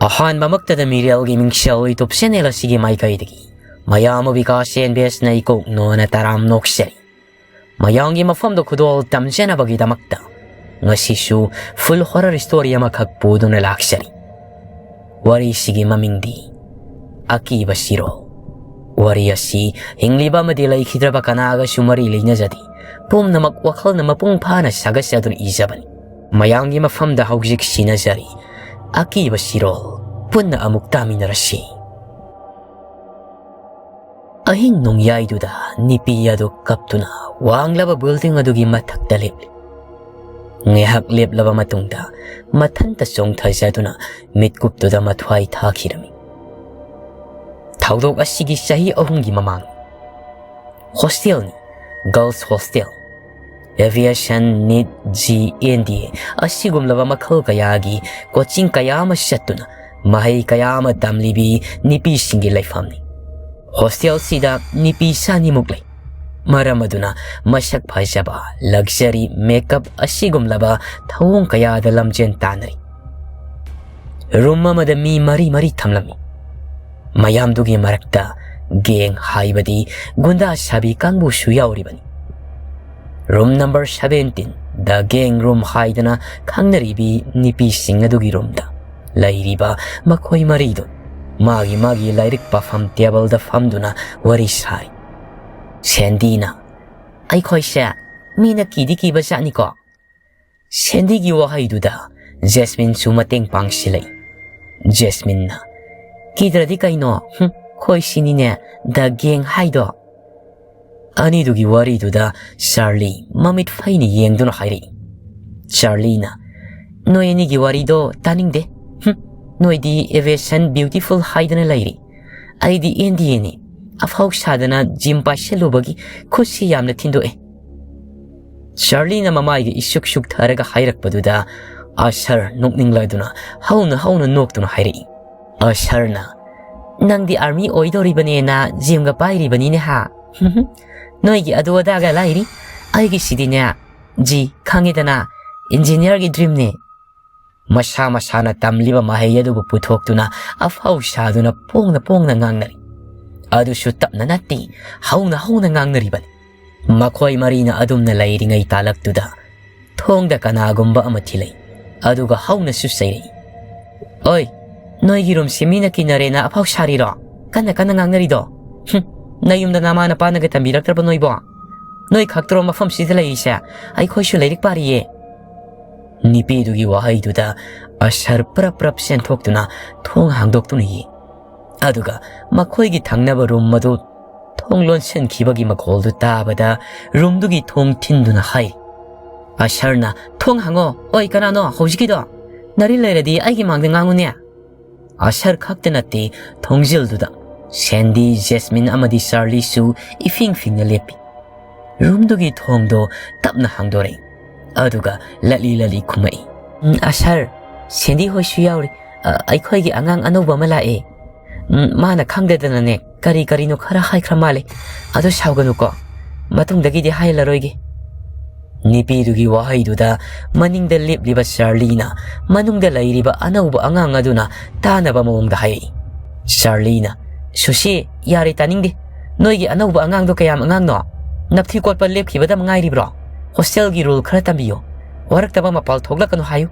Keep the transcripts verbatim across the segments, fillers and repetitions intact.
ꯑꯍꯥꯟꯕꯃꯛꯇꯗ ꯃꯤꯔꯦꯜꯒꯤ ꯃꯤꯡꯁꯦꯜ YouTube channel ꯑꯁꯤꯒꯤ ꯃꯥꯏꯀꯩꯗꯒꯤ ꯃꯌꯥꯝ ꯑꯕꯤꯀꯥꯁ ꯑꯦꯟ ꯕꯤ ꯑꯦꯁꯅ ꯏꯀꯣꯛ ꯅꯣꯅ ꯇꯔꯥꯝ ꯅꯣꯛꯆꯔꯤ꯫ ꯃꯌꯥꯝꯒꯤ ꯃꯐꯝꯗ ꯈꯨꯗꯣꯜ ꯇꯝꯖꯅꯕꯒꯤꯗꯃꯛꯇ ꯉꯁꯤꯁꯨ full horror story ꯑꯃꯈꯛ ꯄꯨꯗꯨꯅ ꯂꯥꯛꯆꯔꯤ꯫ ꯋꯥꯔꯤꯁꯤꯒꯤ ꯃꯃꯤꯡꯗꯤ ꯑꯀꯤꯕ ꯁꯤꯔꯣꯜ꯫ ꯋꯥꯔꯤ ꯑꯁꯤ ꯍꯤꯡꯂꯤꯕ ꯑꯃꯗꯤ ꯂꯩꯈꯤꯗ꯭ꯔꯕ ꯀꯅꯥꯒꯁꯨ ꯃꯔꯤ ꯂꯩꯅꯖꯗꯦ꯫ ꯄꯨꯝꯅꯃꯛ ꯋꯥꯈꯜꯅ ꯃꯄꯨꯡ ꯐꯥꯅ ꯁꯥꯒꯠꯆꯗꯨꯅ ꯏꯖꯕꯅꯤ꯫ ꯃꯌꯥꯝꯒꯤ ꯃꯐꯝꯗ ꯍꯧꯖꯤꯛ ꯁꯤꯟꯅꯖꯔꯤ ꯑꯀꯤꯕ ꯁꯤꯔꯣꯜ꯫ ꯄꯨꯟꯅ ꯑꯃꯨꯛ ꯇꯥꯃꯤꯟꯅꯔꯁꯤ꯫ ꯑꯍꯤꯡ ꯅꯣꯡꯌꯥꯏꯗꯨꯗ ꯅꯨꯄꯤ ꯑꯗꯨ ꯀꯞꯇꯨꯅ ꯋꯥꯡꯂꯕ building ꯑꯗꯨꯒꯤ ꯃꯊꯛꯇ ꯂꯦꯞꯂꯤ꯫ ꯉꯥꯏꯍꯥꯛ ꯂꯦꯞꯂꯕ ꯃꯇꯨꯡꯗ ꯃꯊꯟꯇ ꯆꯣꯡꯊꯖꯗꯨꯅ ꯃꯤꯠꯀꯨꯞꯇꯨꯗ ꯃꯊ꯭ꯋꯥꯏ ꯊꯥꯈꯤꯔꯝꯃꯤ꯫ ꯊꯧꯗꯣꯛ ꯑꯁꯤꯒꯤ ꯆꯍꯤ ꯑꯍꯨꯝꯒꯤ ꯃꯃꯥꯡ꯫ Hostelꯅꯤ, girls hostel꯫ Aviation, NEET, JEE, NDA ꯑꯁꯤꯒꯨꯝꯂꯕ ꯃꯈꯜ ꯀꯌꯥꯒꯤ coaching ꯀꯌꯥ ꯑꯃ ꯆꯠꯇꯨꯅ ꯃꯍꯩ ꯀꯌꯥ ꯑꯃ ꯇꯝꯂꯤꯕꯤ ꯅꯨꯄꯤꯁꯤꯡꯒꯤ ꯂꯩꯐꯝꯅꯤ꯫ Hostelꯁꯤꯗ ꯅꯨꯄꯤ ꯆꯅꯤꯃꯨꯛ ꯂꯩ꯫ ꯃꯔꯝ ꯑꯗꯨꯅ ꯃꯁꯛ ꯐꯖꯕ, luxury, makeup ꯑꯁꯤꯒꯨꯝꯂꯕ ꯊꯧꯑꯣꯡ ꯀꯌꯥꯗ ꯂꯝꯖꯦꯟ ꯇꯥꯟꯅꯔꯤ꯫ Room ꯑꯃꯗ ꯃꯤ ꯃꯔꯤ ꯃꯔꯤ ꯊꯝꯂꯝꯃꯤ꯫ ꯃꯌꯥꯝꯗꯨꯒꯤ ꯃꯔꯛꯇ gang ꯍꯥꯏꯕꯗꯤ ꯒꯨꯟꯗꯥ ꯁꯥꯕꯤ ꯀꯥꯡꯕꯨꯁꯨ ꯌꯥꯎꯔꯤꯕꯅꯤ꯫ Room number seventeen, the gang room ꯍꯥꯏꯗꯅ ꯈꯪꯅꯔꯤꯕꯤ ꯅꯨꯄꯤꯁꯤꯡ ꯑꯗꯨꯒꯤ roomꯗ ꯂꯩꯔꯤꯕ ꯃꯈꯣꯏ ꯃꯔꯤꯗꯨ ꯃꯥꯒꯤ ꯃꯥꯒꯤ ꯂꯥꯏꯔꯤꯛ ꯄꯥꯐꯝ tableꯗ ꯐꯝꯗꯨꯅ ꯋꯥꯔꯤ ꯁꯥꯔꯤ꯫ ꯁꯦꯟꯗꯤꯅ, "ꯑꯩꯈꯣꯏꯁꯦ ꯃꯤꯅ ꯀꯤꯗꯤ ꯀꯤꯕ ꯖꯥꯠꯅꯤꯀꯣ?" ꯁꯦꯟꯗꯤꯒꯤ ꯋꯥꯍꯩꯗꯨꯗ ꯖꯦꯁꯃꯤꯟꯁꯨ ꯃꯇꯦꯡ ꯄꯥꯡꯁꯤꯜꯂꯛꯏ꯫ ꯖꯦꯁꯃꯤꯟꯅ, "ꯀꯤꯗ꯭ꯔꯗꯤ ꯀꯩꯅꯣ? ꯍꯨꯝ, ꯈꯣꯏ ꯁꯤꯅꯤꯅꯦ, the gang ꯍꯥꯏꯗꯣ꯫" ꯑꯅꯤꯗꯨꯒꯤ ꯋꯥꯔꯤꯗꯨꯗ ꯆꯥꯔꯂꯤ ꯃꯃꯤꯠ ꯐꯩꯅ ꯌꯦꯡꯗꯨꯅ ꯍꯥꯏꯔꯛꯏ꯫ ꯆꯥꯔꯂꯤꯅ, "ꯅꯣꯏ ꯑꯅꯤꯒꯤ ꯋꯥꯔꯤꯗꯣ ꯇꯥꯅꯤꯡꯗꯦ꯫ ꯍꯨꯝ, ꯅꯣꯏꯗꯤ aviation beautiful ꯍꯥꯏꯗꯅ ꯂꯩꯔꯤ꯫ ꯑꯩꯗꯤ NDAꯅꯤ꯫ ꯑꯐꯥꯎ ꯁꯥꯗꯅ gym ꯄꯥꯏꯁꯜꯂꯨꯕꯒꯤ ꯈꯨꯠꯁꯤ ꯌꯥꯝꯅ ꯊꯤꯟꯗꯣꯛꯑꯦ꯫" ꯆꯥꯔꯂꯤꯅ ꯃꯃꯥꯏꯒ ꯏꯁꯨꯛ ꯁꯨꯛꯊꯔꯒ ꯍꯥꯏꯔꯛꯄꯗꯨꯗ ꯑꯁꯔ ꯅꯣꯛꯅꯤꯡꯂꯗꯨꯅ ꯍꯧꯅ ꯍꯧꯅ ꯅꯣꯛꯇꯨꯅ ꯍꯥꯏꯔꯛꯏ꯫ ꯑꯁꯔꯅ, "ꯅꯪꯗꯤ army ꯑꯣꯏꯗꯧꯔꯤꯕꯅꯦꯅ gymꯒ ꯄꯥꯏꯔꯤꯕꯅꯤꯅꯦ ꯍꯥ? ꯅꯣꯏꯒꯤ ꯑꯗꯨ ꯑꯗꯥꯒ ꯂꯥꯏꯔꯤ, ꯑꯩꯒꯤꯁꯤꯗꯤꯅꯦ, ꯖꯤ, ꯈꯪꯉꯤꯗꯅ, engineerꯒꯤ dreamꯅꯦ꯫" ꯃꯁꯥ ꯃꯁꯥꯅ ꯇꯝꯂꯤꯕ ꯃꯍꯩ ꯑꯗꯨꯕꯨ ꯄꯨꯊꯣꯛꯇꯨꯅ ꯑꯐꯥꯎ ꯁꯥꯗꯨꯅ ꯄꯣꯡꯅ ꯄꯣꯡꯅ ꯉꯥꯡꯅꯔꯤ꯫ ꯑꯗꯨꯁꯨ ꯇꯞꯅ ꯅꯠꯇꯦ, ꯍꯧꯅ ꯍꯧꯅ ꯉꯥꯡꯅꯔꯤꯕꯅꯤ꯫ ꯃꯈꯣꯏ ꯃꯔꯤꯅ ꯑꯗꯨꯝꯅ ꯂꯩꯔꯤꯉꯩ ꯇꯥꯂꯛꯇꯨꯗ ꯊꯣꯡꯗ ꯀꯅꯥꯒꯨꯝꯕ ꯑꯃ ꯊꯤꯜꯂꯛꯏ꯫ ꯑꯗꯨꯒ ꯍꯧꯅꯁꯨ ꯆꯩꯔꯛꯏ, "ꯑꯣꯏ, ꯅꯣꯏꯒꯤ ꯔꯨꯝꯁꯤ ꯃꯤꯅ ꯀꯤꯅꯔꯦꯅ ꯑꯐꯥꯎ ꯁꯥꯔꯤꯔꯣ? ꯀꯟꯅ ꯀꯟꯅ ꯉꯥꯡꯅꯔꯤꯗꯣ? ꯍꯨꯝ, ꯅꯌꯨꯝꯗ ꯅꯃꯥ ꯅꯄꯥꯅꯒ ꯇꯝꯕꯤꯔꯛꯇ꯭ꯔꯕ ꯅꯣꯏꯕꯣ? ꯅꯣꯏ ꯈꯛꯇ꯭ꯔꯣ ꯃꯐꯝꯁꯤꯗ ꯂꯩꯔꯤꯁꯦ? ꯑꯩꯈꯣꯏꯁꯨ ꯂꯥꯏꯔꯤꯛ ꯄꯥꯔꯤꯌꯦ꯫" ꯅꯨꯄꯤꯗꯨꯒꯤ ꯋꯥꯍꯩꯗꯨꯗ ꯑꯁꯔ ꯄ꯭ꯔꯞ ꯄ꯭ꯔꯞ ꯆꯦꯟꯊꯣꯛꯇꯨꯅ ꯊꯣꯡ ꯍꯥꯡꯗꯣꯛꯇꯨꯅ ꯌꯦꯡ꯫ ꯑꯗꯨꯒ ꯃꯈꯣꯏꯒꯤ ꯊꯪꯅꯕ ꯔꯨꯝ ꯑꯗꯨ ꯊꯣꯡ ꯂꯣꯟꯁꯤꯟꯈꯤꯕꯒꯤ ꯃꯈꯣꯜꯗꯨ ꯇꯥꯕꯗ ꯔꯨꯝꯗꯨꯒꯤ ꯊꯣꯡ ꯊꯤꯟꯗꯨꯅ ꯍꯥꯏ, "ꯑꯁꯔꯅ, ꯊꯣꯡ ꯍꯥꯡꯉꯣ꯫ ꯑꯣꯏ, ꯀꯅꯥꯅꯣ ꯍꯧꯖꯤꯛꯀꯤꯗꯣ? ꯅꯔꯤ ꯂꯩꯔꯗꯤ ꯑꯩꯒꯤ ꯃꯥꯡꯗ ꯉꯥꯡꯉꯨꯅꯦ꯫" ꯑꯁꯔ ꯈꯛꯇ ꯅꯠꯇꯦ, ꯊꯣꯡꯖꯤꯜꯗꯨꯗ ꯁꯦꯟꯗꯤ, ꯖꯦꯁꯃꯤꯟ ꯑꯃꯗꯤ ꯆꯥꯔꯂꯤꯁꯨ ꯏꯐꯤꯡ ꯐꯤꯡꯅ ꯂꯦꯞꯄꯤ꯫ ꯔꯨꯝꯗꯨꯒꯤ ꯊꯣꯡꯗꯣ ꯇꯞꯅ ꯍꯥꯡꯗꯣꯔꯛꯏ꯫ ꯑꯗꯨꯒ ꯂꯠꯂꯤ ꯂꯠꯂꯤ ꯈꯨꯝꯃꯛꯏ, "ꯎꯝ, ꯑꯁꯔ, ꯁꯦꯟꯗꯤ ꯍꯣꯏꯁꯨ ꯌꯥꯎꯔꯤ꯫ ꯑ, ꯑꯩꯈꯣꯏꯒꯤ ꯑꯉꯥꯡ ꯑꯅꯧꯕ ꯑꯃ ꯂꯥꯛꯑꯦ꯫ ꯎꯝ, ꯃꯥꯅ ꯈꯪꯗꯗꯅꯅꯦ, ꯀꯔꯤ ꯀꯔꯤꯅꯣ ꯈꯔ ꯍꯥꯏꯈ꯭ꯔ ꯃꯥꯜꯂꯦ꯫ ꯑꯗꯣ ꯁꯥꯎꯒꯅꯨꯀꯣ꯫ ꯃꯇꯨꯡꯗꯒꯤꯗꯤ ꯍꯥꯏꯍꯜꯂꯔꯣꯏꯒꯦ꯫" ꯅꯨꯄꯤꯗꯨꯒꯤ ꯋꯥꯍꯩꯗꯨꯗ ꯃꯅꯤꯡꯗ ꯂꯦꯞꯂꯤꯕ ꯆꯥꯔꯂꯤꯅ ꯃꯅꯨꯡꯗ ꯂꯩꯔꯤꯕ ꯑꯅꯧꯕ ꯑꯉꯥꯡ ꯑꯗꯨꯅ ꯇꯥꯅꯕ ꯃꯑꯣꯡꯗ ꯍꯥꯏꯔꯛꯏ꯫ ꯆꯥꯔꯂꯤꯅ, "ꯁꯨꯁꯤ, ꯌꯥꯔꯦ, ꯇꯥꯅꯤꯡꯗꯦ꯫ ꯅꯣꯏꯒꯤ ꯑꯅꯧꯕ ꯑꯉꯥꯡꯗꯣ ꯀꯌꯥꯝ ꯑꯉꯥꯡꯅꯣ? ꯅꯞꯊꯤ ꯀꯣꯠꯄ ꯂꯦꯞꯈꯤꯕꯗ ꯉꯥꯏꯔꯤꯕ꯭ꯔꯣ? ꯍꯣꯁꯇꯦꯜꯒꯤ ꯔꯨꯜ ꯈꯔ ꯇꯝꯕꯤꯌꯨ꯫ ꯋꯥꯔꯛꯇꯕ ꯃꯄꯥꯜ ꯊꯣꯛꯂꯛꯀꯅꯨ ꯍꯥꯏꯌꯨ꯫"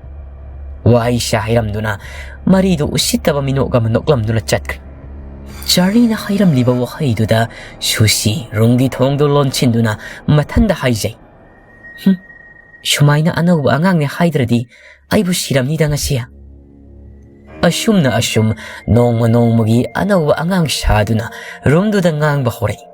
ꯋꯥꯍꯩꯁꯦ ꯍꯥꯏꯔꯝꯗꯨꯅ ꯃꯔꯤꯗꯨ ꯎꯁꯤꯠꯇꯕ ꯃꯤꯅꯣꯛ ꯑꯃ ꯅꯣꯛꯂꯝꯗꯨꯅ ꯆꯠꯈ꯭ꯔꯦ꯫ ꯆꯥꯔꯂꯤꯅ ꯍꯥꯏꯔꯝꯂꯤꯕ ꯋꯥꯍꯩꯗꯨꯗ ꯁꯨꯁꯤ ꯔꯨꯝꯒꯤ ꯊꯣꯡꯗꯨ ꯂꯣꯟꯁꯤꯟꯗꯨꯅ ꯃꯊꯟꯗ ꯍꯥꯏꯖꯩ, "ꯍꯨꯝ, ꯁꯨꯃꯥꯏꯅ ꯑꯅꯧꯕ ꯑꯉꯥꯡꯅꯦ ꯍꯥꯏꯗ꯭ꯔꯗꯤ ꯑꯩꯕꯨ ꯁꯤꯔꯝꯅꯤꯗ ꯉꯁꯤ꯫" ꯑꯁꯨꯝꯅ ꯑꯁꯨꯝ ꯅꯣꯡꯃ ꯅꯣꯡꯃꯒꯤ ꯑꯅꯧꯕ ꯑꯉꯥꯡ ꯁꯥꯗꯨꯅ ꯔꯨꯝꯗꯨꯗ ꯉꯥꯡꯕ ꯍꯧꯔꯛꯏ꯫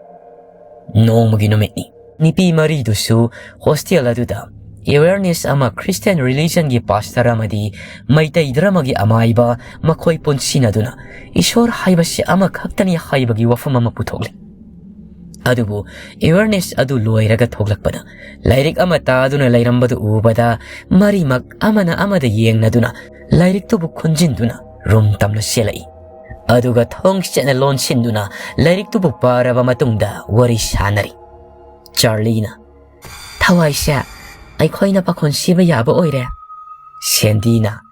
ꯅꯣꯡꯃꯒꯤ ꯅꯨꯃꯤꯠꯅꯤ꯫ ꯅꯨꯄꯤ ꯃꯔꯤꯗꯨꯁꯨ ꯍꯣꯁꯇꯦꯜ ꯑꯗꯨꯗ ꯑꯦꯋꯦꯔꯅꯦꯁ ꯑꯃ ꯈ꯭ꯔꯤꯁꯇꯤꯌꯥꯟ ꯔꯤꯂꯤꯖꯟꯒꯤ ꯄꯥꯁꯇꯔ ꯑꯃꯗꯤ ꯃꯩꯇꯩ ꯙꯔꯃꯒꯤ ꯑꯃꯥꯏꯕ ꯃꯈꯣꯏ ꯄꯨꯟꯁꯤꯟꯅꯗꯨꯅ ꯏꯁꯣꯔ ꯍꯥꯏꯕꯁꯤ ꯑꯃꯈꯛꯇꯅꯤ ꯍꯥꯏꯕꯒꯤ ꯋꯥꯐꯝ ꯑꯃ ꯄꯨꯊꯣꯛꯂꯤ꯫ ꯑꯗꯨꯕꯨ ꯑꯦꯋꯦꯔꯅꯦꯁ ꯑꯗꯨ ꯂꯣꯏꯔꯒ ꯊꯣꯛꯂꯛꯄꯗ ꯂꯥꯏꯔꯤꯛ ꯑꯃ ꯇꯥꯗꯨꯅ ꯂꯩꯔꯝꯕꯗꯨ ꯎꯕꯗ ꯃꯔꯤꯃꯛ ꯑꯃꯅ ꯑꯃꯗ ꯌꯦꯡꯅꯗꯨꯅ ꯂꯥꯏꯔꯤꯛꯇꯨꯕꯨ ꯈꯨꯟꯖꯤꯟꯗꯨꯅ ꯔꯨꯝ ꯇꯝꯅ ꯆꯦꯜꯂꯛꯏ꯫ ꯑꯗꯨꯒ ꯊꯣꯡ ꯆꯦꯠꯅ ꯂꯣꯟꯁꯤꯟꯗꯨꯅ ꯂꯥꯏꯔꯤꯛꯇꯨꯕꯨ ꯄꯥꯔꯕ ꯃꯇꯨꯡꯗ ꯋꯥꯔꯤ ꯁꯥꯅꯔꯤ꯫ ꯆꯥꯔꯂꯤꯅ, "ꯊꯋꯥꯏꯁꯦ ꯑꯩꯈꯣꯏꯅ ꯄꯥꯈꯣꯟ ꯁꯤꯕ ꯌꯥꯕ ꯑꯣꯏꯔꯦ꯫" ꯁꯦꯟꯗꯤꯅ,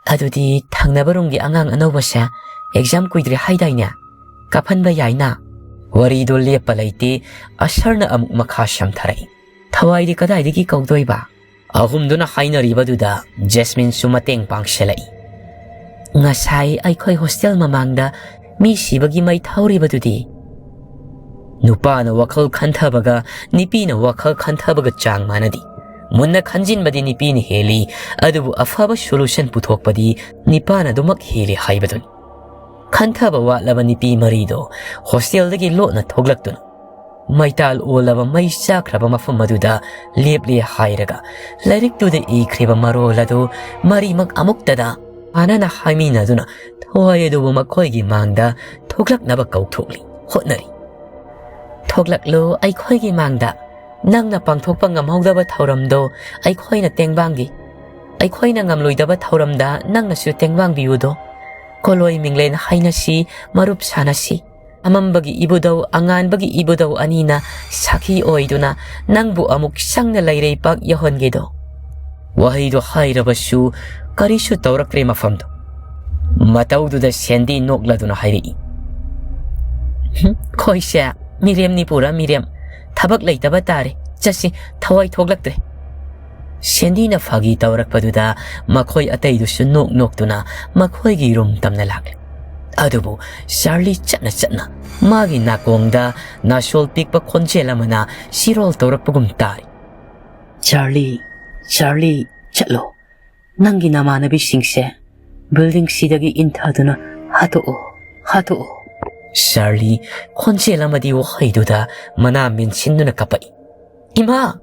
ꯑꯗꯨꯗꯤ ꯊꯪꯅꯕ ꯔꯨꯝꯒꯤ ꯑꯉꯥꯡ ꯑꯅꯧꯕꯁꯦ ꯑꯦꯛꯖꯥꯝ ꯀꯨꯏꯗ꯭ꯔꯦ ꯍꯥꯏꯗꯥꯏꯅꯦ? ꯀꯥꯞꯍꯟꯕ ꯌꯥꯏꯅ?" ꯋꯥꯔꯤꯗꯣ ꯂꯦꯞꯄ ꯂꯩꯇꯦ, ꯑꯁꯔꯅ ꯑꯃꯨꯛ ꯃꯈꯥ ꯁꯝꯊꯔꯛꯏ꯫ "ꯊꯋꯥꯏꯗꯤ ꯀꯗꯥꯏꯗꯒꯤ ꯀꯧꯗꯣꯏꯕ?" ꯑꯍꯨꯝꯗꯨꯅ ꯍꯥꯏꯅꯔꯤꯕꯗꯨꯗ ꯖꯦꯁꯃꯤꯟꯁꯨ ꯃꯇꯦꯡ ꯄꯥꯡꯁꯤꯜꯂꯛꯏ꯫ "ꯉꯁꯥꯏ ꯑꯩꯈꯣꯏ ꯍꯣꯁꯇꯦꯜ ꯃꯃꯥꯡꯗ ꯃꯤ ꯁꯤꯕꯒꯤ ꯃꯩ ꯊꯧꯔꯤꯕꯗꯨꯗꯤ?" ꯅꯨꯄꯥꯅ ꯋꯥꯈꯜ ꯈꯟꯊꯕꯒ ꯅꯨꯄꯤꯅ ꯋꯥꯈꯜ ꯈꯟꯊꯕꯒ ꯆꯥꯡ ꯃꯥꯟꯅꯗꯦ꯫ ꯃꯨꯟꯅ ꯈꯟꯖꯤꯟꯕꯗꯤ ꯅꯨꯄꯤꯅ ꯍꯦꯜꯂꯤ, ꯑꯗꯨꯕꯨ ꯑꯐꯕ ꯁꯣꯂꯨꯁꯟ ꯄꯨꯊꯣꯛꯄꯗꯤ ꯅꯨꯄꯥꯅ ꯑꯗꯨꯃꯛ ꯍꯦꯜꯂꯤ ꯍꯥꯏꯕꯗꯨꯅꯤ꯫ ꯈꯟꯊꯕ ꯋꯥꯠꯂꯕ ꯅꯨꯄꯤ ꯃꯔꯤꯗꯣ ꯍꯣꯁꯇꯦꯜꯗꯒꯤ ꯂꯣꯠꯅ ꯊꯣꯛꯂꯛꯇꯨꯅ ꯃꯩꯇꯥꯜ ꯑꯣꯜꯂꯕ ꯃꯩ ꯆꯥꯛꯈ꯭ꯔꯕ ꯃꯐꯝ ꯑꯗꯨꯗ ꯂꯦꯞꯂꯦ ꯍꯥꯏꯔꯒ ꯂꯥꯏꯔꯤꯛꯇꯨꯗ ꯏꯈ꯭ꯔꯤꯕ ꯃꯔꯣꯜ ꯑꯗꯨ ꯃꯔꯤꯃꯛ ꯑꯃꯨꯛꯇꯗ ꯃꯥꯟꯅꯅ ꯍꯥꯏꯃꯤꯟꯅꯗꯨꯅ ꯊꯋꯥꯏ ꯑꯗꯨꯕꯨ ꯃꯈꯣꯏꯒꯤ ꯃꯥꯡꯗ ꯊꯣꯛꯂꯛꯅꯕ ꯀꯧꯊꯣꯛꯂꯤ, ꯍꯣꯠꯅꯔꯤ꯫ "ꯊꯣꯛꯂꯛꯂꯨ ꯑꯩꯈꯣꯏꯒꯤ ꯃꯥꯡꯗ꯫ ꯅꯪꯅ ꯄꯥꯡꯊꯣꯛꯄ ꯉꯝꯍꯧꯗꯕ ꯊꯧꯔꯝꯗꯣ ꯑꯩꯈꯣꯏꯅ ꯇꯦꯡꯕꯥꯡꯒꯦ꯫ ꯑꯩꯈꯣꯏꯅ ꯉꯝꯂꯣꯏꯗꯕ ꯊꯧꯔꯝꯗ ꯅꯪꯅꯁꯨ ꯇꯦꯡꯕꯥꯡꯕꯤꯌꯨꯗꯣ꯫ ꯀꯣꯂꯣꯏ ꯃꯤꯡꯂꯦꯟ ꯍꯥꯏꯅꯁꯤ, ꯃꯔꯨꯞ ꯁꯥꯅꯁꯤ꯫ ꯑꯃꯝꯕꯒꯤ ꯏꯕꯨꯙꯧ, ꯑꯉꯥꯟꯕꯒꯤ ꯏꯕꯨꯙꯧ ꯑꯅꯤꯅ ꯁꯥꯈꯤ ꯑꯣꯏꯗꯨꯅ ꯅꯪꯕꯨ ꯑꯃꯨꯛ ꯁꯪꯅ ꯂꯩꯔꯩꯄꯥꯛ ꯌꯧꯍꯟꯒꯦꯗꯣ꯫" ꯋꯥꯍꯩꯗꯣ ꯍꯥꯏꯔꯕꯁꯨ ꯀꯔꯤꯁꯨ ꯇꯧꯔꯛꯇ꯭ꯔꯦ ꯃꯐꯝꯗꯣ꯫ ꯃꯇꯧꯗꯨꯗ ꯁꯦꯟꯗꯤ ꯅꯣꯛꯂꯗꯨꯅ ꯍꯥꯏꯔꯛꯏ, "ꯍꯨꯝ, ꯈꯣꯏꯁꯦ ꯃꯤꯔꯦꯝꯅꯤ ꯄꯨꯔꯥ ꯃꯤꯔꯦꯝ꯫ ꯊꯕꯛ ꯂꯩꯇꯕ ꯇꯥꯔꯦ꯫ ꯆꯠꯁꯤ, ꯊꯋꯥꯏ ꯊꯣꯛꯂꯛꯇ꯭ꯔꯦ꯫" ꯁꯦꯟꯗꯤꯅ ꯐꯥꯒꯤ ꯇꯧꯔꯛꯄꯗꯨꯗ ꯃꯈꯣꯏ ꯑꯇꯩꯗꯨꯁꯨ ꯅꯣꯛ ꯅꯣꯛꯇꯨꯅ ꯃꯈꯣꯏꯒꯤ ꯔꯨꯝ ꯇꯝꯅ ꯂꯥꯛꯂꯦ꯫ ꯑꯗꯨꯕꯨ ꯆꯥꯔꯂꯤ ꯆꯠꯅ ꯆꯠꯅ ꯃꯥꯒꯤ ꯅꯥꯀꯣꯡꯗ ꯅꯥꯁꯣꯜ ꯄꯤꯛꯄ ꯈꯣꯟꯖꯦꯜ ꯑꯃꯅ ꯁꯤꯔꯣꯜ ꯇꯧꯔꯛꯄꯒꯨꯝ ꯇꯥꯔꯤ꯫ "ꯆꯥꯔꯂꯤ, ꯆꯥꯔꯂꯤ, ꯆꯠꯂꯣ꯫ ꯅꯪꯒꯤ ꯅꯃꯥꯟꯅꯕꯤꯁꯤꯡꯁꯦ ꯕꯤꯜꯗꯤꯡꯁꯤꯗꯒꯤ ꯏꯟꯊꯗꯨꯅ ꯍꯥꯠꯇꯣꯛꯑꯣ, ꯍꯥꯠꯇꯣꯛꯑꯣ꯫" ꯆꯥꯔꯂꯤ ꯈꯣꯟꯖꯦꯜ ꯑꯃꯗꯤ ꯋꯥꯍꯩꯗꯨꯗ ꯃꯅꯥ ꯃꯦꯟꯁꯤꯟꯗꯨꯅ ꯀꯞꯄꯛꯏ꯫ "ꯏꯃꯥ!"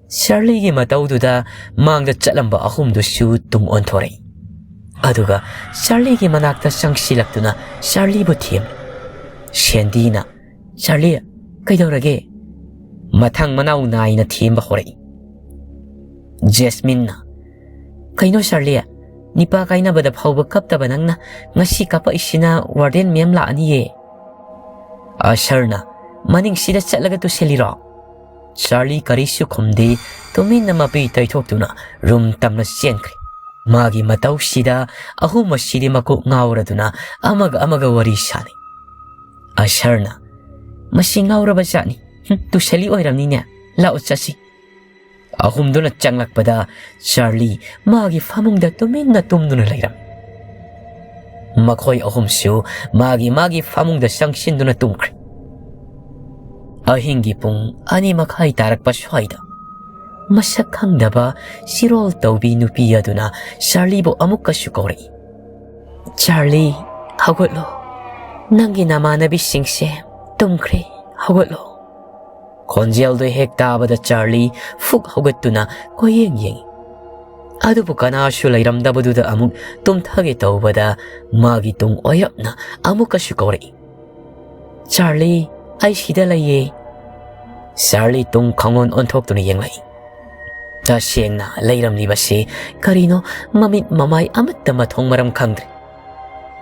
ꯆꯥꯔꯂꯤꯒꯤ ꯃꯇꯧꯗꯨꯗ ꯃꯥꯡꯗ ꯆꯠꯂꯝꯕ ꯑꯍꯨꯝꯗꯨꯁꯨ ꯇꯨꯡ ꯑꯣꯟꯊꯣꯔꯛꯏ꯫ ꯑꯗꯨꯒ ꯆꯥꯔꯂꯤꯒꯤ ꯃꯅꯥꯛꯇ ꯆꯪꯁꯤꯜꯂꯛꯇꯨꯅ ꯆꯥꯔꯂꯤꯕꯨ ꯊꯦꯝꯂꯤ꯫ ꯁꯦꯟꯗꯤꯅ, "ꯆꯥꯔꯂꯤ, ꯀꯩꯗꯧꯔꯒꯦ?" ꯃꯊꯪ ꯃꯅꯥꯎ ꯅꯥꯏꯅ ꯊꯦꯝꯕ ꯍꯧꯔꯛꯏ꯫ ꯖꯦꯁꯃꯤꯟꯅ, "ꯀꯩꯅꯣ ꯆꯥꯔꯂꯤ? ꯅꯤꯄꯥ ꯀꯥꯏꯅꯕꯗ ꯐꯥꯎꯕ ꯀꯞꯇꯕ ꯅꯪꯅ ꯉꯁꯤ ꯀꯥꯄꯛꯏꯁꯤꯅ ꯋꯥꯔꯗꯦꯟ ꯃꯦꯝ ꯂꯥꯛꯑꯅꯤꯌꯦ꯫" ꯑꯁꯔꯅ, "ꯃꯅꯤꯡꯁꯤꯗ ꯆꯠꯂꯒ ꯇꯨꯁꯤꯜꯂꯤꯔꯣ?" ꯆꯥꯔꯂꯤ ꯀꯔꯤꯁꯨ ꯈꯨꯝꯗꯦ, ꯇꯨꯃꯤꯟꯅ ꯃꯄꯤ ꯇꯩꯊꯣꯛꯇꯨꯅ ꯔꯨꯝ ꯇꯝꯅ ꯆꯦꯟꯈ꯭ꯔꯦ꯫ ꯃꯥꯒꯤ ꯃꯇꯧꯁꯤꯗ ꯑꯍꯨꯝ ꯑꯁꯤꯗꯤ ꯃꯀꯣꯛ ꯉꯥꯎꯔꯗꯨꯅ ꯑꯃꯒ ꯑꯃꯒ ꯋꯥꯔꯤ ꯁꯥꯅꯩ꯫ ꯑꯁꯔꯅ, "ꯃꯁꯤ ꯉꯥꯎꯔꯕ ꯖꯥꯠꯅꯤ꯫ ꯍꯨꯝ, ꯇꯨꯁꯂꯤ ꯑꯣꯏꯔꯝꯅꯤꯅꯦ꯫ ꯂꯥꯛꯑꯣ ꯆꯠꯁꯤ꯫" ꯑꯍꯨꯝꯗꯨꯅ ꯆꯪꯂꯛꯄꯗ ꯆꯥꯔꯂꯤ ꯃꯥꯒꯤ ꯐꯃꯨꯡꯗ ꯇꯨꯃꯤꯟꯅ ꯇꯨꯝꯗꯨꯅ ꯂꯩꯔꯝꯃꯤ꯫ ꯃꯈꯣꯏ ꯑꯍꯨꯝꯁꯨ ꯃꯥꯒꯤ ꯃꯥꯒꯤ ꯐꯃꯨꯡꯗ ꯆꯪꯁꯤꯟꯗꯨꯅ ꯇꯨꯝꯈ꯭ꯔꯦ꯫ ꯑꯍꯤꯡꯒꯤ ꯄꯨꯡ ꯑꯅꯤ ꯃꯈꯥꯏ ꯇꯥꯔꯛꯄ ꯁ꯭ꯋꯥꯏꯗ ꯃꯁꯛ ꯈꯪꯗꯕ ꯆꯤꯔꯣꯜ ꯇꯧꯕꯤ ꯅꯨꯄꯤ ꯑꯗꯨꯅ ꯆꯥꯔꯂꯤꯕꯨ ꯑꯃꯨꯛꯀꯁꯨ ꯀꯧꯔꯛꯏ꯫ "ꯆꯥꯔꯂꯤ, ꯍꯧꯒꯠꯂꯣ꯫ ꯅꯪꯒꯤ ꯅꯃꯥꯟꯅꯕꯤꯁꯤꯡꯁꯦ ꯇꯨꯝꯈ꯭ꯔꯦ꯫ ꯍꯧꯒꯠꯂꯣ꯫" ꯈꯣꯟꯖꯦꯜꯗꯨ ꯍꯦꯛ ꯇꯥꯕꯗ ꯆꯥꯔꯂꯤ ꯐꯨꯛ ꯍꯧꯒꯠꯇꯨꯅ ꯀꯣꯏꯌꯦꯡ ꯌꯦꯡꯏ꯫ ꯑꯗꯨꯕꯨ ꯀꯅꯥꯁꯨ ꯂꯩꯔꯝꯗꯕꯗꯨꯗ ꯑꯃꯨꯛ ꯇꯨꯝꯊꯒꯦ ꯇꯧꯕꯗ ꯃꯥꯒꯤ ꯇꯨꯡ ꯑꯣꯏꯔꯞꯅ ꯑꯃꯨꯛꯀꯁꯨ ꯀꯧꯔꯛꯏ꯫ "ꯆꯥꯔꯂꯤ, ꯑꯩ ꯁꯤꯗ ꯂꯩꯌꯦ꯫" ꯆꯥꯔꯂꯤ ꯇꯨꯡ ꯈꯪꯑꯣꯟ ꯑꯣꯟꯊꯣꯛꯇꯨꯅ ꯌꯦꯡꯂꯛꯏ꯫ ꯇꯁꯦꯡꯅ ꯂꯩꯔꯝꯂꯤꯕꯁꯤ ꯀꯔꯤꯅꯣ ꯃꯃꯤꯠ ꯃꯃꯥꯏ ꯑꯃꯠꯇ ꯃꯊꯣꯡ ꯃꯔꯝ ꯈꯪꯗ꯭ꯔꯦ꯫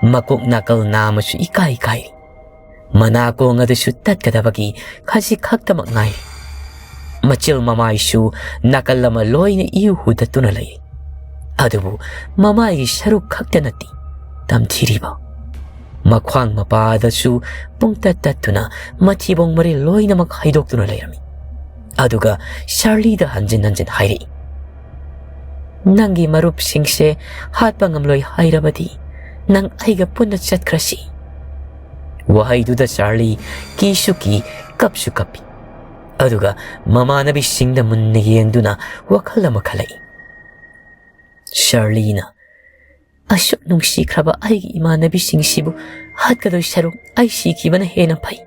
ꯃꯀꯣꯛ ꯅꯥꯀꯜ ꯅꯥꯝꯃꯁꯨ ꯏꯀꯥꯏ ꯀꯥꯏꯔꯤ꯫ ꯃꯅꯥꯀꯣꯡ ꯑꯗꯨꯁꯨ ꯇꯠꯀꯗꯕꯒꯤ ꯈꯖꯤꯛ ꯈꯛꯇꯃꯛ ꯉꯥꯏꯔꯤ꯫ ꯃꯆꯤꯜ ꯃꯃꯥꯏꯁꯨ ꯅꯥꯀꯜ ꯑꯃ ꯂꯣꯏꯅ ꯏꯍꯨ ꯍꯨꯗꯠꯇꯨꯅ ꯂꯩꯔꯤ꯫ ꯑꯗꯨꯕꯨ ꯃꯃꯥꯏꯒꯤ ꯁꯔꯨꯛ ꯈꯛꯇ ꯅꯠꯇꯦ ꯇꯝꯊꯤꯔꯤꯕ꯫ ꯃꯈ꯭ꯋꯥꯡ ꯃꯄꯥꯗꯁꯨ ꯄꯨꯡꯇꯠ ꯇꯠꯇꯨꯅ ꯃꯊꯤꯕꯣꯡ ꯃꯔꯤꯜ ꯂꯣꯏꯅꯃꯛ ꯍꯩꯗꯣꯛꯇꯨꯅ ꯂꯩꯔꯝꯃꯤ꯫ ꯑꯗꯨꯒ ꯆꯥꯔꯂꯤꯗ ꯍꯟꯖꯤꯟ ꯍꯟꯖꯤꯟ ꯍꯥꯏꯔꯛꯏ, "ꯅꯪꯒꯤ ꯃꯔꯨꯞꯁꯤꯡꯁꯦ ꯍꯥꯠꯄ ꯉꯝꯂꯣꯏ ꯍꯥꯏꯔꯕꯗꯤ ꯅꯪ ꯑꯩꯒ ꯄꯨꯟꯅ ꯆꯠꯈ꯭ꯔꯁꯤ꯫" ꯋꯥꯍꯩꯗꯨꯗ ꯆꯥꯔꯂꯤ ꯀꯤꯁꯨ ꯀꯤ, ꯀꯞꯁꯨ ꯀꯞꯄꯤ꯫ ꯑꯗꯨꯒ ꯃꯃꯥꯟꯅꯕꯤꯁꯤꯡꯗ ꯃꯨꯟꯅ ꯌꯦꯡꯗꯨꯅ ꯋꯥꯈꯜ ꯑꯃ ꯈꯜꯂꯛꯏ꯫ ꯆꯥꯔꯂꯤꯅ, "ꯑꯁꯨꯛ ꯅꯨꯡꯁꯤꯈ꯭ꯔꯕ ꯑꯩꯒꯤ ꯏꯃꯥꯟꯅꯕꯤꯁꯤꯡꯁꯤꯕꯨ ꯍꯥꯠꯀꯗꯣꯏ ꯁꯔꯨꯛ ꯑꯩ ꯁꯤꯈꯤꯕꯅ ꯍꯦꯟꯅ ꯐꯩ꯫"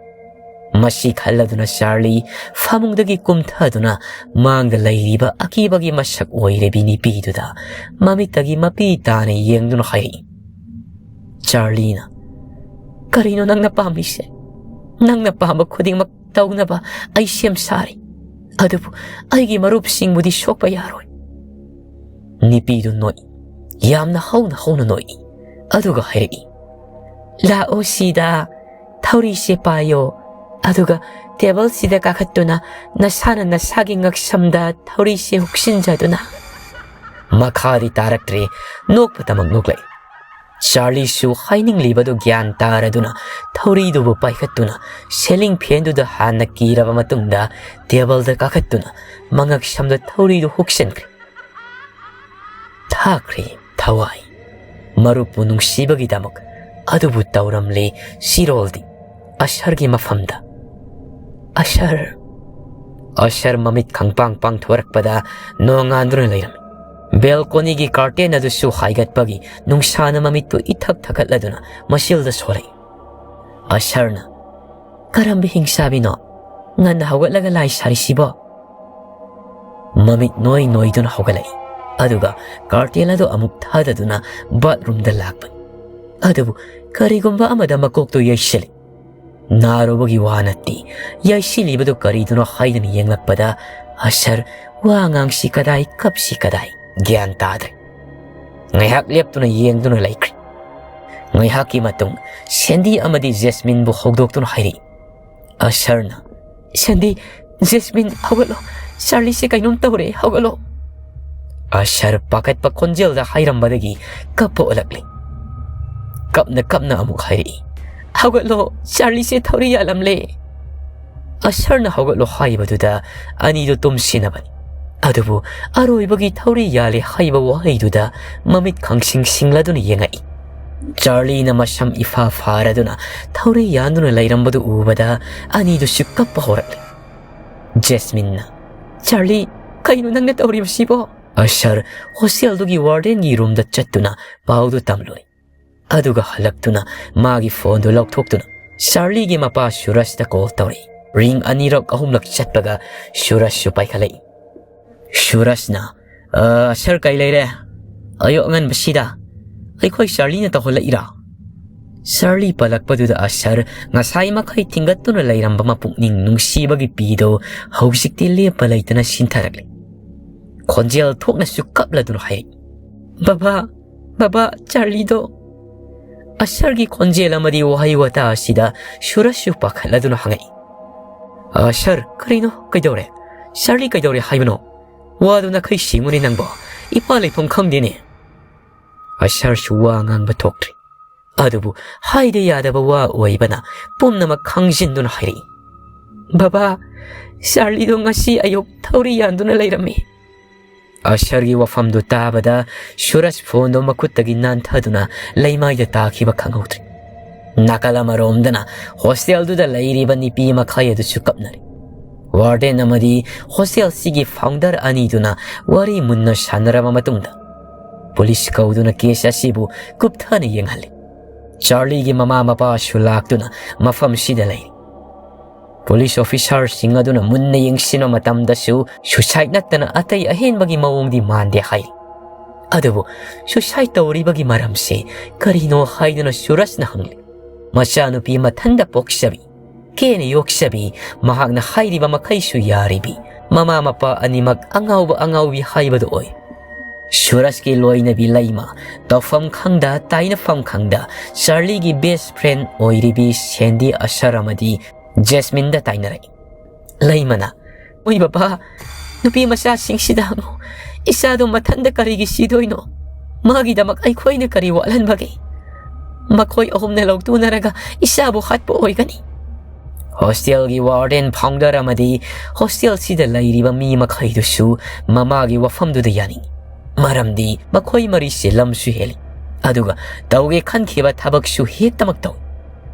ꯃꯁꯤ ꯈꯜꯂꯗꯨꯅ ꯆꯥꯔꯂꯤ ꯐꯃꯨꯡꯗꯒꯤ ꯀꯨꯝꯊꯗꯨꯅ ꯃꯥꯡꯗ ꯂꯩꯔꯤꯕ ꯑꯀꯤꯕꯒꯤ ꯃꯁꯛ ꯑꯣꯏꯔꯕꯤ ꯅꯨꯄꯤꯗꯨꯗ ꯃꯃꯤꯠꯇꯒꯤ ꯃꯄꯤ ꯇꯥꯅ ꯌꯦꯡꯗꯨꯅ ꯍꯥꯏꯔꯛꯏ꯫ ꯆꯥꯔꯂꯤꯅ, "ꯀꯔꯤꯅꯣ ꯅꯪꯅ ꯄꯥꯝꯃꯤꯁꯦ? ꯅꯪꯅ ꯄꯥꯝꯕ ꯈꯨꯗꯤꯡꯃꯛ ꯇꯧꯅꯕ ꯑꯩ ꯁꯦꯝ ꯁꯥꯔꯤ꯫ ꯑꯗꯨꯕꯨ ꯑꯩꯒꯤ ꯃꯔꯨꯞꯁꯤꯡꯕꯨꯗꯤ ꯁꯣꯛꯄ ꯌꯥꯔꯣꯏ꯫" ꯅꯨꯄꯤꯗꯨ ꯅꯣꯛꯏ꯫ ꯌꯥꯝꯅ ꯍꯧꯅ ꯍꯧꯅ ꯅꯣꯛꯏ꯫ ꯑꯗꯨꯒ ꯍꯥꯏꯔꯛꯏ, "ꯂꯥꯛꯑꯣ ꯁꯤꯗ, ꯊꯧꯔꯤꯁꯦ ꯄꯥꯏꯌꯣ꯫ ꯑꯗꯨꯒ ꯇꯦꯕꯜꯁꯤꯗ ꯀꯥꯈꯠꯇꯨꯅ ꯅꯁꯥꯅ ꯅꯁꯥꯒꯤ ꯉꯛꯁꯝꯗ ꯊꯧꯔꯤꯁꯦ ꯍꯨꯛꯁꯤꯟꯖꯗꯨꯅ ꯃꯈꯥꯗꯤ ꯇꯥꯔꯛꯇ꯭ꯔꯦ꯫ ꯅꯣꯛꯄꯇꯃꯛ ꯅꯣꯛꯂꯛꯏ꯫ ꯆꯥꯔꯂꯤꯁꯨ ꯍꯥꯏꯅꯤꯡꯂꯤꯕꯗꯨ ꯒ꯭ꯌꯥꯟ ꯇꯥꯔꯗꯨꯅ ꯊꯧꯔꯤꯗꯨꯕꯨ ꯄꯥꯏꯈꯠꯇꯨꯅ ceiling fan ꯗꯨꯗ ꯍꯥꯟꯅ ꯀꯤꯔꯕ ꯃꯇꯨꯡꯗ table ꯗ ꯀꯥꯈꯠꯇꯨꯅ ꯃꯉꯛ ꯁꯝꯗ ꯊꯧꯔꯤꯗꯨ ꯍꯨꯛꯆꯟꯈ꯭ꯔꯦ꯫ ꯊꯥꯈ꯭ꯔꯦ ꯊꯋꯥꯏ꯫ ꯃꯔꯨꯞꯄꯨ ꯅꯨꯡꯁꯤꯕꯒꯤꯗꯃꯛ꯫ ꯑꯗꯨꯕꯨ ꯇꯧꯔꯝꯂꯦ ꯆꯤꯔꯣꯜꯗꯤ ꯑꯁꯔꯒꯤ ꯃꯐꯝꯗ꯫ ꯑꯁꯔ꯫ ꯑꯁꯔ ꯃꯃꯤꯠ ꯈꯪꯄꯥꯡ ꯄꯥꯡꯊꯣꯔꯛꯄꯗ ꯅꯣꯡꯉꯥꯟꯗꯨꯅ ꯂꯩꯔꯝꯃꯤ꯫ Balcony ꯒꯤ curtain ꯑꯗꯨꯁꯨ ꯍꯥꯏꯒꯠꯄꯒꯤ ꯅꯨꯡꯁꯥꯅ ꯃꯃꯤꯠꯇꯨ ꯏꯊꯛ ꯊꯛꯀꯠꯂꯗꯨꯅ ꯃꯆꯤꯜꯗ ꯁꯣꯜꯂꯛꯏ꯫ ꯑꯁꯔꯅ, "ꯀꯔꯝꯕ ꯍꯤꯡꯆꯥꯕꯤꯅꯣ? ꯉꯟꯅ ꯍꯧꯒꯠꯂꯒ ꯂꯥꯏ ꯁꯥꯔꯤꯁꯤꯕꯣ?" ꯃꯃꯤꯠ ꯅꯣꯏ ꯅꯣꯏꯗꯨꯅ ꯍꯧꯒꯠꯂꯛꯏ꯫ ꯑꯗꯨꯒ curtain ꯑꯗꯨ ꯑꯃꯨꯛ ꯊꯥꯗꯗꯨꯅ bathroom ꯗ ꯂꯥꯛꯄꯅꯤ꯫ ꯑꯗꯨꯕꯨ ꯀꯔꯤꯒꯨꯝꯕ ꯑꯃꯗ ꯃꯀꯣꯛꯇꯨ ꯌꯩꯁꯤꯜꯂꯤ꯫ ꯅꯥꯔꯨꯕꯒꯤ ꯋꯥ ꯅꯠꯇꯦ꯫ ꯌꯩꯁꯤꯜꯂꯤꯕꯗꯨ ꯀꯔꯤꯗꯨꯅꯣ ꯍꯥꯏꯗꯨꯅ ꯌꯦꯡꯂꯛꯄꯗ ꯑꯁꯔ ꯋꯥ ꯉꯥꯡꯁꯤ ꯀꯗꯥꯏ, ꯀꯞꯁꯤ ꯀꯗꯥꯏ ꯒ꯭ꯌꯥꯟ ꯇꯥꯗ꯭ꯔꯦ꯫ ꯉꯥꯏꯍꯥꯛ ꯂꯦꯞꯇꯨꯅ ꯌꯦꯡꯗꯨꯅ ꯂꯩꯈ꯭ꯔꯦ꯫ ꯉꯥꯏꯍꯥꯛꯀꯤ ꯃꯇꯨꯡ ꯁꯦꯟꯗꯤ ꯑꯃꯗꯤ ꯖꯦꯁꯃꯤꯟꯕꯨ ꯍꯧꯗꯣꯛꯇꯨꯅ ꯍꯥꯏꯔꯛꯏ꯫ ꯑꯁꯔꯅ, "ꯁꯦꯟꯗꯤ, ꯖꯦꯁꯃꯤꯟ, ꯍꯧꯒꯠꯂꯣ꯫ ꯆꯥꯔꯂꯤꯁꯦ ꯀꯩꯅꯣꯝ ꯇꯧꯔꯦ, ꯍꯧꯒꯠꯂꯣ꯫" ꯑꯁꯔ ꯄꯥꯈꯠꯄ ꯈꯣꯟꯖꯦꯜꯗ ꯍꯥꯏꯔꯝꯕꯗꯒꯤ ꯀꯞꯄ ꯑꯣꯜꯂꯛꯂꯦ꯫ ꯀꯞꯅ ꯀꯞꯅ ꯑꯃꯨꯛ ꯍꯥꯏꯔꯛꯏ, "ꯍꯧꯒꯠꯂꯣ, ꯆꯥꯔꯂꯤꯁꯦ ꯊꯧꯔꯤ ꯌꯥꯜꯂꯝꯂꯦ꯫" ꯑꯁꯔꯅ ꯍꯧꯒꯠꯂꯣ ꯍꯥꯏꯕꯗꯨꯗ ꯑꯅꯤꯗꯨ ꯇꯨꯝꯁꯤꯟꯅꯕꯅꯤ꯫ ꯑꯗꯨꯕꯨ ꯑꯔꯣꯏꯕꯒꯤ ꯊꯧꯔꯤ ꯌꯥꯜꯂꯦ ꯍꯥꯏꯕ ꯋꯥꯍꯩꯗꯨꯗ ꯃꯃꯤꯠ ꯈꯪꯁꯤꯡ ꯁꯤꯡꯂꯗꯨꯅ ꯌꯦꯡꯉꯛꯏ꯫ ꯆꯥꯔꯂꯤꯅ ꯃꯁꯝ ꯏꯐꯥ ꯐꯥꯔꯗꯨꯅ ꯊꯧꯔꯤ ꯌꯥꯟꯗꯨꯅ ꯂꯩꯔꯝꯕꯗꯨ ꯎꯕꯗ ꯑꯅꯤꯗꯨꯁꯨ ꯀꯞꯄ ꯍꯧꯔꯛꯂꯦ꯫ ꯖꯦꯁꯃꯤꯟꯅ, "ꯆꯥꯔꯂꯤ, ꯀꯩꯅꯣ ꯅꯪꯅ ꯇꯧꯔꯤꯕꯁꯤꯕꯣ?" ꯑꯁꯔ hostel ꯗꯨꯒꯤ warden ꯒꯤ room ꯗ ꯆꯠꯇꯨꯅ ꯄꯥꯎꯗꯨ ꯇꯝꯂꯨꯏ꯫ ꯑꯗꯨꯒ ꯍꯜꯂꯛꯇꯨꯅ ꯃꯥꯒꯤ phone ꯗꯨ ꯂꯧꯊꯣꯛꯇꯨꯅ ꯆꯥꯔꯂꯤꯒꯤ ꯃꯄꯥ ꯁꯨꯔꯖꯇ call ꯇꯧꯔꯛꯏ꯫ Ring ꯑꯅꯤꯔꯛ ꯑꯍꯨꯝꯂꯛ ꯆꯠꯄꯒ ꯁꯨꯔꯖꯁꯨ ꯄꯥꯏꯈꯠꯂꯛꯏ꯫ ꯁꯨꯔꯖꯅ, "ꯑ, ꯁꯔ, ꯀꯩ ꯂꯩꯔꯦ? ꯑꯌꯨꯛ ꯑꯉꯟꯕꯁꯤꯗ ꯑꯩꯈꯣꯏ ꯆꯥꯔꯂꯤꯅ ꯇꯧꯍꯜꯂꯛꯏꯔꯥ?" ꯆꯥꯔꯂꯤ ꯄꯜꯂꯛꯄꯗꯨꯗ ꯑꯁꯔ ꯉꯁꯥꯏ ꯃꯈꯩ ꯊꯤꯡꯒꯠꯇꯨꯅ ꯂꯩꯔꯝꯕ ꯃꯄꯨꯛꯅꯤꯡ ꯅꯨꯡꯁꯤꯕꯒꯤ ꯄꯤꯗꯨ ꯍꯧꯖꯤꯛꯇꯤ ꯂꯦꯞꯄ ꯂꯩꯇꯅ ꯁꯤꯟꯊꯔꯛꯂꯦ꯫ ꯈꯣꯟꯖꯦꯜ ꯊꯣꯛꯅꯁꯨ ꯀꯞꯂꯗꯨꯅ ꯍꯥꯏꯔꯛꯏ, "ꯕꯕꯥ, ꯕꯕꯥ, ꯆꯥꯔꯂꯤꯗꯣ꯫" ꯑꯁꯔꯒꯤ ꯈꯣꯟꯖꯦꯜ ꯑꯃꯗꯤ ꯋꯥꯍꯩ ꯋꯥꯇꯥ ꯑꯁꯤꯗ ꯁꯨꯔꯖꯁꯨ ꯄꯥꯈꯠꯂꯗꯨꯅ ꯍꯪꯉꯛꯏ, "ꯑ, ꯁꯔ, ꯀꯔꯤꯅꯣ? ꯀꯩꯗꯧꯔꯦ? ꯆꯥꯔꯂꯤ ꯀꯩꯗꯧꯔꯦ ꯍꯥꯏꯕꯅꯣ? ꯋꯥꯗꯨ ꯅꯈꯩ ꯁꯦꯡꯉꯨꯅꯦ ꯅꯪꯕꯣ꯫ "ꯏꯄꯥ ꯂꯩꯐꯝ ꯈꯪꯗꯦꯅꯦ"꯫ ꯑꯁꯔꯁꯨ ꯋꯥ ꯉꯥꯡꯕ ꯊꯣꯛꯇ꯭ꯔꯤ꯫ ꯑꯗꯨꯕꯨ ꯍꯥꯏꯗ ꯌꯥꯗꯕ ꯋꯥ ꯑꯣꯏꯕꯅ ꯄꯨꯝꯅꯃꯛ ꯈꯪꯖꯤꯟꯗꯨꯅ ꯍꯥꯏꯔꯛꯏ, "ꯕꯕꯥ, ꯆꯥꯔꯂꯤꯗꯣ ꯉꯁꯤ ꯑꯌꯨꯛ ꯊꯧꯔꯤ ꯌꯥꯟꯗꯨꯅ ꯂꯩꯔꯝꯃꯤ"꯫ ꯑꯁꯔꯒꯤ ꯋꯥꯐꯝꯗꯨ ꯇꯥꯕꯗ ꯁꯨꯔꯖ ꯐꯣꯟꯗꯨ ꯃꯈꯨꯠꯇꯒꯤ ꯅꯥꯟꯊꯗꯨꯅ ꯂꯩꯃꯥꯏꯗ ꯇꯥꯈꯤꯕ ꯈꯪꯍꯧꯗ꯭ꯔꯦ꯫ ꯅꯥꯀꯜ ꯑꯃꯔꯣꯝꯗꯅ ꯍꯣꯁꯇꯦꯜꯗꯨꯗ ꯂꯩꯔꯤꯕ ꯅꯨꯄꯤ ꯃꯈꯩ ꯑꯗꯨꯁꯨ ꯀꯞꯅꯔꯤ꯫ ꯋꯥꯔꯗꯦꯟ ꯑꯃꯗꯤ ꯍꯣꯁꯇꯦꯜꯁꯤꯒꯤ ꯐꯥꯎꯟꯗꯔ ꯑꯅꯤꯗꯨꯅ ꯋꯥꯔꯤ ꯃꯨꯟꯅ ꯁꯥꯟꯅꯔꯕ ꯃꯇꯨꯡꯗ ꯄꯨꯂꯤꯁ ꯀꯧꯗꯨꯅ ꯀꯦꯁ ꯑꯁꯤꯕꯨ ꯀꯨꯞꯊꯅ ꯌꯦꯡꯍꯜꯂꯤ꯫ ꯆꯥꯔꯂꯤꯒꯤ ꯃꯃꯥ ꯃꯄꯥꯁꯨ ꯂꯥꯛꯇꯨꯅ ꯃꯐꯝꯁꯤꯗ ꯂꯩꯔꯤ꯫ ꯄꯨꯂꯤꯁ ꯑꯣꯐꯤꯁꯥꯔꯁꯤꯡ ꯑꯗꯨꯅ ꯃꯨꯟꯅ ꯌꯦꯡꯁꯤꯟꯕ ꯃꯇꯝꯗꯁꯨ ꯁꯨꯁꯥꯏꯗ ꯅꯠꯇꯅ ꯑꯇꯩ ꯑꯍꯦꯟꯕꯒꯤ ꯃꯑꯣꯡꯗꯤ ꯃꯥꯟꯗꯦ ꯍꯥꯏꯔꯤ꯫ ꯑꯗꯨꯕꯨ ꯁꯨꯁꯥꯏꯗ ꯇꯧꯔꯤꯕꯒꯤ ꯃꯔꯝꯁꯤ ꯀꯔꯤꯅꯣ ꯍꯥꯏꯗꯨꯅ ꯁꯨꯔꯖꯅ ꯍꯪꯂꯤ꯫ ꯃꯆꯥꯅꯨꯄꯤ ꯃꯊꯟꯗ ꯄꯣꯛꯆꯕꯤ, ꯀꯦꯅ ꯌꯣꯛꯆꯕꯤ, ꯃꯍꯥꯛꯅ ꯍꯥꯏꯔꯤꯕ ꯃꯈꯩꯁꯨ ꯌꯥꯔꯤꯕꯤ, ꯃꯃꯥ ꯃꯄꯥ ꯑꯅꯤꯃꯛ ꯑꯉꯥꯎꯕ ꯑꯉꯥꯎꯕꯤ ꯍꯥꯏꯕꯗꯨ ꯑꯣꯏ꯫ ꯁꯨꯔꯖꯀꯤ ꯂꯣꯏꯅꯕꯤ ꯂꯩꯃ, ꯇꯧꯐꯝ ꯈꯪꯗ, ꯇꯥꯏꯅꯐꯝ ꯈꯪꯗ, ꯆꯥꯔꯂꯤꯒꯤ ꯕꯦꯁ ꯐ꯭ꯔꯦꯟ ꯑꯣꯏꯔꯤꯕꯤ ꯁꯦꯟꯗꯤ, ꯑꯁꯔ ꯑꯃꯗꯤ ꯖꯦꯁꯃꯤꯟꯗ ꯇꯥꯏꯅꯔꯛꯏ꯫ ꯂꯩꯃꯅ, "ꯍꯣꯏ ꯕꯕꯥ, ꯅꯨꯄꯤ ꯃꯆꯥꯁꯤꯡꯁꯤꯗ ꯍꯪꯉꯨ, ꯏꯆꯥꯗꯣ ꯃꯊꯟꯗ ꯀꯔꯤꯒꯤ ꯁꯤꯗꯣꯏꯅꯣ? ꯃꯥꯒꯤꯗꯃꯛ ꯑꯩꯈꯣꯏꯅ ꯀꯔꯤ ꯋꯥꯠꯍꯟꯕꯒꯦ? ꯃꯈꯣꯏ ꯑꯍꯨꯝꯅ ꯂꯧꯇꯨꯅꯔꯒ ꯏꯆꯥꯕꯨ ꯍꯥꯠꯄ ꯑꯣꯏꯒꯅꯤ"꯫ ꯍꯣꯁꯇꯦꯜꯒꯤ ꯋꯥꯔꯗꯦꯟ, ꯐꯥꯎꯟꯗꯔ ꯑꯃꯗꯤ ꯍꯣꯁꯇꯦꯜꯁꯤꯗ ꯂꯩꯔꯤꯕ ꯃꯤ ꯃꯈꯩꯗꯨꯁꯨ ꯃꯃꯥꯒꯤ ꯋꯥꯐꯝꯗꯨꯗ ꯌꯥꯅꯤꯡꯏ꯫ ꯃꯔꯝꯗꯤ ꯃꯈꯣꯏ ꯃꯔꯤꯁꯦ ꯂꯝꯁꯨ ꯍꯦꯜꯂꯤ, ꯑꯗꯨꯒ ꯇꯧꯒꯦ ꯈꯟꯈꯤꯕ ꯊꯕꯛꯁꯨ ꯍꯦꯛꯇꯃꯛ ꯇꯧꯏ꯫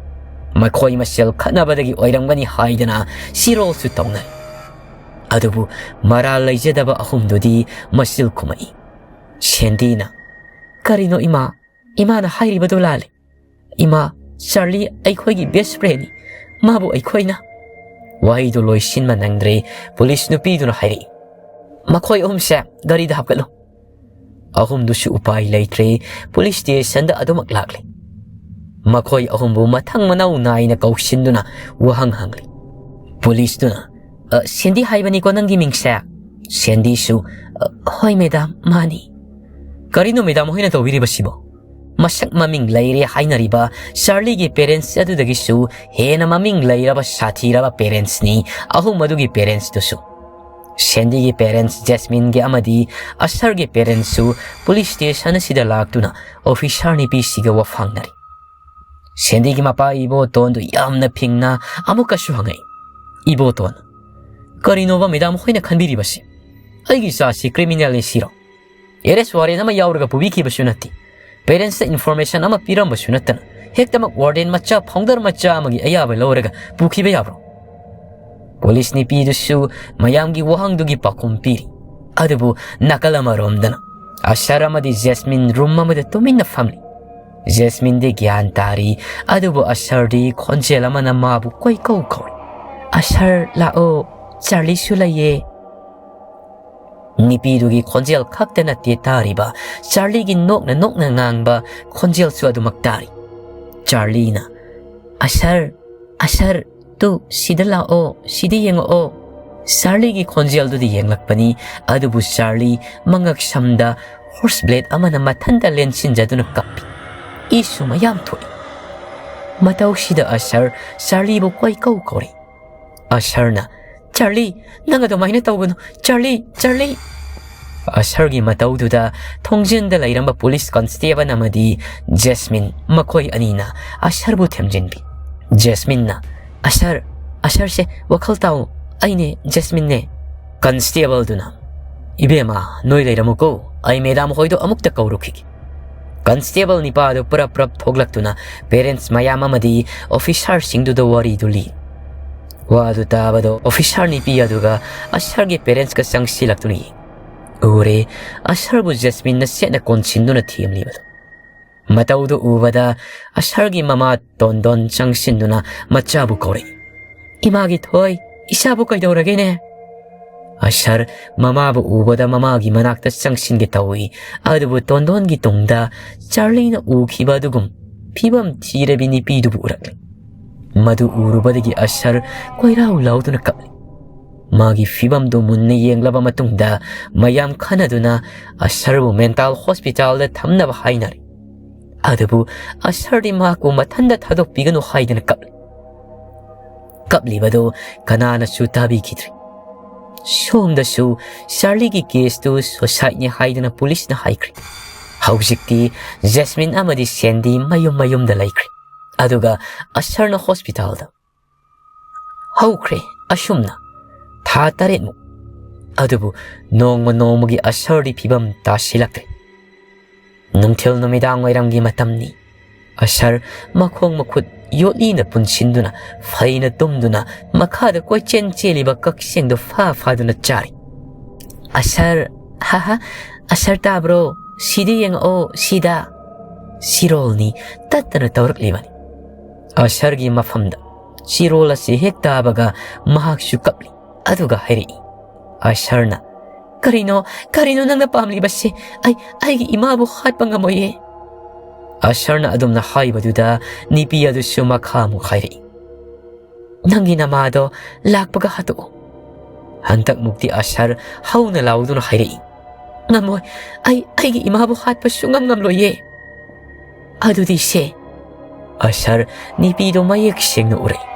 ꯃꯈꯣꯏ ꯃꯁꯦꯜ ꯈꯠꯅꯕꯗꯒꯤ ꯑꯣꯏꯔꯝꯒꯅꯤ ꯍꯥꯏꯗꯅ ꯁꯤꯔꯣꯜꯁꯨ ꯇꯧꯅꯩ꯫ ꯑꯗꯨꯕꯨ ꯃꯔꯥꯜ ꯂꯩꯖꯗꯕ ꯑꯍꯨꯝꯗꯨꯗꯤ ꯃꯆꯤꯜ ꯈꯨꯝꯃꯛꯏ꯫ ꯁꯦꯟꯗꯤꯅ, "ꯀꯔꯤꯅꯣ ꯏꯃꯥ? ꯏꯃꯥꯅ ꯍꯥꯏꯔꯤꯕꯗꯨ ꯂꯥꯜꯂꯤ꯫ ꯏꯃꯥ, ꯆꯥꯔꯂꯤ ꯑꯩꯈꯣꯏꯒꯤ ꯕꯦꯁ ꯐ꯭ꯔꯦꯟꯅꯤ꯫ ꯃꯥꯕꯨ ꯑꯩꯈꯣꯏꯅ"꯫ ꯋꯥꯍꯩꯗꯨ ꯂꯣꯏꯁꯤꯟꯕ ꯅꯪꯗ꯭ꯔꯦ, ꯄꯨꯂꯤꯁ ꯅꯨꯄꯤꯗꯨꯅ ꯍꯥꯏꯔꯛꯏ, "ꯃꯈꯣꯏ ꯑꯍꯨꯝꯁꯦ ꯒꯥꯔꯤꯗ ꯍꯥꯞꯀꯠꯂꯨ"꯫ ꯑꯍꯨꯝꯗꯨꯁꯨ ꯎꯄꯥꯏ ꯂꯩꯇ꯭ꯔꯦ, ꯄꯨꯂꯤꯁ ꯁ꯭ꯇꯦꯁꯟꯗ ꯑꯗꯨꯃꯛ ꯂꯥꯛꯂꯦ꯫ ꯃꯈꯣꯏ ꯑꯍꯨꯝꯕꯨ ꯃꯊꯪ ꯃꯅꯥꯎ ꯅꯥꯏꯅ ꯀꯧꯁꯤꯟꯗꯨꯅ ꯋꯥꯍꯪ ꯍꯪꯂꯤ꯫ ꯄꯨꯂꯤꯁꯇꯨꯅ, "ꯑ, ꯁꯦꯟꯗꯤ ꯍꯥꯏꯕꯅꯤꯀꯣ ꯅꯪꯒꯤ ꯃꯤꯡꯁꯦ?" ꯁꯦꯟꯗꯤꯁꯨ, "ꯑ, ꯍꯣꯏ ꯃꯦꯗꯥꯝ, ꯃꯥꯅꯤ"꯫ "ꯀꯔꯤꯅꯣ ꯃꯦꯗꯥꯝ ꯍꯣꯏꯅ ꯇꯧꯕꯤꯔꯤꯕꯁꯤꯕꯣ? ꯃꯁꯛ ꯃꯃꯤꯡ ꯂꯩꯔꯦ ꯍꯥꯏꯅꯔꯤꯕ ꯆꯥꯔꯂꯤꯒꯤ ꯄꯦꯔꯦꯟꯁ ꯑꯗꯨꯗꯒꯤꯁꯨ ꯍꯦꯟꯅ ꯃꯃꯤꯡ ꯂꯩꯔꯕ ꯁꯥꯊꯤꯔꯕ ꯄꯦꯔꯦꯟꯁꯅꯤ ꯑꯍꯨꯝ ꯑꯗꯨꯒꯤ ꯄꯦꯔꯦꯟꯁꯇꯨꯁꯨ"꯫ ꯁꯦꯟꯗꯤꯒꯤ parents ꯖꯦꯁꯃꯤꯟꯒꯤ ꯑꯃꯗꯤ ꯑꯁꯔꯒꯤ parentsꯁꯨ police station ꯑꯁꯤꯗ ꯂꯥꯛꯇꯨꯅ officer ꯅꯨꯄꯤꯁꯤꯒ ꯋꯥꯐꯥꯡꯅꯔꯤ꯫ ꯁꯦꯟꯗꯤꯒꯤ ꯃꯄꯥ ꯏꯕꯣꯇꯣꯟꯗꯨ ꯌꯥꯝꯅ ꯐꯤꯡꯅ ꯑꯃꯨꯛꯀꯁꯨ ꯍꯪꯉꯛꯏ, "ꯏꯕꯣꯇꯣꯟ, ꯀꯔꯤꯅꯣꯕ madam ꯍꯣꯏꯅ ꯈꯟꯕꯤꯔꯤꯕꯁꯤ? ꯑꯩꯒꯤ ꯏꯆꯥꯁꯤ criminalꯅꯤ ꯁꯤꯔꯣ? Arrest warrant ꯑꯃ ꯌꯥꯎꯔꯒ ꯄꯨꯕꯤꯈꯤꯕꯁꯨ ꯅꯠꯇꯦ꯫ Parentsꯇ information ꯑꯃ ꯄꯤꯔꯝꯕꯁꯨ ꯅꯠꯇꯅ ꯍꯦꯛꯇꯃꯛ warden ꯃꯆꯥ, founder ꯃꯆꯥ ꯑꯃꯒꯤ ꯑꯌꯥꯕ ꯂꯧꯔꯒ ꯄꯨꯈꯤꯕ ꯌꯥꯕ꯭ꯔꯣ?" Police ꯅꯨꯄꯤꯗꯨꯁꯨ ꯃꯌꯥꯝꯒꯤ ꯋꯥꯍꯪꯗꯨꯒꯤ ꯄꯥꯎꯈꯨꯝ ꯄꯤꯔꯤ꯫ ꯑꯗꯨꯕꯨ ꯅꯥꯀꯜ ꯑꯃꯔꯣꯝꯗꯅ ꯑꯁꯔ ꯑꯃꯗꯤ ꯖꯦꯁꯃꯤꯟ room ꯑꯃꯗ ꯇꯨꯃꯤꯟꯅ ꯐꯝꯂꯤ꯫ ꯖꯦꯁꯃꯤꯟꯗꯤ ꯒ꯭ꯌꯥꯟ ꯇꯥꯔꯤ, ꯑꯗꯨꯕꯨ ꯑꯁꯔꯗꯤ ꯈꯣꯟꯖꯦꯜ ꯑꯃꯅ ꯃꯥꯕꯨ ꯀꯣꯏꯀꯧ ꯀꯧꯔꯤ, "ꯑꯁꯔ, ꯂꯥꯛꯑꯣ, ꯆꯥꯔꯂꯤꯁꯨ ꯂꯩꯌꯦ꯫" ꯅꯨꯄꯤꯗꯨꯒꯤ ꯈꯣꯟꯖꯦꯜ ꯈꯛꯇ ꯅꯠꯇꯦ ꯇꯥꯔꯤꯕ, ꯆꯥꯔꯂꯤꯒꯤ ꯅꯣꯛꯅ ꯅꯣꯛꯅ ꯉꯥꯡꯕ ꯈꯣꯟꯖꯦꯜꯁꯨ ꯑꯗꯨꯃꯛ ꯇꯥꯔꯤ꯫ ꯆꯥꯔꯂꯤꯅ, "ꯑꯁꯔ, ꯑꯁꯔ, ꯇꯨ, ꯁꯤꯗ ꯂꯥꯛꯑꯣ, ꯁꯤꯗ ꯌꯦꯡꯉꯛꯑꯣ꯫" ꯆꯥꯔꯂꯤꯒꯤ ꯈꯣꯟꯖꯦꯜꯗꯨꯗ ꯌꯦꯡꯂꯛꯄꯅꯤ, ꯑꯗꯨꯕꯨ ꯆꯥꯔꯂꯤ ꯃꯉꯛ ꯁꯝꯗ horse blade ꯑꯃꯅ ꯃꯊꯟꯇ ꯂꯦꯟꯁꯤꯟꯖꯗꯨꯅ ꯀꯞꯄꯤ꯫ ꯏꯁꯨ ꯃꯌꯥꯝ ꯊꯣꯛꯏ꯫ ꯃꯇꯧꯁꯤꯗ ꯑꯁꯔ ꯆꯥꯔꯂꯤꯕꯨ ꯀꯣꯏꯀꯧ ꯀꯧꯔꯤ꯫ ꯑꯁꯔꯅ, "ꯆꯥꯔꯂꯤ, ꯅꯪ ꯑꯗꯨꯃꯥꯏꯅ ꯇꯧꯒꯅꯨ, ꯆꯥꯔꯂꯤ, ꯆꯥꯔꯂꯤ!" ꯑꯁꯔꯒꯤ ꯃꯇꯧꯗꯨꯗ ꯊꯣꯡꯖꯤꯟꯗ ꯂꯩꯔꯝꯕ police constable ꯑꯃꯗꯤ ꯖꯦꯁꯃꯤꯟ, ꯃꯈꯣꯏ ꯑꯅꯤꯅ ꯑꯁꯔꯕꯨ ꯊꯦꯝꯖꯤꯟꯕꯤ꯫ ꯖꯦꯁꯃꯤꯟꯅ, "ꯑꯁꯔ, ꯑꯁꯔꯁꯦ ꯋꯥꯈꯜ ꯇꯥꯎ, ꯑꯩꯅꯦ, ꯖꯦꯁꯃꯤꯟꯅꯦ꯫" Constableꯗꯨꯅ, "ꯏꯕꯦꯝꯃ, ꯅꯣꯏ ꯂꯩꯔꯝꯃꯨꯀꯣ, ꯑꯩ madam ꯍꯣꯏꯗꯣ ꯑꯃꯨꯛꯇ ꯀꯧꯔꯨꯈꯤꯒꯦ꯫" Constable ꯅꯤꯄꯥꯗꯨ ꯄꯨꯔꯞ ꯄꯨꯔꯞ ꯊꯣꯛꯂꯛꯇꯨꯅ parents ꯃꯌꯥꯝ ꯑꯃꯗꯤ officerꯁꯤꯡꯗꯨꯗ ꯋꯥꯔꯤꯗꯨ ꯂꯤ꯫ ꯋꯥꯗꯨ ꯇꯥꯕꯗ officer ꯅꯨꯄꯤ ꯑꯗꯨꯒ ꯑꯁꯔꯒꯤ parentsꯀ ꯆꯪꯁꯤꯜꯂꯛꯇꯨꯅ ꯌꯦꯡ ꯎꯔꯦ꯫ ꯑꯁꯔꯕꯨ ꯖꯦꯁꯃꯤꯟꯅ ꯁꯦꯠꯅ ꯀꯣꯟꯁꯤꯟꯗꯨꯅ ꯊꯦꯝꯂꯤꯕꯗꯨ꯫ ꯃꯇꯧꯗꯨ ꯎꯕꯗ ꯑꯁꯔꯒꯤ ꯃꯃꯥ ꯇꯣꯟꯗꯣꯟ ꯆꯪꯁꯤꯟꯗꯨꯅ ꯃꯆꯥꯕꯨ ꯀꯧꯔꯛꯏ, "ꯏꯃꯥꯒꯤ ꯊꯣꯏ, ꯏꯆꯥꯕꯨ ꯀꯩꯗꯧꯔꯒꯦꯅꯦ?" ꯑꯁꯔ ꯃꯃꯥꯕꯨ ꯎꯕꯗ ꯃꯃꯥꯒꯤ ꯃꯅꯥꯛꯇ ꯆꯪꯁꯤꯟꯒꯦ ꯇꯧꯏ꯫ ꯑꯗꯨꯕꯨ ꯇꯣꯟꯗꯣꯟꯒꯤ ꯇꯨꯡꯗ ꯆꯥꯔꯂꯤꯅ ꯎꯈꯤꯕ ꯑꯗꯨꯒꯨꯝ ꯐꯤꯕꯝ ꯊꯤꯔꯕꯤ ꯅꯨꯄꯤꯗꯨꯕꯨ ꯎꯔꯛꯂꯦ꯫ ꯃꯗꯨ ꯎꯔꯨꯕꯗꯒꯤ ꯑꯁꯔ ꯀꯣꯏꯔꯥꯎ ꯂꯥꯎꯗꯨꯅ ꯀꯞꯂꯤ꯫ ꯃꯥꯒꯤ ꯐꯤꯕꯝꯗꯨ ꯃꯨꯟꯅ ꯌꯦꯡꯂꯕ ꯃꯇꯨꯡꯗ ꯃꯌꯥꯝ ꯈꯟꯅꯗꯨꯅ ꯑꯁꯔꯕꯨ mental hospitalꯗ ꯊꯝꯅꯕ ꯍꯥꯏꯅꯔꯦ꯫ ꯑꯗꯨꯕꯨ ꯑꯁꯔꯗꯤ ꯃꯍꯥꯛꯄꯨ ꯃꯊꯟꯗ ꯊꯥꯗꯣꯛꯄꯤꯒꯅꯨ ꯍꯥꯏꯗꯅ ꯀꯞꯂꯤ꯫ ꯀꯞꯂꯤꯕꯗꯨ ꯀꯅꯥꯅꯁꯨ ꯇꯥꯕꯤꯈꯤꯗ꯭ꯔꯦ꯫ ꯁꯣꯝꯗꯁꯨ ꯆꯥꯔꯂꯤꯒꯤ ꯀꯦꯁꯇꯨ ꯁꯨꯁꯥꯏꯗꯅꯤ ꯍꯥꯏꯗꯨꯅ ꯄꯨꯂꯤꯁꯅ ꯍꯥꯏꯈ꯭ꯔꯦ꯫ ꯍꯧꯖꯤꯛꯇꯤ ꯖꯦꯁꯃꯤꯟ ꯑꯃꯗꯤ ꯁꯦꯟꯗꯤ ꯃꯌꯨꯝ ꯃꯌꯨꯝꯗ ꯂꯩꯈ꯭ꯔꯦ꯫ ꯑꯗꯨꯒ ꯑꯁꯔꯅ ꯍꯣꯁꯄꯤꯇꯥꯜꯗ꯫ ꯍꯧꯈ꯭ꯔꯦ ꯑꯁꯨꯝꯅ ꯊꯥ ꯇꯔꯦꯠꯃꯨꯛ꯫ ꯑꯗꯨꯕꯨ ꯅꯣꯡꯃ ꯅꯣꯡꯃꯒꯤ ꯑꯁꯔꯗꯤ ꯐꯤꯕꯝ ꯇꯥꯁꯤꯜꯂꯛꯇ꯭ꯔꯦ꯫ ꯅꯨꯡꯊꯤꯜ ꯅꯨꯃꯤꯗꯥꯡ ꯋꯥꯏꯔꯝꯒꯤ ꯃꯇꯝꯅꯤ꯫ ꯑꯁꯔ ꯃꯈꯣꯡ ꯃꯈꯨꯠ ꯌꯣꯠꯂꯤꯅ ꯄꯨꯟꯁꯤꯟꯗꯨꯅ, ꯐꯩꯅ ꯇꯨꯝꯗꯨꯅ, ꯃꯈꯥꯗ ꯀꯣꯏꯆꯦꯟ ꯆꯦꯜꯂꯤꯕ ꯀꯛꯆꯦꯡꯗꯨ ꯐꯥ ꯐꯥꯗꯨꯅ ꯆꯥꯔꯤ꯫ "ꯑꯁꯔ, ꯍꯥ ꯍꯥ, ꯑꯁꯔ ꯇꯥꯕ꯭ꯔꯣ? ꯁꯤꯗ ꯌꯦꯡꯉꯛꯑꯣ, ꯁꯤꯗ!" ꯆꯤꯔꯣꯜꯅꯤ ꯇꯠꯇꯅ ꯇꯧꯔꯛꯂꯤꯕꯅꯤ꯫ ꯑꯁꯔꯒꯤ ꯃꯐꯝꯗ ꯆꯤꯔꯣꯜ ꯑꯁꯤ ꯍꯦꯛ ꯇꯥꯕꯒ ꯃꯍꯥꯛꯁꯨ ꯀꯞꯂꯤ꯫ ꯑꯗꯨꯒ ꯍꯥꯏꯔꯛꯏ꯫ ꯑꯁꯔꯅ, "ꯀꯔꯤꯅꯣ, ꯀꯔꯤꯅꯣ ꯅꯪꯅ ꯄꯥꯝꯂꯤꯕꯁꯦ? ꯑꯩ, ꯑꯩꯒꯤ ꯏꯃꯥꯕꯨ ꯍꯥꯠꯄ ꯉꯝꯃꯣꯏꯌꯦ꯫" ꯑꯁꯔꯅ ꯑꯗꯨꯝꯅ ꯍꯥꯏꯕꯗꯨꯗ ꯅꯤꯄꯤ ꯑꯗꯨꯁꯨ ꯃꯈꯥ ꯑꯃꯨꯛ ꯍꯥꯏꯔꯛꯏ꯫ "ꯅꯪꯒꯤ ꯅꯃꯥꯗꯣ ꯂꯥꯛꯄꯒ ꯍꯥꯠꯇꯣꯛꯑꯣ꯫" ꯍꯟꯗꯛꯃꯨꯛꯇꯤ ꯑꯁꯔ ꯍꯧꯅ ꯂꯥꯎꯗꯨꯅ ꯍꯥꯏꯔꯛꯏ꯫ "ꯉꯝꯃꯣꯏ, ꯑꯩ, ꯑꯩꯒꯤ ꯏꯃꯥꯕꯨ ꯍꯥꯠꯄ ꯁꯨꯡꯉꯝ ꯉꯝꯂꯣꯏꯌꯦ꯫" "ꯑꯗꯨꯗꯤ ꯁꯦ꯫" ꯑꯁꯔ ꯅꯤꯄꯤꯗꯨ ꯃꯌꯦꯛ ꯁꯦꯡꯅ ꯎꯔꯛꯏ꯫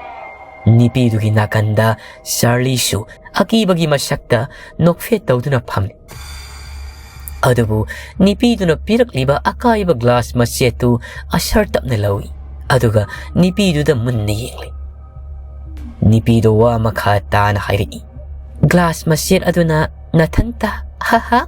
ꯅꯤꯄꯤꯗꯨꯒꯤ ꯅꯥꯀꯟꯗ ꯆꯥꯔꯂꯤꯁꯨ ꯑꯀꯤꯕꯒꯤ ꯃꯁꯛꯇ ꯅꯣꯛꯐꯦꯠ ꯇꯧꯗꯨꯅ ꯐꯝꯂꯤ꯫ ꯑꯗꯨꯕꯨ ꯅꯤꯄꯤꯗꯨꯅ ꯄꯤꯔꯛꯂꯤꯕ ꯑꯀꯥꯏꯕ ꯒ꯭ꯂꯥꯁ ꯃꯆꯦꯠꯇꯨ ꯑꯁꯔ ꯇꯞꯅ ꯂꯧꯏ, ꯑꯗꯨꯒ ꯅꯤꯄꯤꯗꯨꯗ ꯃꯨꯟꯅ ꯌꯦꯡꯂꯤ꯫ ꯅꯤꯄꯤꯗꯨ ꯋꯥ ꯃꯈꯥ ꯇꯥꯅ ꯍꯥꯏꯔꯛꯏ꯫ "ꯒ꯭ꯂꯥꯁ ꯃꯆꯦꯠ ꯑꯗꯨꯅ ꯅꯊꯟꯇ, ꯍꯥ ꯍꯥ꯫"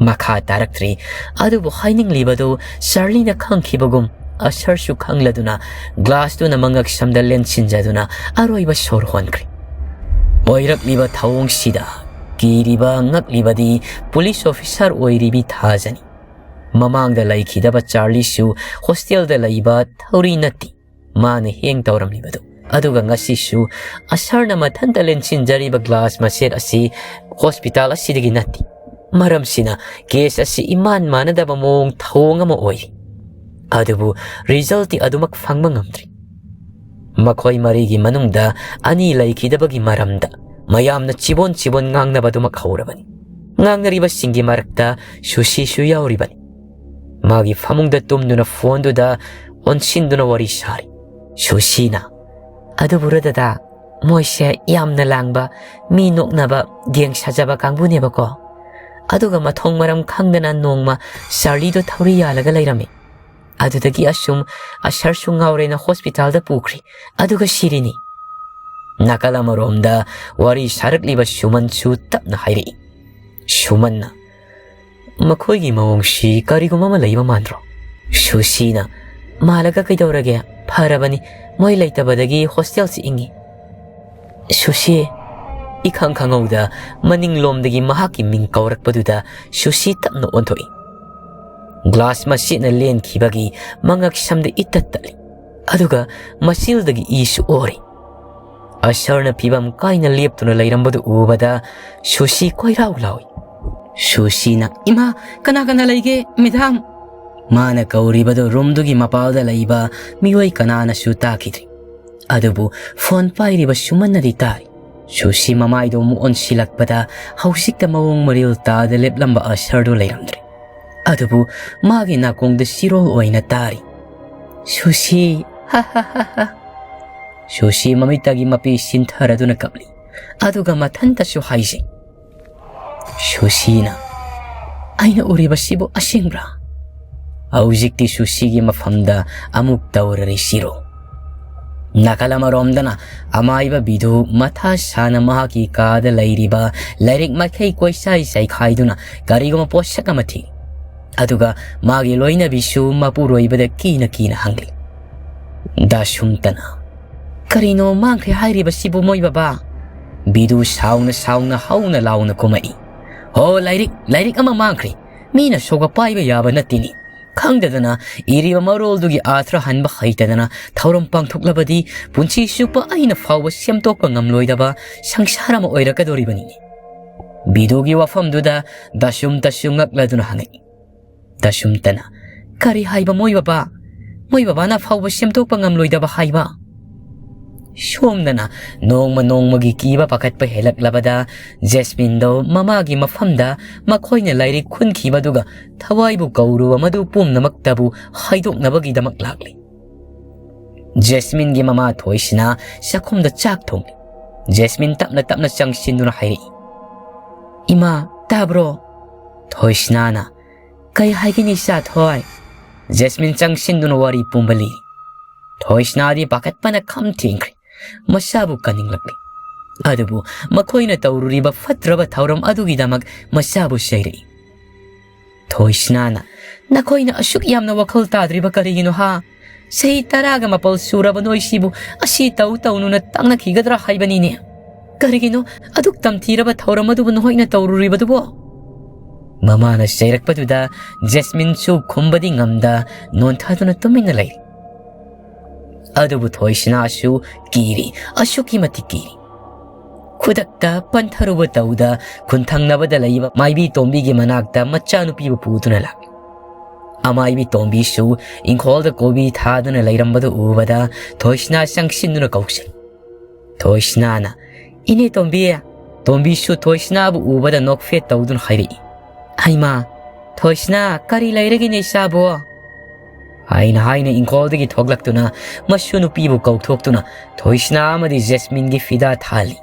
ꯃꯈꯥ ꯇꯥꯔꯛꯇ꯭ꯔꯤ꯫ ꯑꯗꯨꯕꯨ ꯍꯥꯏꯅꯤꯡꯂꯤꯕꯗꯨ ꯆꯥꯔꯂꯤꯅ ꯈꯪꯈꯤꯕꯒꯨꯝ ꯑꯁꯔꯁꯨ ꯈꯪꯂꯗꯨꯅ ꯒ꯭ꯂꯥꯁꯇꯨꯅ ꯃꯉꯛꯁꯝꯗ ꯂꯦꯟꯁꯤꯟꯖꯗꯨꯅ ꯑꯔꯣꯏꯕ ꯁꯣꯔ ꯍꯣꯟꯈ꯭ꯔꯦ꯫ ꯑꯣꯏꯔꯛꯂꯤꯕ ꯊꯧꯑꯣꯡꯁꯤꯗ ꯀꯤꯔꯤꯕ ꯉꯛꯂꯤꯕꯗꯤ ꯄꯨꯂꯤꯁ ꯑꯣꯐꯤꯁꯥꯔ ꯑꯣꯏꯔꯤꯕꯤ ꯊꯥꯖꯅꯤ꯫ ꯃꯃꯥꯡꯗ ꯂꯩꯈꯤꯗꯕ ꯆꯥꯔꯂꯤꯁꯨ ꯍꯣꯁꯇꯦꯜꯗ ꯂꯩꯕ ꯊꯧꯔꯤ ꯅꯠꯇꯦ꯫ ꯃꯥꯅ ꯍꯦꯡ ꯇꯧꯔꯝꯂꯤꯕꯗꯨ꯫ ꯑꯗꯨꯒ ꯉꯁꯤꯁꯨ ꯑꯁꯔꯅ ꯃꯊꯟꯇ ꯂꯦꯟꯁꯤꯟꯖꯔꯤꯕ ꯒ꯭ꯂꯥꯁ ꯃꯆꯦꯠ ꯑꯁꯤ ꯍꯣꯁꯄꯤꯇꯥꯜ ꯑꯁꯤꯗꯒꯤ ꯅꯠꯇꯦ꯫ ꯃꯔꯝꯁꯤꯅ ꯀꯦꯁ ꯑꯁꯤ ꯏꯃꯥꯟ ꯃꯥꯟꯅꯗꯕ ꯃꯑꯣꯡ ꯊꯧꯑꯣꯡ ꯑꯃ ꯑꯣꯏꯔꯤ꯫ ꯑꯗꯨꯕꯨ ꯔꯤꯖꯜꯇꯤ ꯑꯗꯨꯃꯛ ꯐꯪꯕ ꯉꯝꯗ꯭ꯔꯤ꯫ ꯃꯈꯣꯏ ꯃꯔꯤꯒꯤ ꯃꯅꯨꯡꯗ ꯑꯅꯤ ꯂꯩꯈꯤꯗꯕꯒꯤ ꯃꯔꯝꯗ ꯃꯌꯥꯝꯅ ꯆꯤꯕꯣꯟ ꯆꯤꯕꯣꯟ ꯉꯥꯡꯅꯕ ꯑꯗꯨꯃꯛ ꯍꯧꯔꯕꯅꯤ꯫ ꯉꯥꯡꯅꯔꯤꯕꯁꯤꯡꯒꯤ ꯃꯔꯛꯇ ꯁꯨꯁꯤꯁꯨ ꯌꯥꯎꯔꯤꯕꯅꯤ꯫ ꯃꯥꯒꯤ ꯐꯃꯨꯡꯗ ꯇꯨꯝꯗꯨꯅ ꯐꯣꯟꯗꯨꯗ ꯑꯣꯟꯁꯤꯟꯗꯨꯅ ꯋꯥꯔꯤ ꯁꯥꯔꯤ꯫ ꯁꯨꯁꯤꯅ, "ꯑꯗꯨꯕꯨꯔ ꯗꯗꯥ, ꯃꯣꯏꯁꯦ ꯌꯥꯝꯅ ꯂꯥꯡꯕ, ꯃꯤ ꯅꯣꯛꯅꯕ, ꯒꯦꯡ ꯁꯥꯖꯕ ꯀꯥꯡꯕꯨꯅꯦꯕꯀꯣ꯫ ꯑꯗꯨꯒ ꯃꯊꯣꯡ ꯃꯔꯝ ꯈꯪꯗꯅ ꯅꯣꯡꯃ ꯆꯥꯔꯂꯤꯗꯣ ꯊꯧꯔꯤ ꯌꯥꯜꯂꯒ ꯂꯩꯔꯝꯃꯤ꯫ ꯑꯗꯨꯗꯒꯤ ꯑꯁꯨꯝ ꯑꯁꯔꯁꯨ ꯉꯥꯎꯔꯦꯅ ꯍꯣꯁꯄꯤꯇꯥꯜꯗ ꯄꯨꯈ꯭ꯔꯤ, ꯑꯗꯨꯒ ꯁꯤꯔꯤꯅꯤ꯫ ꯅꯥꯀꯜ ꯑꯃꯔꯣꯝꯗ ꯋꯥꯔꯤ ꯁꯥꯔꯛꯂꯤꯕ ꯁꯨꯃꯟꯁꯨ ꯇꯞꯅ ꯍꯥꯏꯔꯛꯏ꯫ ꯁꯨꯃꯟꯅ, "ꯃꯈꯣꯏꯒꯤ ꯃꯑꯣꯡꯁꯤ ꯀꯔꯤꯒꯨꯝꯕ ꯑꯃ ꯂꯩꯕ ꯃꯥꯟꯗ꯭ꯔꯣ?" ꯁꯨꯁꯤꯅ, "ꯃꯥꯜꯂꯒ ꯀꯩꯗꯧꯔꯒꯦ? ꯐꯔꯕꯅꯤ, ꯃꯣꯏ ꯂꯩꯇꯕꯗꯒꯤ ꯍꯣꯁꯇꯦꯜꯁꯤ ꯏꯪꯉꯤ꯫" "ꯁꯨꯁꯤ!" ꯏꯈꯪ ꯈꯪꯍꯧꯗ ꯃꯅꯤꯡꯂꯣꯝꯗꯒꯤ ꯃꯍꯥꯛꯀꯤ ꯃꯤꯡ ꯀꯧꯔꯛꯄꯗꯨꯗ ꯁꯨꯁꯤ ꯇꯞꯅ ꯑꯣꯟꯊꯣꯛꯏ꯫ ꯒ꯭ꯂꯥꯁ ꯃꯆꯦꯠꯅ ꯂꯦꯟꯈꯤꯕꯒꯤ ꯃꯉꯛ ꯁꯝꯗ ꯏꯇꯠ ꯇꯠꯂꯤ꯫ ꯑꯗꯨꯒ ꯃꯆꯤꯜꯗꯒꯤ ꯏꯁꯨ ꯑꯣꯔꯤ꯫ ꯑꯁꯔꯅ ꯐꯤꯕꯝ ꯀꯥꯏꯅ ꯂꯦꯞꯇꯨꯅ ꯂꯩꯔꯝꯕꯗꯨ ꯎꯕꯗ ꯁꯨꯁꯤ ꯀꯣꯏꯔꯥꯎ ꯂꯥꯎꯏ꯫ ꯁꯨꯁꯤꯅ, "ꯏꯃꯥ, ꯀꯅꯥ ꯀꯅꯥ ꯂꯩꯒꯦ, ꯃꯦꯗꯥꯝ?" ꯃꯥꯅ ꯀꯧꯔꯤꯕꯗꯨ ꯔꯨꯝꯗꯨꯒꯤ ꯃꯄꯥꯜꯗ ꯂꯩꯕ ꯃꯤꯑꯣꯏ ꯀꯅꯥꯅꯁꯨ ꯇꯥꯈꯤꯗ꯭ꯔꯤ꯫ ꯑꯗꯨꯕꯨ ꯐꯣꯟ ꯄꯥꯏꯔꯤꯕ ꯁꯨꯃꯟꯅꯗꯤ ꯇꯥꯔꯤ꯫ ꯁꯨꯁꯤ ꯃꯃꯥꯏꯗꯣ ꯑꯃꯨꯛ ꯑꯣꯟꯁꯤꯜꯂꯛꯄꯗ ꯍꯧꯖꯤꯛꯇ ꯃꯑꯣꯡ ꯃꯔꯤꯜ ꯇꯥꯗ ꯂꯦꯞꯂꯝꯕ ꯑꯁꯔꯗꯨ ꯂꯩꯔꯝꯗ꯭ꯔꯦ꯫ ꯑꯗꯨꯕꯨ ꯃꯥꯒꯤ ꯅꯥꯀꯣꯡꯗ ꯁꯤꯔꯣꯜ ꯑꯣꯏꯅ ꯇꯥꯔꯤ꯫ "ꯁꯨꯁꯤ, ꯍꯥ ꯍꯥ ꯍꯥ ꯍꯥ꯫" ꯁꯨꯁꯤ ꯃꯃꯤꯠꯇꯒꯤ ꯃꯄꯤ ꯁꯤꯟꯊꯔꯗꯨꯅ ꯀꯞꯂꯤ꯫ ꯑꯗꯨꯒ ꯃꯊꯟꯇꯁꯨ ꯍꯥꯏꯖꯩ, "ꯁꯨꯁꯤꯅ, ꯑꯩꯅ ꯎꯔꯤꯕꯁꯤꯕꯨ ꯑꯁꯦꯡꯕ꯭ꯔꯥ?" ꯍꯧꯖꯤꯛꯇꯤ ꯁꯨꯁꯤꯒꯤ ꯃꯐꯝꯗ ꯑꯃꯨꯛ ꯇꯧꯔꯔꯤ ꯁꯤꯔꯣ꯫ ꯅꯥꯀꯜ ꯑꯃꯔꯣꯝꯗꯅ ꯑꯃꯥꯏꯕ ꯕꯤꯗꯨ ꯃꯊꯥ ꯁꯥꯅ ꯃꯍꯥꯛꯀꯤ ꯀꯥꯗ ꯂꯩꯔꯤꯕ ꯂꯥꯏꯔꯤꯛ ꯃꯈꯩ ꯀꯣꯏꯆꯥꯏ ꯆꯥꯏꯈꯥꯏꯗꯨꯅ ꯀꯔꯤꯒꯨꯝꯕ ꯄꯣꯠꯁꯛ ꯑꯃ ꯊꯤ꯫ ꯑꯗꯨꯒ ꯃꯥꯒꯤ ꯂꯣꯏꯅꯕꯤꯁꯨ ꯃꯄꯨꯔꯣꯏꯕꯗ ꯀꯤꯅ ꯀꯤꯅ ꯍꯪꯂꯤ꯫ ꯗꯥꯁꯨꯝꯇꯅ, "ꯀꯔꯤꯅꯣ ꯃꯥꯡꯈ꯭ꯔꯦ ꯍꯥꯏꯔꯤꯕꯁꯤꯕꯨ, ꯃꯣꯏ ꯕꯕꯥ?" ꯕꯤꯗꯨ ꯁꯥꯎꯅ ꯁꯥꯎꯅ ꯍꯧꯅ ꯂꯥꯎꯅ ꯀꯨꯝꯃꯛꯏ꯫ "ꯍꯣ, ꯂꯥꯏꯔꯤꯛ, ꯂꯥꯏꯔꯤꯛ ꯑꯃ ꯃꯥꯡꯈ꯭ꯔꯦ꯫ ꯃꯤꯅ ꯁꯣꯛꯄ ꯄꯥꯏꯕ ꯌꯥꯕ ꯅꯠꯇꯦꯅꯤ꯫ ꯈꯪꯗꯗꯅ ꯏꯔꯤꯕ ꯃꯔꯣꯜꯗꯨꯒꯤ ꯑꯥꯊ꯭ꯔ ꯍꯟꯕ ꯍꯩꯇꯗꯅ ꯊꯧꯔꯝ ꯄꯥꯡꯊꯣꯛꯂꯕꯗꯤ ꯄꯨꯟꯁꯤ ꯆꯨꯞꯄ ꯑꯩꯅ ꯐꯥꯎꯕ ꯁꯦꯝꯗꯣꯛꯄ ꯉꯝꯂꯣꯏꯗꯕ ꯁꯪꯁꯥꯔ ꯑꯃ ꯑꯣꯏꯔꯛꯀꯗꯧꯔꯤꯕꯅꯤꯅꯦ꯫" ꯕꯤꯗꯨꯒꯤ ꯋꯥꯐꯝꯗꯨꯗ ꯗꯥꯁꯨꯝꯇꯁꯨ ꯉꯛꯂꯗꯨꯅ ꯍꯪꯉꯛꯏ꯫ ꯗꯥꯁꯨꯝꯇꯅ, "ꯀꯔꯤ ꯍꯥꯏꯕ, ꯃꯣꯏ ꯕꯕꯥ? ꯃꯣꯏ ꯕꯕꯥꯅ ꯐꯥꯎꯕ ꯁꯦꯝꯗꯣꯛꯄ ꯉꯝꯂꯣꯏꯗꯕ ꯍꯥꯏꯕ?" ꯁꯣꯝꯗꯅ ꯅꯣꯡꯃ ꯅꯣꯡꯃꯒꯤ ꯀꯤꯕ ꯄꯥꯈꯠꯄ ꯍꯦꯜꯂꯛꯂꯕꯗ ꯖꯦꯁꯃꯤꯟꯗꯣ ꯃꯃꯥꯒꯤ ꯃꯐꯝꯗ ꯃꯈꯣꯏꯅ ꯂꯥꯏꯔꯤꯛ ꯈꯨꯟꯈꯤꯕꯗꯨꯒ ꯊꯋꯥꯏꯕꯨ ꯀꯧꯔꯨꯕ ꯃꯗꯨ ꯄꯨꯝꯅꯃꯛꯇꯕꯨ ꯍꯥꯏꯗꯣꯛꯅꯕꯒꯤꯗꯃꯛ ꯂꯥꯛꯂꯤ꯫ ꯖꯦꯁꯃꯤꯟꯒꯤ ꯃꯃꯥ ꯊꯣꯏꯁꯅꯥ ꯆꯥꯛꯈꯨꯝꯗ ꯆꯥꯛ ꯊꯣꯡꯂꯤ꯫ ꯖꯦꯁꯃꯤꯟ ꯇꯞꯅ ꯇꯞꯅ ꯆꯪꯁꯤꯟꯗꯨꯅ ꯍꯥꯏꯔꯛꯏ, "ꯏꯃꯥ, ꯇꯥꯕ꯭ꯔꯣ?" ꯊꯣꯏꯁꯅꯥꯅ, "ꯀꯩ ꯍꯥꯏꯒꯅꯤ ꯏꯆꯥ ꯊꯣꯏ?" ꯖꯦꯁꯃꯤꯟ ꯆꯪꯁꯤꯟꯗꯨꯅ ꯋꯥꯔꯤ ꯄꯨꯝꯕ ꯂꯤꯔꯤ꯫ ꯊꯣꯏꯁꯅꯥꯗꯤ ꯄꯥꯈꯠꯄꯅ ꯈꯝ ꯊꯦꯡꯈ꯭ꯔꯦ꯫ ꯃꯁꯥꯕꯨ ꯀꯟꯅꯤꯡꯂꯛꯂꯤ꯫ ꯑꯗꯨꯕꯨ ꯃꯈꯣꯏꯅ ꯇꯧꯔꯨꯔꯤꯕ ꯐꯠꯇ꯭ꯔꯕ ꯊꯧꯔꯝ ꯑꯗꯨꯒꯤꯗꯃꯛ ꯃꯁꯥꯕꯨ ꯆꯩꯔꯛꯏ꯫ ꯊꯣꯏꯁꯅꯥꯅ, "ꯅꯈꯣꯏꯅ ꯑꯁꯨꯛ ꯌꯥꯝꯅ ꯋꯥꯈꯜ ꯇꯥꯗ꯭ꯔꯤꯕ ꯀꯔꯤꯒꯤꯅꯣ ꯍꯥ? ꯆꯍꯤ ꯇꯔꯥꯒ ꯃꯥꯄꯜ ꯁꯨꯔꯕ ꯅꯣꯏꯁꯤꯕꯨ ꯑꯁꯤ ꯇꯧ ꯇꯧꯅꯨꯅ ꯇꯥꯛꯅꯈꯤꯒꯗ꯭ꯔꯥ ꯍꯥꯏꯕꯅꯤꯅꯦ꯫ ꯀꯔꯤꯒꯤꯅꯣ ꯑꯗꯨꯛ ꯇꯝꯊꯤꯔꯕ ꯊꯧꯔꯝ ꯑꯗꯨꯕꯨ ꯅꯈꯣꯏꯅ ꯇꯧꯔꯨꯔꯤꯕꯗꯨꯕꯣ?" ꯃꯃꯥꯅ ꯆꯩꯔꯛꯄꯗꯨꯗ ꯖꯦꯁꯃꯤꯟꯁꯨ ꯈꯨꯝꯕꯗꯤ ꯉꯝꯗ ꯅꯣꯟꯊꯗꯨꯅ ꯇꯨꯃꯤꯟꯅ ꯂꯩꯔꯤ꯫ ꯑꯗꯨꯕꯨ ꯊꯣꯏꯁꯅꯥꯁꯨ ꯀꯤꯔꯤ, ꯑꯁꯨꯛꯀꯤ ꯃꯇꯤꯛ ꯀꯤꯔꯤ꯫ ꯈꯨꯗꯛꯇ ꯄꯟꯊꯔꯨꯕ ꯇꯧꯗ ꯈꯨꯟꯊꯪꯅꯕꯗ ꯂꯩꯕ ꯃꯥꯏꯕꯤ ꯇꯣꯝꯕꯤꯒꯤ ꯃꯅꯥꯛꯇ ꯃꯆꯥꯅꯨꯄꯤꯕꯨ ꯄꯨꯗꯨꯅ ꯂꯥꯛꯂꯤ꯫ ꯑꯃꯥꯏꯕꯤ ꯇꯣꯝꯕꯤꯁꯨ ꯏꯪꯈꯣꯜꯗ ꯀꯣꯕꯤ ꯊꯥꯗꯨꯅ ꯂꯩꯔꯝꯕꯗꯨ ꯎꯕꯗ ꯊꯣꯏꯁꯅꯥ ꯆꯪꯁꯤꯟꯗꯨꯅ ꯀꯧꯁꯤ꯫ ꯊꯣꯏꯁꯅꯥꯅ, "ꯏꯅꯦ ꯇꯣꯝꯕꯤ!" ꯇꯣꯝꯕꯤꯁꯨ ꯊꯣꯏꯁꯅꯥꯕꯨ ꯎꯕꯗ ꯅꯣꯛꯐꯦꯠ ꯇꯧꯗꯨꯅ ꯍꯥꯏꯔꯛꯏ, "ꯍꯩꯃꯥ, ꯊꯣꯏꯁꯅꯥ, ꯀꯔꯤ ꯂꯩꯔꯒꯦꯅꯦ ꯏꯆꯥꯕꯣ?" ꯍꯥꯏꯅ ꯍꯥꯏꯅ ꯏꯪꯈꯣꯜꯗꯒꯤ ꯊꯣꯛꯂꯛꯇꯨꯅ ꯃꯁꯨ ꯅꯨꯄꯤꯕꯨ ꯀꯧꯊꯣꯛꯇꯨꯅ ꯊꯣꯏꯁꯅꯥ ꯑꯃꯗꯤ ꯖꯦꯁꯃꯤꯟꯒꯤ ꯐꯤꯗꯥ ꯊꯥꯍꯜꯂꯤ꯫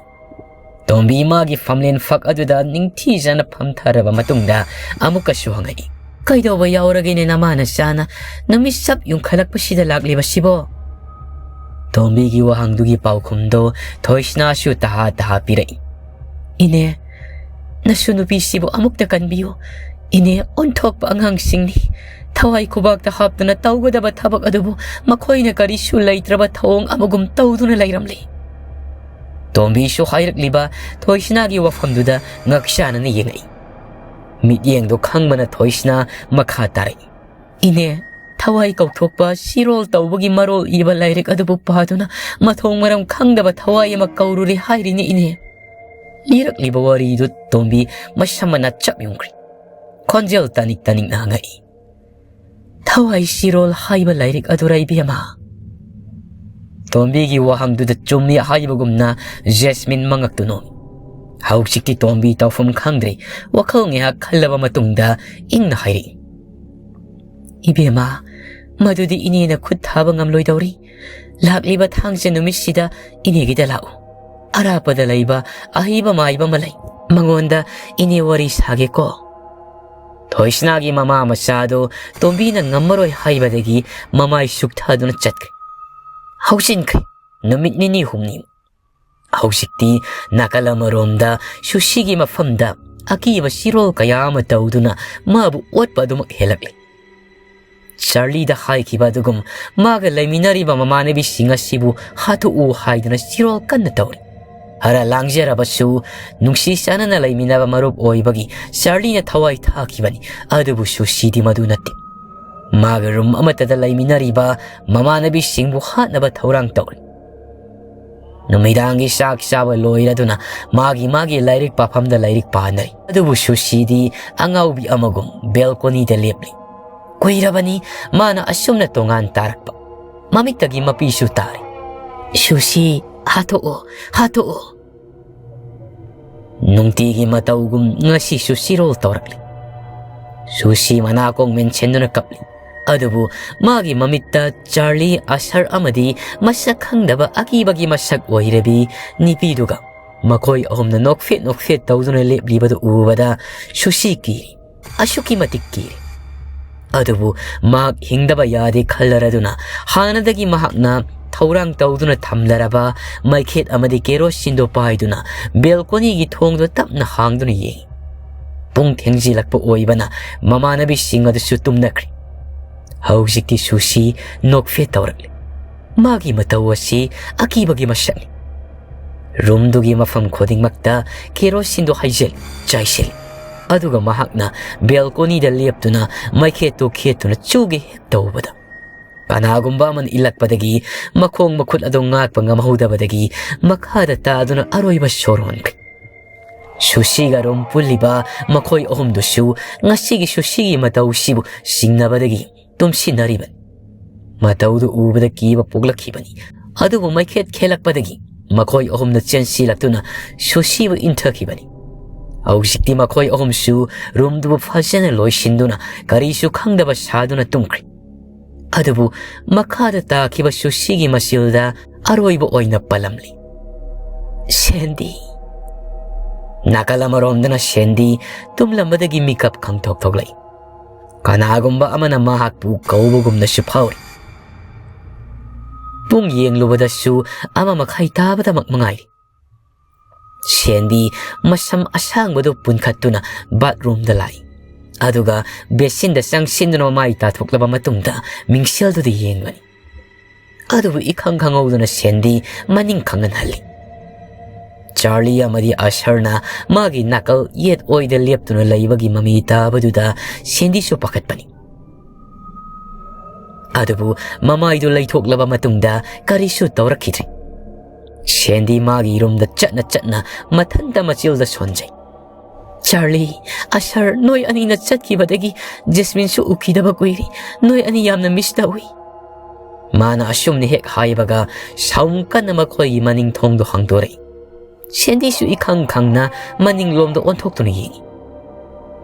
ꯇꯣꯝꯕꯤ ꯃꯥꯒꯤ ꯐꯝꯂꯦꯟ ꯐꯛ ꯑꯗꯨꯗ ꯅꯤꯡꯊꯤꯖꯅ ꯐꯝꯊꯔꯕ ꯃꯇꯨꯡꯗ ꯑꯃꯨꯛꯀꯁꯨ ꯍꯪꯉꯛꯏ, "ꯀꯩꯗꯧꯕ ꯌꯥꯎꯔꯒꯦꯅꯦ ꯅꯃꯥ ꯅꯆꯥꯅ ꯅꯨꯃꯤꯠ ꯆꯞ ꯌꯨꯡꯈꯠꯂꯛꯄꯁꯤꯗ ꯂꯥꯛꯂꯤꯕꯁꯤꯕꯣ?" ꯇꯣꯝꯕꯤꯒꯤ ꯋꯥꯍꯪꯗꯨꯒꯤ ꯄꯥꯎꯈꯨꯝꯗꯣ ꯊꯣꯏꯁꯅꯥꯁꯨ ꯇꯍꯥ ꯇꯍꯥ ꯄꯤꯔꯛꯏ꯫ "ꯏꯅꯦ, ꯅꯁꯨ ꯅꯨꯄꯤꯁꯤꯕꯨ ꯑꯃꯨꯛꯇ ꯀꯟꯕꯤꯌꯨ꯫ ꯏꯅꯦ, ꯑꯣꯟꯊꯣꯛꯄ ꯑꯉꯥꯡꯁꯤꯡꯅꯤ꯫ ꯊꯋꯥꯏ ꯈꯨꯕꯥꯛꯇ ꯍꯥꯞꯇꯨꯅ ꯇꯧꯒꯗꯕ ꯊꯕꯛ ꯑꯗꯨꯕꯨ ꯃꯈꯣꯏꯅ ꯀꯔꯤꯁꯨ ꯂꯩꯇ꯭ꯔꯕ ꯊꯧꯑꯣꯡ ꯑꯃꯒꯨꯝ ꯇꯧꯗꯨꯅ ꯂꯩꯔꯝꯂꯤ꯫" ꯇꯣꯝꯕꯤꯁꯨ ꯍꯥꯏꯔꯛꯂꯤꯕ ꯊꯣꯏꯁꯅꯥꯒꯤ ꯋꯥꯐꯝꯗꯨꯗ ꯉꯛꯁꯥꯅꯅ ꯌꯦꯡꯉꯛꯏ꯫ ꯃꯤꯠꯌꯦꯡꯗꯣ ꯈꯪꯕꯅ ꯊꯣꯏꯁꯅꯥ ꯃꯈꯥ ꯇꯥꯔꯛꯏ, "ꯏꯅꯦ, ꯊꯋꯥꯏ ꯀꯧꯊꯣꯛꯄ ꯁꯤꯔꯣꯜ ꯇꯧꯕꯒꯤ ꯃꯔꯣꯜ ꯏꯕ ꯂꯥꯏꯔꯤꯛ ꯑꯗꯨꯕꯨ ꯄꯥꯗꯨꯅ ꯃꯊꯣꯡ ꯃꯔꯝ ꯈꯪꯗꯕ ꯊꯋꯥꯏ ꯑꯃ ꯀꯧꯔꯨꯔꯦ ꯍꯥꯏꯔꯤꯅꯤ ꯏꯅꯦ꯫" ꯂꯤꯔꯛꯂꯤꯕ ꯋꯥꯔꯤꯗꯨ ꯇꯣꯝꯕꯤ ꯃꯁꯝ ꯃꯅꯥ ꯆꯞ ꯌꯨꯡꯈ꯭ꯔꯦ꯫ ꯈꯣꯟꯖꯦꯜ ꯇꯥꯅꯤꯛ ꯇꯥꯅꯤꯛꯅ ꯍꯪꯉꯛꯏ, "ꯊꯋꯥꯏ ꯁꯤꯔꯣꯜ ꯍꯥꯏꯕ ꯂꯥꯏꯔꯤꯛ ꯑꯗꯨꯔ ꯏꯕꯦꯝꯃ?" ꯇꯣꯝꯕꯤꯒꯤ ꯋꯥꯍꯪꯗꯨꯗ ꯆꯨꯝꯃꯤ ꯍꯥꯏꯕꯒꯨꯝꯅ ꯖꯦꯁꯃꯤꯟ ꯃꯉꯛꯇꯨ ꯅꯣꯝꯃꯤ꯫ ꯍꯧꯖꯤꯛꯇꯤ ꯇꯣꯝꯕꯤ ꯇꯧꯐꯝ ꯈꯪꯗ꯭ꯔꯦ꯫ ꯋꯥꯈꯜ ꯉꯥꯏꯍꯥꯛ ꯈꯜꯂꯕ ꯃꯇꯨꯡꯗ ꯏꯪꯅ ꯍꯥꯏꯔꯛꯏ, "ꯏꯕꯦꯝꯃ, ꯃꯗꯨꯗꯤ ꯏꯅꯦꯅ ꯈꯨꯠ ꯊꯥꯕ ꯉꯝꯂꯣꯏꯗꯧꯔꯤ꯫ ꯂꯥꯛꯂꯤꯕ ꯊꯥꯡꯖ ꯅꯨꯃꯤꯠꯁꯤꯗ ꯏꯅꯦꯒꯤꯗ ꯂꯥꯛꯎ꯫ ꯑꯔꯥꯞꯄꯗ ꯂꯩꯕ ꯑꯍꯩꯕ ꯃꯥꯏꯕ ꯑꯃ ꯂꯩ꯫ ꯃꯉꯣꯟꯗ ꯏꯅꯦ ꯋꯥꯔꯤ ꯁꯥꯒꯦꯀꯣ꯫" ꯊꯣꯏꯁꯅꯥꯒꯤ ꯃꯃꯥ ꯃꯆꯥꯗꯨ ꯇꯣꯝꯕꯤꯅ ꯉꯝꯃꯔꯣꯏ ꯍꯥꯏꯕꯗꯒꯤ ꯃꯃꯥꯏ ꯁꯨꯛꯊꯗꯨꯅ ꯆꯠꯈ꯭ꯔꯦ꯫ ꯍꯧꯖꯤꯟꯈ꯭ꯔꯦ ꯅꯨꯃꯤꯠ ꯅꯤꯅꯤ ꯍꯨꯝꯅꯤ꯫ ꯍꯧꯖꯤꯛꯇꯤ ꯅꯥꯀꯜ ꯑꯃꯔꯣꯝꯗ ꯁꯨꯁꯤꯒꯤ ꯃꯐꯝꯗ ꯑꯀꯤꯕ ꯆꯤꯔꯣꯜ ꯀꯌꯥ ꯑꯃ ꯇꯧꯗꯨꯅ ꯃꯥꯕꯨ ꯑꯣꯠꯄ ꯑꯗꯨꯃꯛ ꯍꯦꯜꯂꯛꯂꯤ꯫ ꯆꯥꯔꯂꯤꯗ ꯍꯥꯏꯈꯤꯕ ꯑꯗꯨꯒꯨꯝ ꯃꯥꯒ ꯂꯩꯃꯤꯟꯅꯔꯤꯕ ꯃꯃꯥꯟꯅꯕꯤꯁꯤꯡ ꯑꯁꯤꯕꯨ ꯍꯥꯠꯇꯣꯛꯎ ꯍꯥꯏꯗꯨꯅ ꯆꯤꯔꯣꯜ ꯀꯟꯅ ꯇꯧꯔꯤ꯫ ꯈꯔ ꯂꯥꯡꯖꯔꯕꯁꯨ ꯅꯨꯡꯁꯤ ꯆꯥꯟꯅꯅ ꯂꯩꯃꯤꯟꯅꯕ ꯃꯔꯨꯞ ꯑꯣꯏꯕꯒꯤ ꯆꯥꯔꯂꯤꯅ ꯊꯋꯥꯏ ꯊꯥꯈꯤꯕꯅꯤ꯫ ꯑꯗꯨꯕꯨ ꯁꯨꯁꯤꯗꯤ ꯃꯗꯨ ꯅꯠꯇꯦ꯫ ꯃꯥꯒ ꯔꯨꯝ ꯑꯃꯠꯇꯗ ꯂꯩꯃꯤꯟꯅꯔꯤꯕ ꯃꯃꯥꯟꯅꯕꯤꯁꯤꯡꯕꯨ ꯍꯥꯠꯅꯕ ꯊꯧꯔꯥꯡ ꯇꯧꯔꯤ꯫ ꯅꯨꯃꯤꯗꯥꯡꯒꯤ ꯆꯥꯛ ꯆꯥꯕ ꯂꯣꯏꯔꯗꯨꯅ ꯃꯥꯒꯤ ꯃꯥꯒꯤ ꯂꯥꯏꯔꯤꯛ ꯄꯥꯐꯝꯗ ꯂꯥꯏꯔꯤꯛ ꯄꯥꯅꯔꯤ꯫ ꯑꯗꯨꯕꯨ ꯁꯨꯁꯤꯗꯤ ꯑꯉꯥꯎꯕꯤ ꯑꯃꯒꯨꯝ ꯕꯦꯜꯀꯣꯅꯤꯗ ꯂꯦꯞꯂꯤ꯫ ꯀꯨꯏꯔꯕꯅꯤ ꯃꯥꯅ ꯑꯁꯨꯝꯅ ꯇꯣꯉꯥꯟ ꯇꯥꯔꯛꯄ꯫ ꯃꯃꯤꯠꯇꯒꯤ ꯃꯄꯤꯁꯨ ꯇꯥꯔꯤ꯫ "ꯁꯨꯁꯤ, ꯍꯥꯠꯇꯣꯛꯑꯣ, ꯍꯥꯠꯇꯣꯛꯑꯣ!" ꯅꯨꯡꯇꯤꯒꯤ ꯃꯇꯧꯒꯨꯝ ꯉꯁꯤꯁꯨ ꯆꯤꯔꯣꯜ ꯇꯧꯔꯛꯂꯤ꯫ ꯁꯨꯁꯤ ꯃꯅꯥꯀꯣꯡ ꯃꯦꯟꯁꯤꯟꯗꯨꯅ ꯀꯞꯂꯤ꯫ ꯑꯗꯨꯕꯨ ꯃꯥꯒꯤ ꯃꯃꯤꯠꯇ ꯆꯥꯔꯂꯤ, ꯑꯁꯔ ꯑꯃꯗꯤ ꯃꯁꯛ ꯈꯪꯗꯕ ꯑꯀꯤꯕꯒꯤ ꯃꯁꯛ ꯑꯣꯏꯔꯕꯤ ꯅꯨꯄꯤꯗꯨꯒ ꯃꯈꯣꯏ ꯑꯍꯨꯝꯅ ꯅꯣꯛꯐꯦꯠ ꯅꯣꯛꯐꯦꯠ ꯇꯧꯗꯨꯅ ꯂꯦꯞꯂꯤꯕꯗꯨ ꯎꯕꯗ ꯁꯨꯁꯤ ꯀꯤꯔꯤ꯫ ꯑꯁꯨꯛꯀꯤ ꯃꯇꯤꯛ ꯀꯤꯔꯤ꯫ ꯑꯗꯨꯕꯨ ꯃꯍꯥꯛ ꯍꯤꯡꯗꯕ ꯌꯥꯗꯦ ꯈꯜꯂꯔꯗꯨꯅ ꯍꯥꯟꯅꯗꯒꯤ ꯃꯍꯥꯛꯅ ꯊꯧꯔꯥꯡ ꯇꯧꯗꯨꯅ ꯊꯝꯂꯔꯕ ꯃꯩꯈꯦꯠ ꯑꯃꯗꯤ ꯀꯦꯔꯣꯁꯤꯟꯗꯨ ꯄꯥꯏꯗꯨꯅ ꯕꯦꯜꯀꯣꯅꯤꯒꯤ ꯊꯣꯡꯗꯨ ꯇꯞꯅ ꯍꯥꯡꯗꯨꯅ ꯌꯦꯡꯏ꯫ ꯄꯨꯡ ꯊꯦꯡꯖꯤꯜꯂꯛꯄ ꯑꯣꯏꯕꯅ ꯃꯃꯥꯟꯅꯕꯤꯁꯤꯡ ꯑꯗꯨꯁꯨ ꯇꯨꯝꯅꯈ꯭ꯔꯦ꯫ ꯍꯧꯖꯤꯛꯇꯤ ꯁꯨꯁꯤ ꯅꯣꯛꯐꯦꯠ ꯇꯧꯔꯛꯂꯤ꯫ ꯃꯥꯒꯤ ꯃꯇꯧ ꯑꯁꯤ ꯑꯀꯤꯕꯒꯤ ꯃꯁꯛꯅꯤ꯫ ꯔꯨꯝꯗꯨꯒꯤ ꯃꯐꯝ ꯈꯨꯗꯤꯡꯃꯛꯇ ꯀꯦꯔꯣꯁꯤꯟꯗꯨ ꯍꯩꯖꯤꯜꯂꯤ, ꯆꯥꯏꯁꯤꯜꯂꯤ꯫ ꯑꯗꯨꯒ ꯃꯍꯥꯛꯅ ꯕꯦꯜꯀꯣꯅꯤꯗ ꯂꯦꯞꯇꯨꯅ ꯃꯩꯈꯦꯠꯇꯨ ꯈꯦꯠꯇꯨꯅ ꯆꯨꯒꯦ ꯍꯦꯛ ꯇꯧꯕꯗ, ꯀꯅꯥꯒꯨꯝꯕ ꯑꯃꯅ ꯏꯜꯂꯛꯄꯗꯒꯤ ꯃꯈꯣꯡ ꯃꯈꯨꯠ ꯑꯗꯨ ꯉꯥꯛꯄ ꯉꯝꯍꯧꯗꯕꯗꯒꯤ ꯃꯈꯥꯗ ꯇꯥꯗꯨꯅ ꯑꯔꯣꯏꯕ ꯁꯣꯔ ꯍꯣꯟꯈ꯭ꯔꯦ꯫ ꯁꯨꯁꯤꯒ ꯔꯨꯝ ꯄꯨꯜꯂꯤꯕ ꯃꯈꯣꯏ ꯑꯍꯨꯝꯗꯨꯁꯨ ꯉꯁꯤꯒꯤ ꯁꯨꯁꯤꯒꯤ ꯃꯇꯧꯁꯤꯕꯨ ꯆꯤꯡꯅꯕꯗꯒꯤ ꯇꯨꯝꯁꯤꯟꯅꯔꯤꯕꯅꯤ꯫ ꯃꯇꯧꯗꯨ ꯎꯕꯗ ꯀꯤꯕ ꯄꯣꯛꯂꯛꯈꯤꯕꯅꯤ꯫ ꯑꯗꯨꯕꯨ ꯃꯩꯈꯦꯠ ꯈꯦꯜꯂꯛꯄꯗꯒꯤ ꯃꯈꯣꯏ ꯑꯍꯨꯝꯅ ꯆꯦꯟꯁꯤꯜꯂꯛꯇꯨꯅ ꯁꯨꯁꯤꯕꯨ ꯏꯟꯊꯈꯤꯕꯅꯤ꯫ ꯍꯧꯖꯤꯛꯇꯤ ꯃꯈꯣꯏ ꯑꯍꯨꯝꯁꯨ ꯔꯨꯝꯗꯨꯕꯨ ꯐꯖꯅ ꯂꯣꯏꯁꯤꯟꯗꯨꯅ ꯀꯔꯤꯁꯨ ꯈꯪꯗꯕ ꯁꯥꯗꯨꯅ ꯇꯨꯝꯈ꯭ꯔꯦ꯫ ꯑꯗꯨꯕꯨ ꯃꯈꯥꯗ ꯇꯥꯈꯤꯕꯁꯨ ꯁꯤꯒꯤ ꯃꯆꯤꯜꯗ ꯑꯔꯣꯏꯕ ꯑꯣꯏꯅ ꯄꯜꯂꯝꯂꯤ꯫ ꯁꯦꯟꯗꯤ꯫ ꯅꯥꯀꯜ ꯑꯃꯔꯣꯝꯗꯅ ꯁꯦꯟꯗꯤ ꯇꯨꯝꯂꯝꯕꯗꯒꯤ ꯃꯤꯀꯞ ꯈꯪꯊꯣꯛ ꯊꯣꯛꯂꯛꯏ꯫ ꯀꯅꯥꯒꯨꯝꯕ ꯑꯃꯅ ꯃꯍꯥꯛꯄꯨ ꯀꯧꯕꯒꯨꯝꯅꯁꯨ ꯐꯥꯎꯔꯤ꯫ ꯄꯨꯡ ꯌꯦꯡꯂꯨꯕꯗꯁꯨ ꯑꯃ ꯃꯈꯥꯏ ꯇꯥꯕꯗꯃꯛ ꯃꯉꯥꯏꯔꯤ꯫ ꯁꯦꯟꯗꯤ ꯃꯁꯝ ꯑꯁꯥꯡꯕꯗꯨ ꯄꯨꯟꯈꯠꯇꯨꯅ ꯕꯥꯠꯔꯨꯝꯗ ꯂꯥꯛꯏ꯫ ꯑꯗꯨꯒ ꯕꯦꯁꯤꯟꯗ ꯆꯪꯁꯤꯟꯗꯨꯅ ꯃꯃꯥꯏ ꯇꯥꯊꯣꯛꯂꯕ ꯃꯇꯨꯡꯗ ꯃꯤꯡꯁꯦꯜꯗꯨꯗ ꯌꯦꯡꯕꯅꯤ꯫ ꯑꯗꯨꯕꯨ ꯏꯈꯪ ꯈꯪꯍꯧꯗꯅ ꯁꯦꯟꯗꯤ ꯃꯅꯤꯡ ꯈꯪꯍꯟꯍꯜꯂꯤ꯫ ꯆꯥꯔꯂꯤ ꯑꯃꯗꯤ ꯑꯁꯔꯅ ꯃꯥꯒꯤ ꯅꯥꯀꯜ ꯌꯦꯠ ꯑꯣꯏꯗ ꯂꯦꯞꯇꯨꯅ ꯂꯩꯕꯒꯤ ꯃꯃꯤ ꯇꯥꯕꯗꯨꯗ ꯁꯦꯟꯗꯤꯁꯨ ꯄꯥꯈꯠꯄꯅꯤ꯫ ꯑꯗꯨꯕꯨ ꯃꯃꯥꯏꯗꯨ ꯂꯩꯊꯣꯛꯂꯕ ꯃꯇꯨꯡꯗ ꯀꯔꯤꯁꯨ ꯇꯧꯔꯛꯈꯤꯗ꯭ꯔꯦ꯫ ꯁꯦꯟꯗꯤ ꯃꯥꯒꯤ ꯔꯨꯝꯗ ꯆꯠꯅ ꯆꯠꯅ ꯃꯊꯟꯇ ꯃꯆꯤꯜꯗ ꯁꯣꯟꯖꯩ꯫ "ꯆꯥꯔꯂꯤ, ꯑꯁꯔ, ꯅꯣꯏ ꯑꯅꯤꯅ ꯆꯠꯈꯤꯕꯗꯒꯤ ꯖꯦꯁꯃꯤꯟꯁꯨ ꯎꯈꯤꯗꯕ ꯀꯨꯏꯔꯦ꯫ ꯅꯣꯏ ꯑꯅꯤ ꯌꯥꯝꯅ ꯃꯤꯁ ꯇꯧꯏ꯫" ꯃꯥꯅ ꯑꯁꯨꯝꯅ ꯍꯦꯛ ꯍꯥꯏꯕꯒ ꯁꯥꯎꯟ ꯀꯟꯅ ꯃꯈꯣꯏꯒꯤ ꯃꯅꯤꯡ ꯊꯣꯡꯗꯣ ꯍꯥꯡꯗꯣꯔꯛꯏ꯫ ꯁꯦꯟꯗꯤꯁꯨ ꯏꯈꯪ ꯈꯪꯅ ꯃꯅꯤꯡꯂꯣꯝꯗ ꯑꯣꯟꯊꯣꯛꯇꯨꯅ ꯌꯦꯡꯏ꯫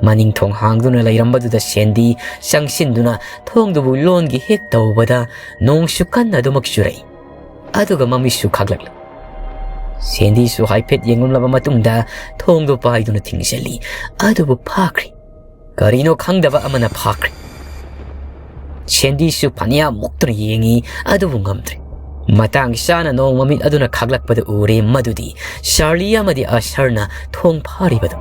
ꯃꯅꯤꯡ ꯊꯣꯡ ꯍꯥꯡꯗꯨꯅ ꯂꯩꯔꯝꯕꯗꯨꯗ ꯁꯦꯟꯗꯤ ꯆꯪꯁꯤꯟꯗꯨꯅ ꯊꯣꯡꯗꯨꯕꯨ ꯂꯣꯟꯒꯦ ꯍꯦꯛ ꯇꯧꯕꯗ ꯅꯣꯡꯁꯨ ꯀꯟꯅ ꯑꯗꯨꯃꯛ ꯆꯨꯔꯛꯏ꯫ ꯑꯗꯨꯒ ꯃꯃꯤꯠꯁꯨ ꯈꯥꯛꯂꯛꯂꯦ꯫ ꯁꯦꯟꯗꯤꯁꯨ ꯍꯥꯏꯐꯦꯠ ꯌꯦꯡꯂꯝꯂꯕ ꯃꯇꯨꯡꯗ ꯊꯣꯡꯗꯨ ꯄꯥꯏꯗꯨꯅ ꯊꯤꯡꯖꯤꯜꯂꯤ꯫ ꯑꯗꯨꯕꯨ ꯐꯥꯈ꯭ꯔꯦ꯫ ꯀꯔꯤꯅꯣ ꯈꯪꯗꯕ ꯑꯃꯅ ꯐꯥꯈ꯭ꯔꯦ꯫ ꯁꯦꯟꯗꯤꯁꯨ ꯐꯅꯌꯥꯝ ꯃꯨꯛꯇꯨꯅ ꯌꯦꯡꯏ, ꯑꯗꯨꯕꯨ ꯉꯝꯗ꯭ꯔꯦ꯫ ꯃꯇꯥꯡ ꯆꯥꯅ ꯅꯣꯡꯃ ꯃꯤꯠ ꯑꯗꯨꯅ ꯈꯥꯛꯂꯛꯄꯗ ꯎꯔꯦ ꯃꯗꯨꯗꯤ ꯆꯥꯔꯂꯤ ꯑꯃꯗꯤ ꯑꯁꯔꯅ ꯊꯣꯡ ꯐꯥꯔꯤꯕꯗꯨ꯫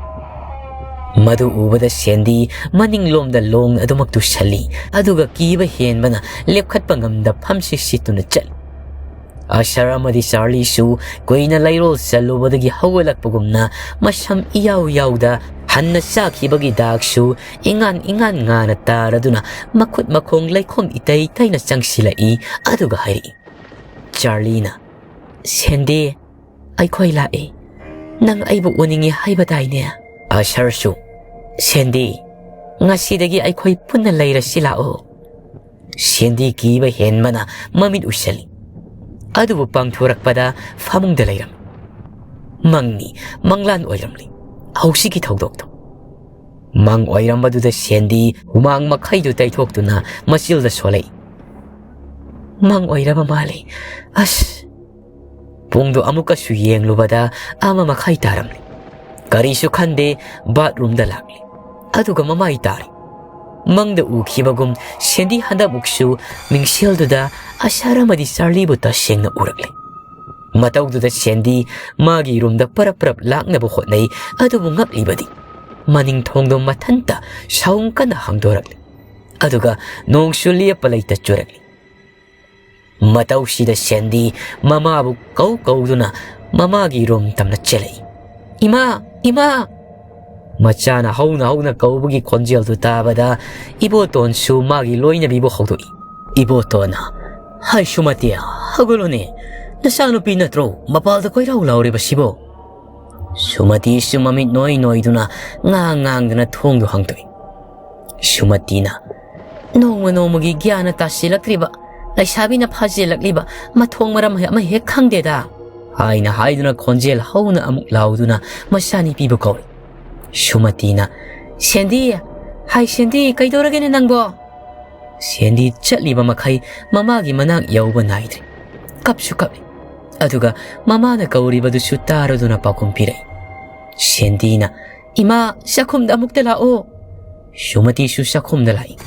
ꯃꯗꯨ ꯎꯕꯗ ꯁꯦꯟꯗꯤ ꯃꯅꯤꯡꯂꯣꯝꯗ ꯂꯣꯡ ꯑꯗꯨꯃꯛ ꯇꯨꯁꯜꯂꯤ, ꯑꯗꯨꯒ ꯀꯤꯕ ꯍꯦꯟꯕꯅ ꯂꯦꯞꯈꯠꯄ ꯉꯝꯗ ꯐꯝꯁꯤ ꯁꯤꯠꯇꯨꯅ ꯆꯠꯂꯤ꯫ ꯑꯁꯔ ꯑꯃꯗꯤ ꯆꯥꯔꯂꯤꯁꯨ ꯀꯨꯏꯅ ꯂꯩꯔꯣꯜ ꯆꯜꯂꯨꯕꯗꯒꯤ ꯍꯧꯒꯠꯂꯛꯄꯒꯨꯝꯅ ꯃꯁꯝ ꯏꯌꯥꯎ ꯌꯥꯎꯗ ꯍꯟꯅ ꯆꯥꯈꯤꯕꯒꯤ ꯗꯥꯛꯁꯨ ꯏꯉꯥꯟ ꯏꯉꯥꯟ ꯉꯥꯅ ꯇꯥꯔꯗꯨꯅ ꯃꯈꯨꯠ ꯃꯈꯣꯡ ꯂꯩꯈꯣꯝ ꯏꯇꯩ ꯇꯩꯅ ꯆꯪꯁꯤꯜꯂꯛꯏ, ꯑꯗꯨꯒ ꯍꯥꯏꯔꯛꯏ꯫ ꯆꯥꯔꯂꯤꯅ, "ꯁꯦꯟꯗꯤ, ꯑꯩꯈꯣꯏ ꯂꯥꯛꯑꯦ꯫ ꯅꯪ ꯑꯩꯕꯨ ꯎꯅꯤꯡꯉꯤ ꯍꯥꯏꯕ ꯇꯥꯏꯅꯦ?" ꯑꯁꯔꯁꯨ, "ꯁꯦꯟꯗꯤ, ꯉꯁꯤꯗꯒꯤ ꯑꯩꯈꯣꯏ ꯄꯨꯟꯅ ꯂꯩꯔꯁꯤ ꯂꯥꯛꯑꯣ꯫" ꯁꯦꯟꯗꯤ ꯀꯤꯕ ꯍꯦꯟꯕꯅ ꯃꯃꯤꯠ ꯎꯏꯁꯜꯂꯤ꯫ ꯑꯗꯨꯕꯨ ꯄꯥꯡꯊꯣꯔꯛꯄꯗ ꯐꯃꯨꯡꯗ ꯂꯩꯔꯝꯃꯤ꯫ ꯃꯪꯅꯤ, ꯃꯪꯂꯥꯟ ꯑꯣꯏꯔꯝꯂꯤ ꯍꯧꯖꯤꯛꯀꯤ ꯊꯧꯗꯣꯛꯇꯣ꯫ ꯃꯪ ꯑꯣꯏꯔꯝꯕꯗꯨꯗ ꯁꯦꯟꯗꯤ ꯍꯨꯃꯥꯡ ꯃꯈꯩꯗꯨ ꯇꯩꯊꯣꯛꯇꯨꯅ ꯃꯆꯤꯜꯗ ꯁꯣꯜꯂꯛꯏ꯫ ꯃꯪ ꯑꯣꯏꯔꯕ ꯃꯥꯜꯂꯤ꯫ ꯑꯁ! ꯄꯨꯡꯗꯨ ꯑꯃꯨꯛꯀꯁꯨ ꯌꯦꯡꯂꯨꯕꯗ ꯑꯃ ꯃꯈꯥꯏ ꯇꯥꯔꯝꯂꯦ꯫ ꯀꯔꯤꯁꯨ ꯈꯟꯗꯦ, ꯕꯥꯠꯔꯨꯝꯗ ꯂꯥꯛꯂꯦ꯫ ꯑꯗꯨꯒ ꯃꯃꯥꯏ ꯇꯥꯔꯦ꯫ ꯃꯪꯗ ꯎꯈꯤꯕꯒꯨꯝ ꯁꯦꯟꯗꯤ ꯍꯟꯗꯛꯃꯨꯛꯁꯨ ꯃꯤꯡꯁꯦꯜꯗꯨꯗ ꯑꯁꯥꯔ ꯑꯃꯗꯤ ꯆꯥꯔꯂꯤꯕꯨ ꯇꯁꯦꯡꯅ ꯎꯔꯛꯂꯦ꯫ ꯃꯇꯧꯗꯨꯗ ꯁꯦꯟꯗꯤ ꯃꯥꯒꯤ ꯔꯨꯝꯗ ꯄꯔꯞ ꯄꯔꯞ ꯂꯥꯛꯅꯕ ꯍꯣꯠꯅꯩ, ꯑꯗꯨꯕꯨ ꯉꯛꯂꯤꯕꯗꯤ ꯃꯅꯤꯡ ꯊꯣꯡꯗꯣ ꯃꯊꯟꯇ ꯁꯥꯎꯝ ꯀꯟꯅ ꯍꯥꯡꯗꯣꯔꯛꯂꯦ꯫ ꯑꯗꯨꯒ ꯅꯣꯡꯁꯨ ꯂꯦꯞꯄ ꯂꯩꯇ ꯆꯨꯔꯛꯂꯦ꯫ ꯃꯇꯧꯁꯤꯗ ꯁꯦꯟꯗꯤ ꯃꯃꯥꯕꯨ ꯀꯧ ꯀꯧꯗꯨꯅ ꯃꯃꯥꯒꯤ ꯔꯨꯝ ꯇꯝꯅ ꯆꯦꯜꯂꯛꯏ꯫ "ꯏꯃꯥ! ꯏꯃꯥ!" ꯃꯆꯥꯅ ꯍꯧꯅ ꯍꯧꯅ ꯀꯧꯕꯒꯤ ꯈꯣꯟꯖꯦꯜꯗꯨ ꯇꯥꯕꯗ ꯏꯕꯣꯇꯣꯟꯁꯨ ꯃꯥꯒꯤ ꯂꯣꯏꯅꯕꯤꯕꯨ ꯍꯧꯗꯣꯛꯏ꯫ ꯏꯕꯣꯇꯣꯟꯅ, "ꯍꯥꯏ ꯁꯨꯃꯇꯤ, ꯍꯧꯒꯠꯂꯨꯅꯦ, ꯅꯆꯥꯅꯨꯄꯤ ꯅꯠꯇ꯭ꯔꯣ ꯃꯄꯥꯜꯗ ꯀꯣꯏꯔꯥꯎ ꯂꯥꯎꯔꯤꯕꯁꯤꯕꯣ?" ꯁꯨꯃꯇꯤꯁꯨ ꯃꯃꯤꯠ ꯅꯣꯏ ꯅꯣꯏꯗꯨꯅ ꯉꯥꯡ ꯉꯥꯡꯗꯨꯅ ꯊꯣꯡꯗꯨ ꯍꯥꯡꯗꯣꯛꯏ꯫ ꯁꯨꯃꯇꯤꯅ, "ꯅꯣꯡꯃ ꯅꯣꯡꯃꯒꯤ ꯒ꯭ꯌꯥꯟꯅ ꯇꯥꯁꯤꯜꯂꯛꯇ꯭ꯔꯤꯕ ꯂꯩꯁꯥꯕꯤꯅ ꯐꯥꯖꯤꯜꯂꯛꯂꯤꯕ ꯃꯊꯣꯡ ꯃꯔꯝ ꯑꯃ ꯍꯦꯛ ꯈꯪꯗꯦꯗ," ꯍꯥꯏꯅ ꯍꯥꯏꯗꯨꯅ ꯈꯣꯟꯖꯦꯜ ꯍꯧꯅ ꯑꯃꯨꯛ ꯂꯥꯎꯗꯨꯅ ꯃꯆꯥꯅꯨꯄꯤꯕꯨ ꯀꯧꯔꯤ꯫ ꯁꯨꯃꯇꯤꯅ, "ꯁꯦꯟꯗꯤ, ꯍꯥꯏ ꯁꯦꯟꯗꯤ, ꯀꯩꯗꯧꯔꯒꯦꯅꯦ ꯅꯪꯕꯣ?" ꯁꯦꯟꯗꯤ ꯆꯠꯂꯤꯕ ꯃꯈꯩ ꯃꯃꯥꯒꯤ ꯃꯅꯥꯛ ꯌꯧꯕ ꯅꯥꯏꯗ꯭ꯔꯦ꯫ ꯀꯞꯁꯨ ꯀꯞꯂꯤ꯫ ꯑꯗꯨꯒ ꯃꯃꯥꯅ ꯀꯧꯔꯤꯕꯗꯨꯁꯨ ꯇꯥꯔꯗꯨꯅ ꯄꯥꯎꯈꯨꯝ ꯄꯤꯔꯛꯏ꯫ ꯁꯦꯟꯗꯤꯅ, "ꯏꯃꯥ, ꯆꯥꯛꯈꯨꯝꯗ ꯑꯃꯨꯛꯇ ꯂꯥꯛꯑꯣ꯫" ꯁꯨꯃꯇꯤꯁꯨ ꯆꯥꯛꯈꯨꯝꯗ ꯂꯥꯛꯏ꯫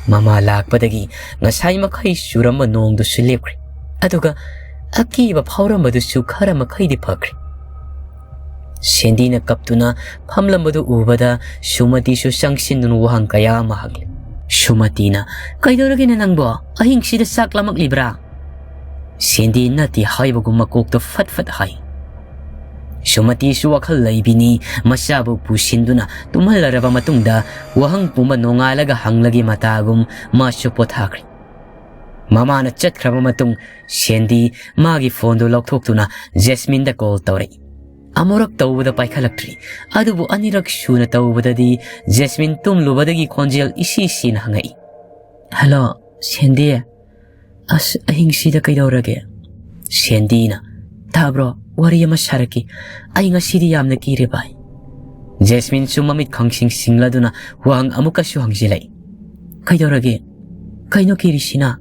ꯃꯃꯥ ꯂꯥꯛꯄꯗꯒꯤ ꯉꯁꯥꯏ ꯃꯈꯩ ꯆꯨꯔꯝꯕ ꯅꯣꯡꯗꯨꯁꯨ ꯂꯦꯞꯈ꯭ꯔꯦ꯫ ꯑꯗꯨꯒ ꯑꯀꯤꯕ ꯐꯥꯎꯔꯝꯕꯗꯨꯁꯨ ꯈꯔ ꯃꯈꯩꯗꯤ ꯐꯈ꯭ꯔꯦ꯫ ꯁꯦꯟꯗꯤꯅ ꯀꯞꯇꯨꯅ ꯐꯝꯂꯝꯕꯗꯨ ꯎꯕꯗ ꯁꯨꯃꯇꯤꯁꯨ ꯆꯪꯁꯤꯟꯗꯨꯅ ꯋꯥꯍꯪ ꯀꯌꯥ ꯑꯃ ꯍꯪꯂꯤ꯫ ꯁꯨꯃꯇꯤꯅ, "ꯀꯩꯗꯧꯔꯒꯦꯅꯦ ꯅꯪꯕꯣ? ꯑꯍꯤꯡꯁꯤꯗ ꯆꯥꯛ ꯂꯥꯝꯃꯛꯂꯤꯕ꯭ꯔꯥ?" ꯁꯦꯟꯗꯤ ꯅꯠꯇꯦ ꯍꯥꯏꯕꯒꯨꯝ ꯃꯀꯣꯛꯇ ꯐꯠ ꯐꯠ ꯍꯥꯏ꯫ ꯁꯨꯃꯇꯤꯁꯨ ꯋꯥꯈꯜ ꯂꯩꯕꯤꯅꯤ, ꯃꯆꯥꯕꯨ ꯄꯨꯁꯤꯟꯗꯨꯅ ꯇꯨꯝꯍꯜꯂꯔꯕ ꯃꯇꯨꯡꯗ ꯋꯥꯍꯪ ꯄꯨꯝꯕ ꯅꯣꯡꯉꯥꯜꯂꯒ ꯍꯪꯂꯒꯦ ꯃꯇꯥꯒꯨꯝ ꯃꯥꯁꯨ ꯄꯣꯊꯥꯈ꯭ꯔꯦ꯫ ꯃꯃꯥꯅ ꯆꯠꯈ꯭ꯔꯕ ꯃꯇꯨꯡ ꯁꯦꯟꯗꯤ ꯃꯥꯒꯤ ꯐꯣꯟꯗꯨ ꯂꯧꯊꯣꯛꯇꯨꯅ ꯖꯦꯁꯃꯤꯟꯗ ꯀꯣꯜ ꯇꯧꯔꯛꯏ꯫ ꯑꯃꯨꯔꯛ ꯇꯧꯕꯗ ꯄꯥꯏꯈꯠꯂꯛꯇ꯭ꯔꯤ, ꯑꯗꯨꯕꯨ ꯑꯅꯤꯔꯛ ꯁꯨꯅ ꯇꯧꯕꯗꯗꯤ ꯖꯦꯁꯃꯤꯟ ꯇꯨꯝꯂꯨꯕꯗꯒꯤ ꯈꯣꯟꯖꯦꯜ ꯏꯁꯤ ꯁꯤꯅ ꯍꯪꯉꯛꯏ꯫ "ꯍꯜꯂꯣ, ꯁꯦꯟꯗꯤ꯫ ꯑꯁ, ꯑꯍꯤꯡꯁꯤꯗ ꯀꯩꯗꯧꯔꯒꯦ?" ꯁꯦꯟꯗꯤꯅ, "ꯇꯥꯕ꯭ꯔꯣ? ꯋꯥꯔꯤ ꯑꯃ ꯁꯥꯔꯛꯀꯦ꯫ ꯑꯩ ꯉꯁꯤꯗꯤ ꯌꯥꯝꯅ ꯀꯤꯔꯦ ꯚꯥꯏ꯫" ꯖꯦꯁꯃꯤꯟꯁꯨ ꯃꯃꯤꯠ ꯈꯪꯁꯤꯡ ꯁꯤꯡꯂꯗꯨꯅ ꯋꯥꯍꯪ ꯑꯃꯨꯛꯀꯁꯨ ꯍꯪꯖꯤꯜꯂꯛꯏ꯫ "ꯀꯩꯗꯧꯔꯒꯦ? ꯀꯩꯅꯣ ꯀꯤꯔꯤꯁꯤꯅ?"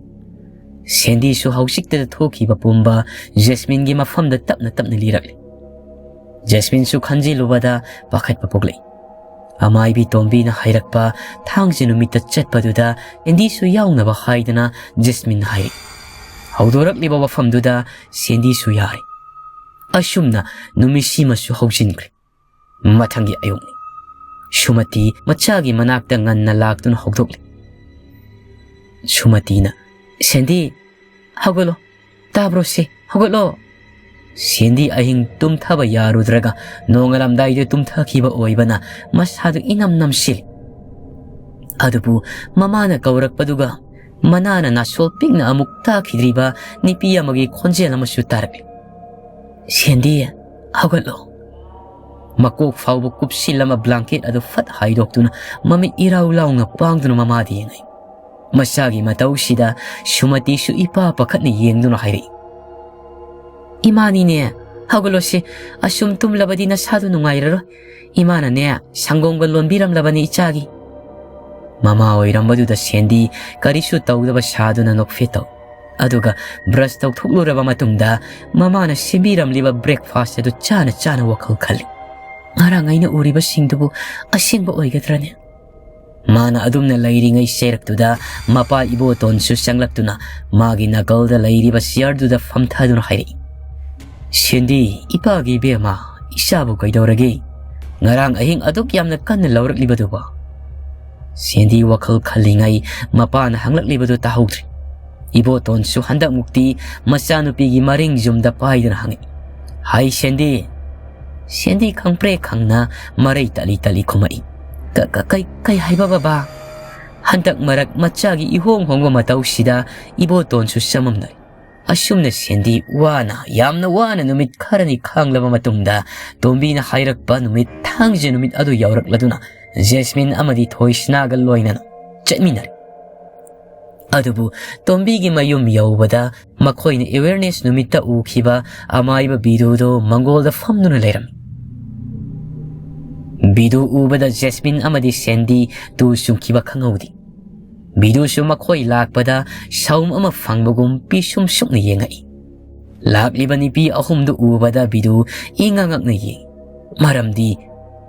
ꯁꯦꯟꯗꯤꯁꯨ ꯍꯧꯖꯤꯛꯇꯗ ꯊꯣꯛꯈꯤꯕ ꯄꯨꯝꯕ ꯖꯦꯁꯃꯤꯟꯒꯤ ꯃꯐꯝꯗ ꯇꯞꯅ ꯇꯞꯅ ꯂꯤꯔꯛꯂꯤ꯫ ꯖꯦꯁꯃꯤꯟꯁꯨ ꯈꯟꯖꯤꯜꯂꯨꯕꯗ ꯄꯥꯈꯠꯄ ꯄꯣꯛꯂꯛꯏ꯫ ꯑꯃꯥꯏꯕꯤ ꯇꯣꯝꯕꯤꯅ ꯍꯥꯏꯔꯛꯄ ꯊꯥꯡꯖ ꯅꯨꯃꯤꯠꯇ ꯆꯠꯄꯗꯨꯗ ꯁꯦꯟꯗꯤꯁꯨ ꯌꯥꯎꯅꯕ ꯍꯥꯏꯗꯅ ꯖꯦꯁꯃꯤꯟ ꯍꯥꯏꯔꯛꯏ꯫ ꯍꯧꯗꯣꯔꯛꯂꯤꯕ ꯋꯥꯐꯝꯗꯨꯗ ꯁꯦꯟꯗꯤꯁꯨ ꯌꯥꯔꯦ꯫ ꯑꯁꯨꯝꯅ ꯅꯨꯃꯤꯠꯁꯤꯃꯁꯨ ꯍꯧꯖꯤꯟꯈ꯭ꯔꯦ꯫ ꯃꯊꯪꯒꯤ ꯑꯌꯨꯛꯅꯤ꯫ ꯁꯨꯃꯇꯤ ꯃꯆꯥꯒꯤ ꯃꯅꯥꯛꯇ ꯉꯟꯅ ꯂꯥꯛꯇꯨꯅ ꯍꯧꯗꯣꯛꯂꯤ꯫ ꯁꯨꯃꯇꯤꯅ, "ꯁꯦꯟꯗꯤ, ꯍꯧꯒꯠꯂꯣ꯫ ꯇꯥꯕ꯭ꯔꯣ ꯁꯦ? ꯍꯧꯒꯠꯂꯣ!" ꯁꯦꯟꯗꯤ ꯑꯍꯤꯡ ꯇꯨꯝꯊꯕ ꯌꯥꯔꯨꯗ꯭ꯔꯒ ꯅꯣꯡꯉꯥꯜꯂꯝꯗꯥꯏꯗ ꯇꯨꯝꯊꯈꯤꯕ ꯑꯣꯏꯕꯅ ꯃꯁꯥꯗꯨ ꯏꯅꯝ ꯅꯝꯁꯤꯜꯂꯤ꯫ ꯑꯗꯨꯕꯨ ꯃꯃꯥꯅ ꯀꯧꯔꯛꯄꯗꯨꯒ ꯃꯅꯥꯅ ꯅꯥꯁꯣꯜ ꯄꯤꯛꯅ ꯑꯃꯨꯛ ꯇꯥꯈꯤꯗ꯭ꯔꯤꯕ ꯅꯨꯄꯤ ꯑꯃꯒꯤ ꯈꯣꯟꯖꯦꯜ ꯑꯃꯁꯨ ꯇꯥꯔꯛꯂꯤ꯫ "ꯁꯦꯟꯗꯤ, ꯍꯧꯒꯠꯂꯣ!" ꯃꯀꯣꯛ ꯐꯥꯎꯕ ꯀꯨꯞꯁꯤꯜꯂꯝꯕ ꯕ꯭ꯂꯥꯡꯀꯦꯠ ꯑꯗꯨ ꯐꯠ ꯍꯥꯏꯗꯣꯛꯇꯨꯅ ꯃꯃꯤꯠ ꯏꯔꯥꯎ ꯂꯥꯎꯅ ꯄꯥꯡꯗꯨꯅ ꯃꯃꯥꯗ ꯌꯦꯡꯉꯤ꯫ ꯃꯁꯥꯒꯤ ꯃꯇꯧꯁꯤꯗ ꯁꯨꯃꯇꯤꯁꯨ ꯏꯄꯥ ꯄꯥꯈꯠꯅ ꯌꯦꯡꯗꯨꯅ ꯍꯥꯏꯔꯛꯏ, "ꯏꯃꯥꯅꯤꯅꯦ, ꯍꯧꯒꯠꯂꯣꯁꯦ, ꯑꯁꯨꯝ ꯇꯨꯝꯂꯕꯗꯤ ꯅꯁꯥꯗꯨ ꯅꯨꯡꯉꯥꯏꯔꯔꯣꯏ꯫ ꯏꯃꯥꯅꯅꯦ, ꯁꯪꯒꯣꯝꯒ ꯂꯣꯟꯕꯤꯔꯝꯂꯕꯅꯤ ꯏꯆꯥꯒꯤ꯫" ꯃꯃꯥ ꯑꯣꯏꯔꯝꯕꯗꯨꯗ ꯁꯦꯟꯗꯤ ꯀꯔꯤꯁꯨ ꯇꯧꯗꯕ ꯁꯥꯗꯨꯅ ꯅꯣꯛꯐꯦꯠ ꯇꯧ꯫ ꯑꯗꯨꯒ ꯕ꯭ꯔꯁ ꯇꯧꯊꯣꯛꯂꯨꯔꯕ ꯃꯇꯨꯡꯗ ꯃꯃꯥꯅ ꯁꯦꯝꯕꯤꯔꯝꯂꯤꯕ ꯕ꯭ꯔꯦꯛꯐꯥꯁ ꯑꯗꯨ ꯆꯥꯅ ꯆꯥꯅ ꯋꯥꯈꯜ ꯈꯜꯂꯤ꯫ "ꯉꯔꯥꯡ ꯑꯩꯅ ꯎꯔꯤꯕꯁꯤꯡꯗꯨꯕꯨ ꯑꯁꯦꯡꯕ ꯑꯣꯏꯒꯗ꯭ꯔꯅꯦ?" ꯃꯥꯅ ꯑꯗꯨꯝꯅ ꯂꯩꯔꯤꯉꯩ ꯆꯩꯔꯛꯇꯨꯗ ꯃꯄꯥ ꯏꯕꯣꯇꯣꯟꯁꯨ ꯆꯪꯂꯛꯇꯨꯅ ꯃꯥꯒꯤ ꯅꯥꯀꯜꯗ ꯂꯩꯔꯤꯕ ꯆꯤꯌꯔꯗꯨꯗ ꯐꯝꯊꯗꯨꯅ ꯍꯥꯏꯔꯛꯏ, "ꯁꯦꯟꯗꯤ, ꯏꯄꯥꯒꯤ ꯏꯕꯦꯝꯃ, ꯏꯆꯥꯕꯨ ꯀꯩꯗꯧꯔꯒꯦ? ꯉꯔꯥꯡ ꯑꯍꯤꯡ ꯑꯗꯨꯛ ꯌꯥꯝꯅ ꯀꯟꯅ ꯂꯧꯔꯛꯂꯤꯕꯗꯨꯕꯨ?" ꯁꯦꯟꯗꯤ ꯋꯥꯈꯜ ꯈꯜꯂꯤꯉꯩ ꯃꯄꯥꯅ ꯍꯪꯂꯛꯂꯤꯕꯗꯨ ꯇꯥꯍꯧꯗ꯭ꯔꯦ꯫ ꯏꯕꯣꯇꯣꯟꯁꯨ ꯍꯟꯗꯛꯃꯨꯛꯇꯤ ꯃꯆꯥꯅꯨꯄꯤꯒꯤ ꯃꯔꯤꯡ ꯌꯨꯝꯗ ꯄꯥꯏꯗꯨꯅ ꯍꯪꯉꯛꯏ, "ꯍꯥꯏ ꯁꯦꯟꯗꯤ?" ꯁꯦꯟꯗꯤ ꯈꯪꯄ꯭ꯔꯦꯛ ꯈꯪꯅ ꯃꯔꯩ ꯇꯠꯂꯤ ꯇꯠꯂꯤ ꯈꯨꯝꯃꯛꯏ, "ꯀ-, ꯀ-, ꯀꯩ, ꯀꯩ ꯍꯥꯏꯕ ꯕꯕꯥ?" ꯍꯟꯗꯛ ꯃꯔꯛ ꯃꯆꯥꯒꯤ ꯏꯍꯣꯡ ꯍꯣꯡꯕ ꯃꯇꯧꯁꯤꯗ ꯏꯕꯣꯇꯣꯟꯁꯨ ꯆꯃꯝꯅꯔꯦ꯫ ꯑꯁꯨꯝꯅ ꯁꯦꯟꯗꯤ ꯋꯥꯅ, ꯌꯥꯝꯅ ꯋꯥꯅ ꯅꯨꯃꯤꯠ ꯈꯔꯅꯤ ꯈꯥꯡꯂꯕ ꯃꯇꯨꯡꯗ ꯇꯣꯝꯕꯤꯅ ꯍꯥꯏꯔꯛꯄ ꯅꯨꯃꯤꯠ ꯊꯥꯡꯖ ꯅꯨꯃꯤꯠ ꯑꯗꯨ ꯌꯧꯔꯛꯂꯗꯨꯅ ꯖꯦꯁꯃꯤꯟ ꯑꯃꯗꯤ ꯊꯣꯏꯁꯅꯥꯒ ꯂꯣꯏꯅꯅ ꯆꯠꯃꯤꯟꯅꯔꯦ꯫ ꯑꯗꯨꯕꯨ ꯇꯣꯝꯕꯤꯒꯤ ꯃꯌꯨꯝ ꯌꯧꯕꯗ ꯃꯈꯣꯏꯅ ꯑꯦꯋꯦꯔꯅꯦꯁ ꯅꯨꯃꯤꯠꯇ ꯎꯈꯤꯕ ꯑꯃꯥꯏꯕ ꯕꯤꯗꯨꯗꯨ ꯃꯪꯒꯣꯜꯗ ꯐꯝꯗꯨꯅ ꯂꯩꯔꯝꯃꯤ꯫ ꯕꯤꯗꯨ ꯎꯕꯗ ꯖꯦꯁꯃꯤꯟ ꯑꯃꯗꯤ ꯁꯦꯟꯗꯤ ꯇꯨ ꯆꯨꯡꯈꯤꯕ ꯈꯪꯍꯧꯗꯦ꯫ ꯕꯤꯗꯨꯁꯨ ꯃꯈꯣꯏ ꯂꯥꯛꯄꯗ ꯁꯥꯎꯝ ꯑꯃ ꯐꯪꯕꯒꯨꯝ ꯄꯤꯁꯨꯝ ꯁꯨꯛꯅ ꯌꯦꯡꯉꯛꯏ꯫ ꯂꯥꯛꯂꯤꯕ ꯅꯨꯄꯤ ꯑꯍꯨꯝꯗꯨ ꯎꯕꯗ ꯕꯤꯗꯨ ꯏꯉꯛ ꯉꯛꯅ ꯌꯦꯡꯏ꯫ ꯃꯔꯝꯗꯤ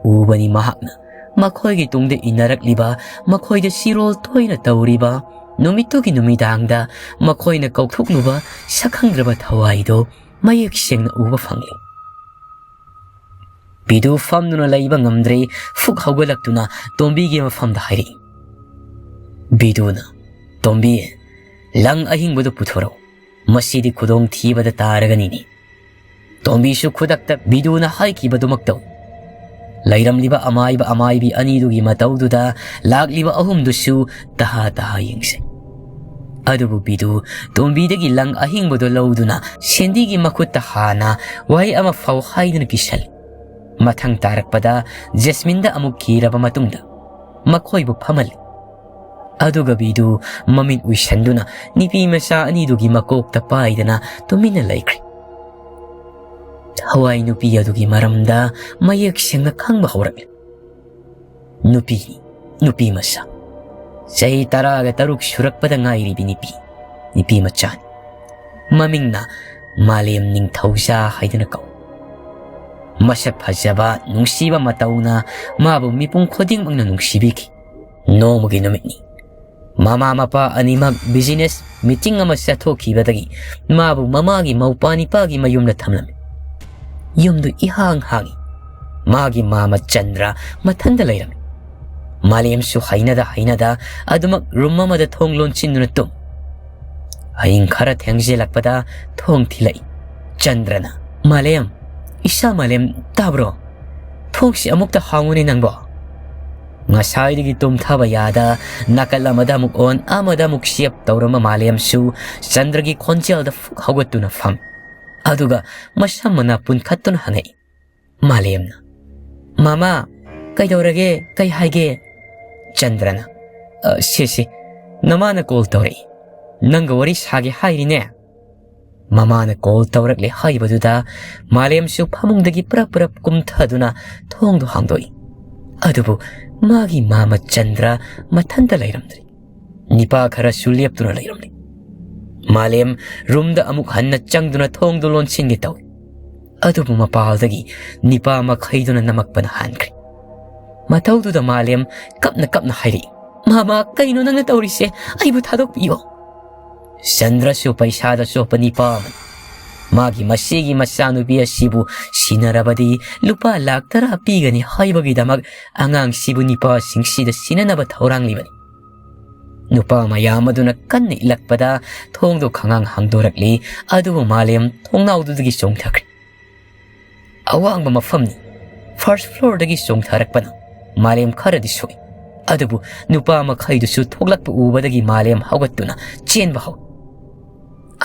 ꯎꯕꯅꯤ ꯃꯍꯥꯛꯅ ꯃꯈꯣꯏꯒꯤ ꯇꯨꯡꯗ ꯏꯟꯅꯔꯛꯂꯤꯕ, ꯃꯈꯣꯏꯗ ꯁꯤꯔꯣꯜ ꯇꯣꯏꯅ ꯇꯧꯔꯤꯕ, ꯅꯨꯃꯤꯠꯇꯨꯒꯤ ꯅꯨꯃꯤꯗꯥꯡꯗ ꯃꯈꯣꯏꯅ ꯀꯧꯊꯣꯛꯂꯨꯕ ꯁꯛꯈꯪꯗ꯭ꯔꯕ ꯊꯋꯥꯏꯗꯣ ꯃꯌꯦꯛ ꯁꯦꯡꯅ ꯎꯕ ꯐꯪꯂꯤ꯫ ꯕꯤꯗꯨ ꯐꯝꯗꯨꯅ ꯂꯩꯕ ꯉꯝꯗ꯭ꯔꯦ, ꯐꯨꯛ ꯍꯧꯒꯠꯂꯛꯇꯨꯅ ꯇꯣꯝꯕꯤꯒꯤ ꯃꯐꯝꯗ ꯍꯥꯏꯔꯛꯏ꯫ ꯕꯤꯗꯨꯅ, "ꯇꯣꯝꯕꯤ, ꯂꯪ ꯑꯍꯤꯡꯕꯗꯨ ꯄꯨꯊꯣꯔꯛꯎ꯫ ꯃꯁꯤꯗꯤ ꯈꯨꯗꯣꯡ ꯊꯤꯕꯗ ꯇꯥꯔꯒꯅꯤꯅꯦ꯫" ꯇꯣꯝꯕꯤꯁꯨ ꯈꯨꯗꯛꯇ ꯕꯤꯗꯨꯅ ꯍꯥꯏꯈꯤꯕꯗꯨꯃꯛ ꯇꯧ꯫ ꯂꯩꯔꯝꯂꯤꯕ ꯑꯃꯥꯏꯕ ꯑꯃꯥꯏꯕꯤ ꯑꯅꯤꯗꯨꯒꯤ ꯃꯇꯧꯗꯨꯗ ꯂꯥꯛꯂꯤꯕ ꯑꯍꯨꯝꯗꯨꯁꯨ ꯇꯍꯥ ꯇꯍꯥ ꯌꯦꯡꯁꯤ꯫ ꯑꯗꯨꯕꯨ ꯕꯤꯗꯨ ꯇꯣꯝꯕꯤꯗꯒꯤ ꯂꯪ ꯑꯍꯤꯡꯕꯗꯨ ꯂꯧꯗꯨꯅ ꯁꯦꯟꯗꯤꯒꯤ ꯃꯈꯨꯠꯇ ꯍꯥꯟꯅ ꯋꯥꯍꯩ ꯑꯃ ꯐꯥꯎ ꯍꯥꯏꯗꯨꯅ ꯄꯤꯁꯜꯂꯤ꯫ ꯃꯊꯪ ꯇꯥꯔꯛꯄꯗ ꯖꯦꯁꯃꯤꯟꯗ ꯑꯃꯨꯛ ꯀꯤꯔꯕ ꯃꯇꯨꯡꯗ ꯃꯈꯣꯏꯕꯨ ꯐꯝꯍꯜꯂꯤ꯫ ꯑꯗꯨꯒ ꯕꯤꯗꯨ ꯃꯃꯤꯠ ꯎꯏꯁꯟꯗꯨꯅ ꯅꯨꯄꯤ ꯃꯆꯥ ꯑꯅꯤꯗꯨꯒꯤ ꯃꯀꯣꯛꯇ ꯄꯥꯏꯗꯅ ꯇꯨꯃꯤꯟꯅ ꯂꯩꯈ꯭ꯔꯦ꯫ ꯊꯋꯥꯏ ꯅꯨꯄꯤ ꯑꯗꯨꯒꯤ ꯃꯔꯝꯗ ꯃꯌꯦꯛ ꯁꯦꯡꯅ ꯈꯪꯕ ꯍꯧꯔꯛꯂꯦ꯫ ꯅꯨꯄꯤꯅꯤ, ꯅꯨꯄꯤ ꯃꯆꯥ꯫ ꯆꯍꯤ ꯇꯔꯥꯒ ꯇꯔꯨꯛ ꯁꯨꯔꯛꯄꯗ ꯉꯥꯏꯔꯤꯕꯤ ꯅꯨꯄꯤ, ꯅꯨꯄꯤ ꯃꯆꯥꯅꯤ꯫ ꯃꯃꯤꯡꯅ ꯃꯥꯂꯦꯝ ꯅꯤꯡꯊꯧꯖꯥ ꯍꯥꯏꯗꯨꯅ ꯀꯧ꯫ ꯃꯁꯛ ꯐꯖꯕ, ꯅꯨꯡꯁꯤꯕ ꯃꯇꯧꯅ ꯃꯥꯕꯨ ꯃꯤꯄꯨꯝ ꯈꯨꯗꯤꯡꯃꯛꯅ ꯅꯨꯡꯁꯤꯕꯤꯈꯤ꯫ ꯅꯣꯡꯃꯒꯤ ꯅꯨꯃꯤꯠꯅꯤ꯫ ꯃꯃꯥ ꯃꯄꯥ ꯑꯅꯤꯃꯛ ꯕꯤꯖꯤꯅꯦꯁ ꯃꯤꯇꯤꯡ ꯑꯃ ꯆꯠꯊꯣꯛꯈꯤꯕꯗꯒꯤ ꯃꯥꯕꯨ ꯃꯃꯥꯒꯤ ꯃꯧꯄ꯭ꯋꯥ ꯅꯤꯄꯥꯒꯤ ꯃꯌꯨꯝꯗ ꯊꯝꯂꯝꯃꯤ꯫ ꯌꯨꯝꯗꯨ ꯏꯍꯥꯡ ꯍꯥꯡꯏ꯫ ꯃꯥꯒꯤ ꯃꯥꯃ ꯆꯟꯗ꯭ꯔ ꯃꯊꯟꯇ ꯂꯩꯔꯝꯃꯤ꯫ ꯃꯥꯂꯦꯝꯁꯨ ꯍꯩꯅꯗ ꯍꯩꯅꯗ ꯑꯗꯨꯃꯛ ꯔꯨꯝ ꯑꯃꯗ ꯊꯣꯡ ꯂꯣꯟꯁꯤꯟꯗꯨꯅ ꯇꯨꯝ꯫ ꯍꯌꯤꯡ ꯈꯔ ꯊꯦꯡꯖꯤꯜꯂꯛꯄꯗ ꯊꯣꯡ ꯊꯤꯜꯂꯛꯏ꯫ ꯆꯟꯗ꯭ꯔꯅ, "ꯃꯥꯂꯦꯝ, ꯏꯁꯥ ꯃꯥꯂꯦꯝ, ꯇꯥꯕ꯭ꯔꯣ? ꯊꯣꯡꯁꯤ ꯑꯃꯨꯛꯇ ꯍꯥꯡꯉꯨꯅꯦ ꯅꯪꯕꯣ꯫" ꯉꯁꯥꯏꯗꯒꯤ ꯇꯨꯝꯊꯕ ꯌꯥꯗ ꯅꯥꯀꯜ ꯑꯃꯗ ꯑꯃꯨꯛ ꯑꯣꯟ, ꯑꯃꯗ ꯑꯃꯨꯛ ꯆꯦꯞ ꯇꯧꯔꯝꯕ ꯃꯥꯂꯦꯝꯁꯨ ꯆꯟꯗ꯭ꯔꯒꯤ ꯈꯣꯟꯖꯦꯜꯗ ꯐꯨꯛ ꯍꯧꯒꯠꯇꯨꯅ ꯐꯝ꯫ ꯑꯗꯨꯒ ꯃꯁꯝ ꯃꯅꯥ ꯄꯨꯟꯈꯠꯇꯨꯅ ꯍꯪꯉꯛꯏ꯫ ꯃꯥꯂꯦꯝꯅ, "ꯃꯃꯥ, ꯀꯩꯗꯧꯔꯒꯦ? ꯀꯩ ꯍꯥꯏꯒꯦ?" ꯆꯟꯗ꯭ꯔꯅ, "ꯑ, ꯁꯤ, ꯁꯤ, ꯅꯃꯥꯅ ꯀꯣꯜ ꯇꯧꯔꯛꯏ꯫ ꯅꯪꯒ ꯋꯥꯔꯤ ꯁꯥꯒꯦ ꯍꯥꯏꯔꯤꯅꯦ꯫" ꯃꯃꯥꯅ ꯀꯣꯜ ꯇꯧꯔꯛꯂꯦ ꯍꯥꯏꯕꯗꯨꯗ ꯃꯥꯂꯦꯝꯁꯨ ꯐꯃꯨꯡꯗꯒꯤ ꯄ꯭ꯔꯞ ꯄ꯭ꯔꯞ ꯀꯨꯝꯊꯗꯨꯅ ꯊꯣꯡꯗꯨ ꯍꯥꯡꯗꯣꯛꯏ꯫ ꯑꯗꯨꯕꯨ ꯃꯥꯒꯤ ꯃꯥꯃ ꯆꯟꯗ꯭ꯔ ꯃꯊꯟꯇ ꯂꯩꯔꯝꯗ꯭ꯔꯦ꯫ ꯅꯤꯄꯥ ꯈꯔꯁꯨ ꯂꯦꯞꯇꯨꯅ ꯂꯩꯔꯝꯂꯤ꯫ ꯃꯥꯂꯦꯝ ꯔꯨꯝꯗ ꯑꯃꯨꯛ ꯍꯟꯅ ꯆꯪꯗꯨꯅ ꯊꯣꯡꯗꯨ ꯂꯣꯟꯁꯤꯟꯒꯦ ꯇꯧꯏ꯫ ꯑꯗꯨꯕꯨ ꯃꯄꯥꯜꯗꯒꯤ ꯅꯤꯄꯥ ꯃꯈꯩꯗꯨꯅ ꯅꯃꯛꯄꯅ ꯍꯥꯟꯈ꯭ꯔꯦ꯫ ꯃꯇꯧꯗꯨꯗ ꯃꯥꯂꯦꯝ ꯀꯞꯅ ꯀꯞꯅ ꯍꯥꯏꯔꯛꯏ, "ꯃꯃꯥ, ꯀꯩꯅꯣ ꯅꯪꯅ ꯇꯧꯔꯤꯁꯦ? ꯑꯩꯕꯨ ꯊꯥꯗꯣꯛꯄꯤꯌꯣ!" ꯆꯟꯗ꯭ꯔꯁꯨ ꯄꯩꯁꯥꯗ ꯆꯣꯞꯄ ꯅꯤꯄꯥ ꯑꯃꯅꯤ꯫ ꯃꯥꯒꯤ ꯃꯁꯤꯒꯤ ꯃꯆꯥꯅꯨꯄꯤ ꯑꯁꯤꯕꯨ ꯁꯤꯟꯅꯔꯕꯗꯤ ꯂꯨꯄꯥ ꯂꯥꯈ ꯇꯔꯥ ꯄꯤꯒꯅꯤ ꯍꯥꯏꯕꯒꯤꯗꯃꯛ ꯑꯉꯥꯡꯁꯤꯕꯨ ꯅꯤꯄꯥꯁꯤꯡꯁꯤꯗ ꯁꯤꯟꯅꯅꯕ ꯊꯧꯔꯥꯡꯂꯤꯕꯅꯤ꯫ ꯅꯨꯄꯥ ꯃꯌꯥꯝ ꯑꯗꯨꯅ ꯀꯟꯅ ꯏꯜꯂꯛꯄꯗ ꯊꯣꯡꯗꯣ ꯈꯪꯍꯥꯡ ꯍꯥꯡꯗꯣꯔꯛꯂꯤ, ꯑꯗꯨꯕꯨ ꯃꯥꯂꯦꯝ ꯊꯣꯡꯅꯥꯎꯗꯨꯗꯒꯤ ꯆꯣꯡꯊꯈ꯭ꯔꯦ꯫ ꯑꯋꯥꯡꯕ ꯃꯐꯝꯅꯤ꯫ ꯐꯥꯔꯁ ꯐ꯭ꯂꯣꯔꯗꯒꯤ ꯆꯣꯡꯊꯔꯛꯄꯅ ꯃꯥꯂꯦꯝ ꯈꯔꯗꯤ ꯁꯣꯛꯏ꯫ ꯑꯗꯨꯕꯨ ꯅꯨꯄꯥ ꯃꯈꯩꯗꯨꯁꯨ ꯊꯣꯛꯂꯛꯄ ꯎꯕꯗꯒꯤ ꯃꯥꯂꯦꯝ ꯍꯧꯒꯠꯇꯨꯅ ꯆꯦꯟꯕ ꯍꯧꯏ꯫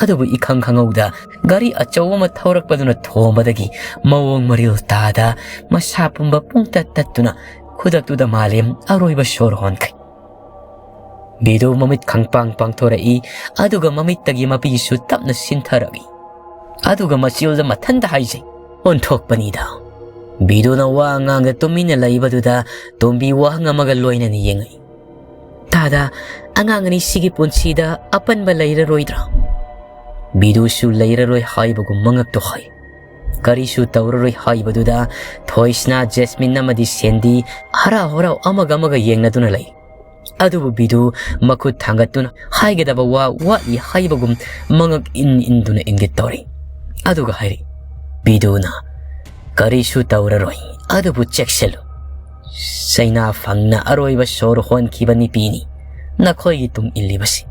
ꯑꯗꯨꯕꯨ ꯏꯈꯪ ꯈꯪꯍꯧꯗ ꯒꯥꯔꯤ ꯑꯆꯧꯕ ꯑꯃ ꯊꯧꯔꯛꯄꯗꯨꯅ ꯊꯣꯝꯕꯗꯒꯤ ꯃꯑꯣꯡ ꯃꯔꯤꯜ ꯇꯥꯗ ꯃꯁꯥ ꯄꯨꯝꯕ ꯄꯨꯡꯇꯠ ꯇꯠꯇꯨꯅ ꯈꯨꯗꯛꯇꯨꯗ ꯃꯥꯂꯦꯝ ꯑꯔꯣꯏꯕ ꯁꯣꯔ ꯍꯣꯟꯈ꯭ꯔꯦ꯫ ꯕꯤꯗꯨ ꯃꯃꯤꯠ ꯈꯪꯄꯥꯡ ꯄꯥꯡꯊꯣꯔꯛꯏ, ꯑꯗꯨꯒ ꯃꯃꯤꯠꯇꯒꯤ ꯃꯄꯤꯁꯨ ꯇꯞꯅ ꯁꯤꯟꯊꯔꯛꯏ꯫ ꯑꯗꯨꯒ ꯃꯆꯤꯜꯗ ꯃꯊꯟꯇ ꯍꯥꯏꯖꯩ, "ꯑꯣꯟꯊꯣꯛꯄꯅꯤꯗ!" ꯕꯤꯗꯨꯅ ꯋꯥ ꯉꯥꯡꯗ ꯇꯨꯃꯤꯟꯅ ꯂꯩꯕꯗꯨꯗ ꯇꯣꯝꯕꯤ ꯋꯥꯍꯪ ꯑꯃꯒ ꯂꯣꯏꯅꯅ ꯌꯦꯡꯉꯛꯏ꯫ "ꯇꯥꯗ, ꯑꯉꯥꯡ ꯑꯅꯤꯁꯤꯒꯤ ꯄꯨꯟꯁꯤꯗ ꯑꯄꯟꯕ ꯂꯩꯔꯔꯣꯏꯗ꯭ꯔꯥ?" ꯕꯤꯗꯨꯁꯨ ꯂꯩꯔꯔꯣꯏ ꯍꯥꯏꯕꯒꯨꯝ ꯃꯉꯛꯇꯨ ꯍꯥꯏ꯫ ꯀꯔꯤꯁꯨ ꯇꯧꯔꯔꯣꯏ ꯍꯥꯏꯕꯗꯨꯗ ꯊꯣꯏꯁꯅꯥ, ꯖꯦꯁꯃꯤꯟ ꯑꯃꯗꯤ ꯁꯦꯟꯗꯤ ꯍꯔꯥꯎ ꯍꯔꯥꯎ ꯑꯃꯒ ꯑꯃꯒ ꯌꯦꯡꯅꯗꯨꯅ ꯂꯩ꯫ ꯑꯗꯨꯕꯨ ꯕꯤꯗꯨ ꯃꯈꯨꯠ ꯊꯥꯡꯒꯠꯇꯨꯅ ꯍꯥꯏꯒꯗꯕ ꯋꯥ ꯋꯥꯠꯂꯤ ꯍꯥꯏꯕꯒꯨꯝ ꯃꯉꯛ ꯏꯟ ꯏꯟꯗꯨꯅ ꯏꯪꯒꯤꯠ ꯇꯧꯔꯤ꯫ ꯑꯗꯨꯒ ꯍꯥꯏꯔꯤ, ꯕꯤꯗꯨꯅ, "ꯀꯔꯤꯁꯨ ꯇꯧꯔꯔꯣꯏ, ꯑꯗꯨꯕꯨ ꯆꯦꯛꯁꯤꯜꯂꯨ꯫ ꯆꯩꯅꯥ ꯐꯪꯅ ꯑꯔꯣꯏꯕ ꯁꯣꯔ ꯍꯣꯟꯈꯤꯕ ꯅꯨꯄꯤꯅꯤ ꯅꯈꯣꯏꯒꯤ ꯇꯨꯡ ꯏꯜꯂꯤꯕꯁꯤ꯫"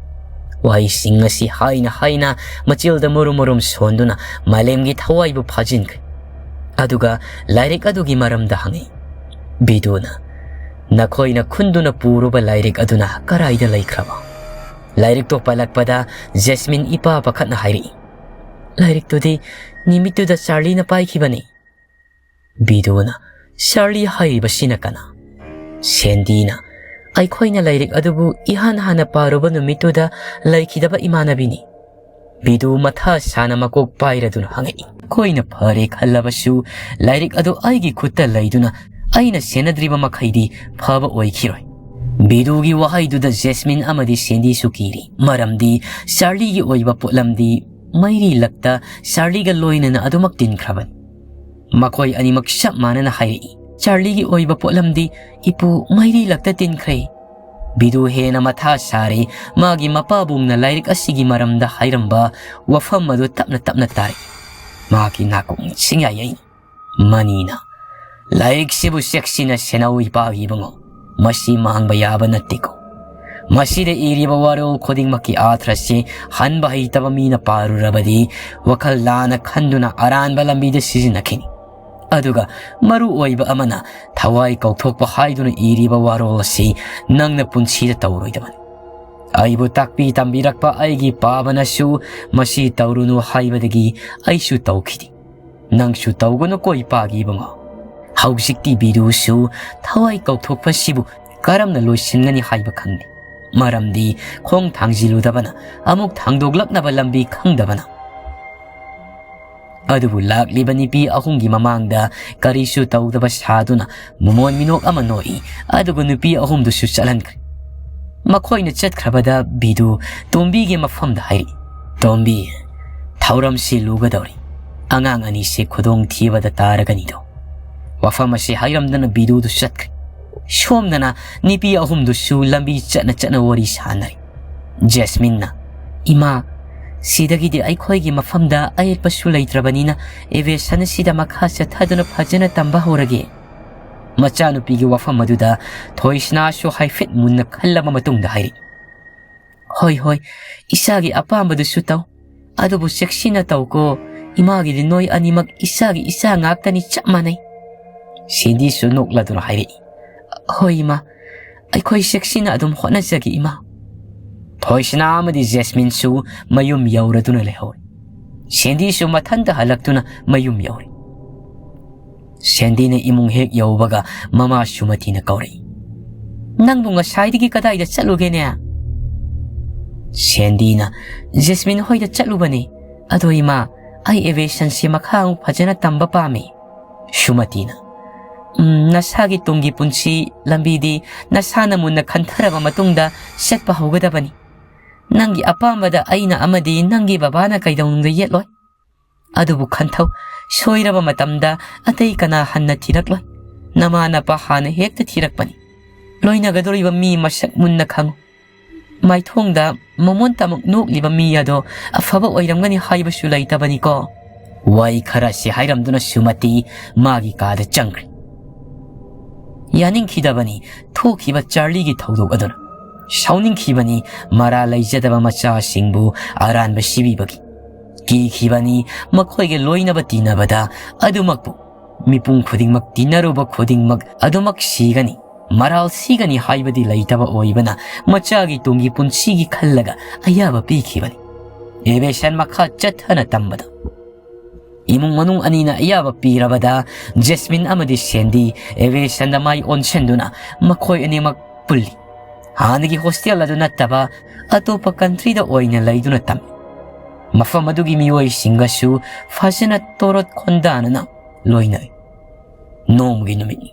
ꯋꯥꯍꯩꯁꯤꯡ ꯑꯁꯤ ꯍꯥꯏꯅ ꯍꯥꯏꯅ ꯃꯆꯤꯜꯗ ꯃꯔꯨꯝ ꯃꯔꯨꯝ ꯁꯣꯟꯗꯨꯅ ꯃꯥꯂꯦꯝꯒꯤ ꯊꯋꯥꯏꯕꯨ ꯐꯥꯖꯤꯟꯈ꯭ꯔꯦ꯫ ꯑꯗꯨꯒ ꯂꯥꯏꯔꯤꯛ ꯑꯗꯨꯒꯤ ꯃꯔꯝꯗ ꯍꯪꯉꯤ꯫ ꯕꯤꯗꯨꯅ, "ꯅꯈꯣꯏꯅ ꯈꯨꯟꯗꯨꯅ ꯄꯨꯔꯨꯕ ꯂꯥꯏꯔꯤꯛ ꯑꯗꯨꯅ ꯀꯔꯥꯏꯗ ꯂꯩꯈ꯭ꯔꯕ?" ꯂꯥꯏꯔꯤꯛꯇꯣ ꯄꯜꯂꯛꯄꯗ ꯖꯦꯁꯃꯤꯟ ꯏꯄꯥ ꯄꯥꯈꯠꯅ ꯍꯥꯏꯔꯛꯏ, "ꯂꯥꯏꯔꯤꯛꯇꯨꯗꯤ ꯅꯨꯃꯤꯠꯇꯨꯗ ꯆꯥꯔꯂꯤꯅ ꯄꯥꯏꯈꯤꯕꯅꯤ꯫" ꯕꯤꯗꯨꯅ, "ꯆꯥꯔꯂꯤ ꯍꯥꯏꯔꯤꯕꯁꯤꯅ ꯀꯅꯥ?" ꯁꯦꯟꯗꯤꯅ, "ꯑꯩꯈꯣꯏꯅ ꯂꯥꯏꯔꯤꯛ ꯑꯗꯨꯕꯨ ꯏꯍꯥꯟ ꯍꯥꯟꯅ ꯄꯥꯔꯨꯕ ꯅꯨꯃꯤꯠꯇꯨꯗ ꯂꯩꯈꯤꯗꯕ ꯏꯃꯥꯟꯅꯕꯤꯅꯤ꯫" ꯕꯤꯗꯨ ꯃꯊꯥ ꯁꯥꯅ ꯃꯀꯣꯛ ꯄꯥꯏꯔꯗꯨꯅ ꯍꯪꯉꯛꯏ꯫ "ꯑꯩꯈꯣꯏꯅ ꯐꯔꯦ ꯈꯜꯂꯕꯁꯨ ꯂꯥꯏꯔꯤꯛ ꯑꯗꯨ ꯑꯩꯒꯤ ꯈꯨꯠꯇ ꯂꯩꯗꯨꯅ ꯑꯩꯅ ꯁꯦꯟꯅꯗ꯭ꯔꯤꯕ ꯃꯈꯩꯗꯤ ꯐꯕ ꯑꯣꯏꯈꯤꯔꯣꯏ꯫ ꯕꯤꯗꯨꯒꯤ ꯋꯥꯍꯩꯗꯨꯗ ꯖꯦꯁꯃꯤꯟ ꯑꯃꯗꯤ ꯁꯦꯟꯗꯤꯁꯨ ꯀꯤꯔꯤ꯫ ꯃꯔꯝꯗꯤ ꯆꯥꯔꯂꯤꯒꯤ ꯑꯣꯏꯕ ꯄꯣꯠꯂꯝꯗꯤ ꯃꯩꯔꯤ ꯂꯛꯇ ꯆꯥꯔꯂꯤꯒ ꯂꯣꯏꯅꯅ ꯑꯗꯨꯃꯛ ꯇꯤꯟꯈ꯭ꯔꯕꯅꯤ꯫ ꯃꯈꯣꯏ ꯑꯅꯤꯃꯛ ꯆꯞ ꯃꯥꯟꯅꯅ ꯍꯥꯏꯔꯛꯏ, "ꯆꯥꯔꯂꯤꯒꯤ ꯑꯣꯏꯕ ꯄꯣꯠꯂꯝꯗꯤ ꯏꯄꯨ ꯃꯩꯔꯤ ꯂꯛꯇ ꯇꯤꯟꯈ꯭ꯔꯦ꯫" ꯕꯤꯗꯨ ꯍꯦꯟꯅ ꯃꯊꯥ ꯁꯥꯔꯦ꯫ ꯃꯥꯒꯤ ꯃꯄꯥꯕꯨꯡꯅ ꯂꯥꯏꯔꯤꯛ ꯑꯁꯤꯒꯤ ꯃꯔꯝꯗ ꯍꯥꯏꯔꯝꯕ ꯋꯥꯐꯝ ꯑꯗꯨ ꯇꯞꯅ ꯇꯞꯅ ꯇꯥꯔꯛꯏ꯫ ꯃꯍꯥꯛꯀꯤ ꯅꯥꯀꯣꯡ ꯁꯤꯡꯌꯥ ꯌꯩ꯫ ꯃꯅꯤꯅ, "ꯂꯥꯏꯔꯤꯛꯁꯤꯕꯨ ꯆꯦꯛꯁꯤꯟꯅ ꯁꯦꯟꯅꯧ ꯏꯄꯥꯒꯤ ꯏꯕꯨꯡꯉꯣ꯫ ꯃꯁꯤ ꯃꯥꯡꯕ ꯌꯥꯕ ꯅꯠꯇꯦꯀꯣ꯫ ꯃꯁꯤꯗ ꯏꯔꯤꯕ ꯋꯥꯔꯣꯜ ꯈꯨꯗꯤꯡꯃꯛꯀꯤ ꯑꯥꯊ꯭ꯔꯁꯤ ꯍꯟꯕ ꯍꯩꯇꯕ ꯃꯤꯅ ꯄꯥꯔꯨꯔꯕꯗꯤ ꯋꯥꯈꯜ ꯂꯥꯟꯅ ꯈꯟꯗꯨꯅ ꯑꯔꯥꯟꯕ ꯂꯝꯕꯤꯗ ꯁꯤꯖꯤꯟꯅꯈꯤꯅꯤ꯫ ꯑꯗꯨꯒ ꯃꯔꯨ ꯑꯣꯏꯕ ꯑꯃꯅ, ꯊꯋꯥꯏ ꯀꯧꯊꯣꯛꯄ ꯍꯥꯏꯗꯨꯅ ꯏꯔꯤꯕ ꯋꯥꯔꯣꯜ ꯑꯁꯤ ꯅꯪꯅ ꯄꯨꯟꯁꯤꯗ ꯇꯧꯔꯣꯏꯗꯕꯅꯤ꯫ ꯑꯩꯕꯨ ꯇꯥꯛꯄꯤ ꯇꯝꯕꯤꯔꯛꯄ ꯑꯩꯒꯤ ꯄꯥꯕꯅꯁꯨ ꯃꯁꯤ ꯇꯧꯔꯨꯅꯨ ꯍꯥꯏꯕꯗꯒꯤ ꯑꯩꯁꯨ ꯇꯧꯈꯤꯗꯦ꯫ ꯅꯪꯁꯨ ꯇꯧꯒꯅꯨꯀꯣ ꯏꯄꯥꯒꯤ ꯏꯕꯨꯡꯉꯣ꯫" ꯍꯧꯖꯤꯛꯇꯤ ꯕꯤꯗꯨꯁꯨ ꯊꯋꯥꯏ ꯀꯧꯊꯣꯛꯄꯁꯤꯕꯨ ꯀꯔꯝꯅ ꯂꯣꯏꯁꯤꯟꯒꯅꯤ ꯍꯥꯏꯕ ꯈꯪꯗꯦ꯫ ꯃꯔꯝꯗꯤ ꯈꯣꯡ ꯊꯥꯡꯖꯤꯜꯂꯨꯗꯕꯅ, ꯑꯃꯨꯛ ꯊꯥꯡꯗꯣꯛꯂꯛꯅꯕ ꯂꯝꯕꯤ ꯈꯪꯗꯕꯅ꯫ ꯑꯗꯨꯕꯨ ꯂꯥꯛꯂꯤꯕ ꯅꯨꯄꯤ ꯑꯍꯨꯝꯒꯤ ꯃꯃꯥꯡꯗ ꯀꯔꯤꯁꯨ ꯇꯧꯗꯕ ꯁꯥꯗꯨꯅ ꯃꯃꯣꯟ ꯃꯤꯅꯣꯛ ꯑꯃ ꯅꯣꯛꯏ, ꯑꯗꯨꯒ ꯅꯨꯄꯤ ꯑꯍꯨꯝꯗꯨꯁꯨ ꯆꯠꯍꯟꯈ꯭ꯔꯦ꯫ ꯃꯈꯣꯏꯅ ꯆꯠꯈ꯭ꯔꯕꯗ ꯕꯤꯗꯨ ꯇꯣꯝꯕꯤꯒꯤ ꯃꯐꯝꯗ ꯍꯥꯏꯔꯛꯏ, "ꯇꯣꯝꯕꯤ, ꯊꯧꯔꯝꯁꯤ ꯂꯨꯒꯗꯧꯔꯤ꯫ ꯑꯉꯥꯡ ꯑꯅꯤꯁꯦ ꯈꯨꯗꯣꯡ ꯊꯤꯕꯗ ꯇꯥꯔꯒꯅꯤꯗꯣ꯫" ꯋꯥꯐꯝ ꯑꯁꯤ ꯍꯥꯏꯔꯝꯗꯅ ꯕꯤꯗꯨꯗꯨ ꯆꯠꯈ꯭ꯔꯦ꯫ ꯁꯣꯝꯗꯅ ꯅꯨꯄꯤ ꯑꯍꯨꯝꯗꯨꯁꯨ ꯂꯝꯕꯤ ꯆꯠꯅ ꯆꯠꯅ ꯋꯥꯔꯤ ꯁꯥꯟꯅꯔꯤ꯫ ꯖꯦꯁꯃꯤꯟꯅ, "ꯏꯃꯥ, ꯁꯤꯗꯒꯤꯗꯤ ꯑꯩꯈꯣꯏꯒꯤ ꯃꯐꯝꯗ ꯑꯌꯦꯠꯄꯁꯨ ꯂꯩꯇ꯭ꯔꯕꯅꯤꯅ ꯑꯦꯚꯤꯌꯦꯁꯟ ꯑꯁꯤꯗ ꯃꯈꯥ ꯆꯠꯊꯗꯨꯅ ꯐꯖꯅ ꯇꯝꯕ ꯍꯧꯔꯒꯦ꯫" ꯃꯆꯥꯅꯨꯄꯤꯒꯤ ꯋꯥꯐꯝ ꯑꯗꯨꯗ ꯊꯣꯏꯁꯅꯥꯁꯨ ꯍꯥꯏꯐꯦꯠ ꯃꯨꯟꯅ ꯈꯜꯂꯕ ꯃꯇꯨꯡꯗ ꯍꯥꯏꯔꯛꯏ, "ꯍꯣꯏ, ꯍꯣꯏ, ꯏꯆꯥꯒꯤ ꯑꯄꯥꯝꯕꯗꯨꯁꯨ ꯇꯧ꯫ ꯑꯗꯨꯕꯨ ꯆꯦꯛꯁꯤꯟꯅ ꯇꯧꯀꯣ꯫ ꯏꯃꯥꯒꯤꯗꯤ ꯅꯣꯏ ꯑꯅꯤꯃꯛ ꯏꯆꯥꯒꯤ ꯏꯆꯥ ꯉꯥꯛꯇꯅꯤ, ꯆꯞ ꯃꯥꯟꯅꯩ꯫" ꯁꯦꯟꯗꯤꯁꯨ ꯅꯣꯛꯂꯗꯨꯅ ꯍꯥꯏꯔꯛꯏ, "ꯍꯣꯏ ꯏꯃꯥ, ꯑꯩꯈꯣꯏ ꯆꯦꯛꯁꯤꯟꯅ ꯑꯗꯨꯝ ꯍꯣꯠꯅꯖꯒꯦ ꯏꯃꯥ꯫" ꯊꯣꯏꯁꯅꯥ ꯑꯃꯗꯤ ꯖꯦꯁꯃꯤꯟꯁꯨ ꯃꯌꯨꯝ ꯌꯧꯔꯗꯨꯅ ꯂꯩꯍꯧꯔꯦ꯫ ꯁꯦꯟꯗꯤꯁꯨ ꯃꯊꯟꯇ ꯍꯜꯂꯛꯇꯨꯅ ꯃꯌꯨꯝ ꯌꯧꯔꯦ꯫ ꯁꯦꯟꯗꯤꯅ ꯏꯃꯨꯡ ꯍꯦꯛ ꯌꯧꯕꯒ ꯃꯃꯥ ꯁꯨꯃꯇꯤꯅ ꯀꯧꯔꯛꯏ, "ꯅꯪꯕꯨ ꯉꯁꯥꯏꯗꯒꯤ ꯀꯗꯥꯏꯗ ꯆꯠꯂꯨꯒꯦꯅꯦ?" ꯁꯦꯟꯗꯤꯅ, "ꯖꯦꯁꯃꯤꯟ ꯍꯣꯏꯗ ꯆꯠꯂꯨꯕꯅꯦ꯫ ꯑꯗꯣ ꯏꯃꯥ, ꯑꯩ ꯑꯦꯚꯤꯌꯦꯁꯟꯁꯤ ꯃꯈꯥ ꯑꯃꯨꯛ ꯐꯖꯅ ꯇꯝꯕ ꯄꯥꯝꯃꯤ꯫" ꯁꯨꯃꯇꯤꯅ, ꯎꯝ, ꯅꯁꯥꯒꯤ ꯇꯨꯡꯒꯤ ꯄꯨꯟꯁꯤ ꯂꯝꯕꯤꯗꯤ ꯅꯁꯥꯅ ꯃꯨꯟꯅ ꯈꯟꯊꯔꯕ ꯃꯇꯨꯡꯗ ꯆꯠꯄ ꯍꯧꯒꯗꯕꯅꯤ꯫ ꯅꯪꯒꯤ ꯑꯄꯥꯝꯕꯗ ꯑꯩꯅ ꯑꯃꯗꯤ ꯅꯪꯒꯤ ꯕꯕꯥꯅ ꯀꯩꯗꯧꯅꯨꯡꯗ ꯌꯦꯠꯂꯣꯏ꯫ ꯑꯗꯨꯕꯨ ꯈꯟꯊꯧ, ꯁꯣꯏꯔꯕ ꯃꯇꯝꯗ ꯑꯇꯩ ꯀꯅꯥ ꯍꯟꯅ ꯊꯤꯔꯛꯂꯣꯏ꯫ ꯅꯃꯥ ꯅꯄꯥ ꯍꯥꯟꯅ ꯍꯦꯛꯇ ꯊꯤꯔꯛꯄꯅꯤ꯫ ꯂꯣꯏꯅꯒꯗꯧꯔꯤꯕ ꯃꯤ ꯃꯁꯛ ꯃꯨꯟꯅ ꯈꯪꯉꯨ꯫ ꯃꯥꯏꯊꯣꯡꯗ ꯃꯃꯣꯟ ꯇꯃꯛ ꯅꯣꯛꯂꯤꯕ ꯃꯤ ꯑꯗꯣ ꯑꯐꯕ ꯑꯣꯏꯔꯝꯒꯅꯤ ꯍꯥꯏꯕꯁꯨ ꯂꯩꯇꯕꯅꯤꯀꯣ꯫ ꯋꯥꯍꯩ ꯈꯔꯁꯤ ꯍꯥꯏꯔꯝꯗꯨꯅ ꯁꯨꯃꯇꯤ ꯃꯥꯒꯤ ꯀꯥꯗ ꯆꯪꯈ꯭ꯔꯦ꯫ ꯌꯥꯅꯤꯡꯈꯤꯗꯕꯅꯤ ꯊꯣꯛꯈꯤꯕ ꯆꯥꯔꯂꯤꯒꯤ ꯊꯧꯗꯣꯛ ꯑꯗꯨꯅ꯫ ꯁꯥꯎꯅꯤꯡꯈꯤꯕꯅꯤ ꯃꯔꯥ ꯂꯩꯖꯗꯕ ꯃꯆꯥꯁꯤꯡꯕꯨ ꯑꯔꯥꯟꯕ ꯁꯤꯕꯤꯕꯒꯤ꯫ ꯀꯤꯈꯤꯕꯅꯤ ꯃꯈꯣꯏꯒ ꯂꯣꯏꯅꯕ ꯇꯤꯟꯅꯕꯗ ꯑꯗꯨꯃꯛꯄꯨ ꯃꯤꯄꯨꯝ ꯈꯨꯗꯤꯡꯃꯛ ꯇꯤꯟꯅꯔꯨꯕ ꯈꯨꯗꯤꯡꯃꯛ ꯑꯗꯨꯃꯛ ꯁꯤꯒꯅꯤ, ꯃꯔꯥꯜ ꯁꯤꯒꯅꯤ ꯍꯥꯏꯕꯗꯤ ꯂꯩꯇꯕ ꯑꯣꯏꯕꯅ ꯃꯆꯥꯒꯤ ꯇꯨꯡꯒꯤ ꯄꯨꯟꯁꯤꯒꯤ ꯈꯜꯂꯒ ꯑꯌꯥꯕ ꯄꯤꯈꯤꯕꯅꯤ꯫ ꯑꯦꯚꯤꯌꯦꯁꯟ ꯃꯈꯥ ꯆꯠꯊꯅ ꯇꯝꯕꯗ ꯏꯃꯨꯡ ꯃꯅꯨꯡ ꯑꯅꯤꯅ ꯑꯌꯥꯕ ꯄꯤꯔꯕꯗ ꯖꯦꯁꯃꯤꯟ ꯑꯃꯗꯤ ꯁꯦꯟꯗꯤ ꯑꯦꯚꯤꯌꯦꯁꯟꯗ ꯃꯥꯏ ꯑꯣꯟꯁꯤꯟꯗꯨꯅ ꯃꯈꯣꯏ ꯑꯅꯤꯃꯛ ꯄꯨꯜꯂꯤ꯫ ꯍꯥꯟꯅꯒꯤ ꯍꯣꯁꯇꯦꯜ ꯑꯗꯨ ꯅꯠꯇꯕ ꯑꯇꯣꯞꯄ ꯀꯟꯇ꯭ꯔꯤꯗ ꯑꯣꯏꯅ ꯂꯩꯗꯨꯅ ꯇꯝꯃꯤ꯫ ꯃꯐꯝ ꯑꯗꯨꯒꯤ ꯃꯤꯑꯣꯏꯁꯤꯡꯒꯁꯨ ꯐꯖꯅ ꯇꯣꯔꯣꯠ ꯈꯣꯟꯗꯥꯅꯅ ꯂꯣꯏꯅꯩ꯫ ꯅꯣꯡꯃꯒꯤ ꯅꯨꯃꯤꯠꯅꯤ꯫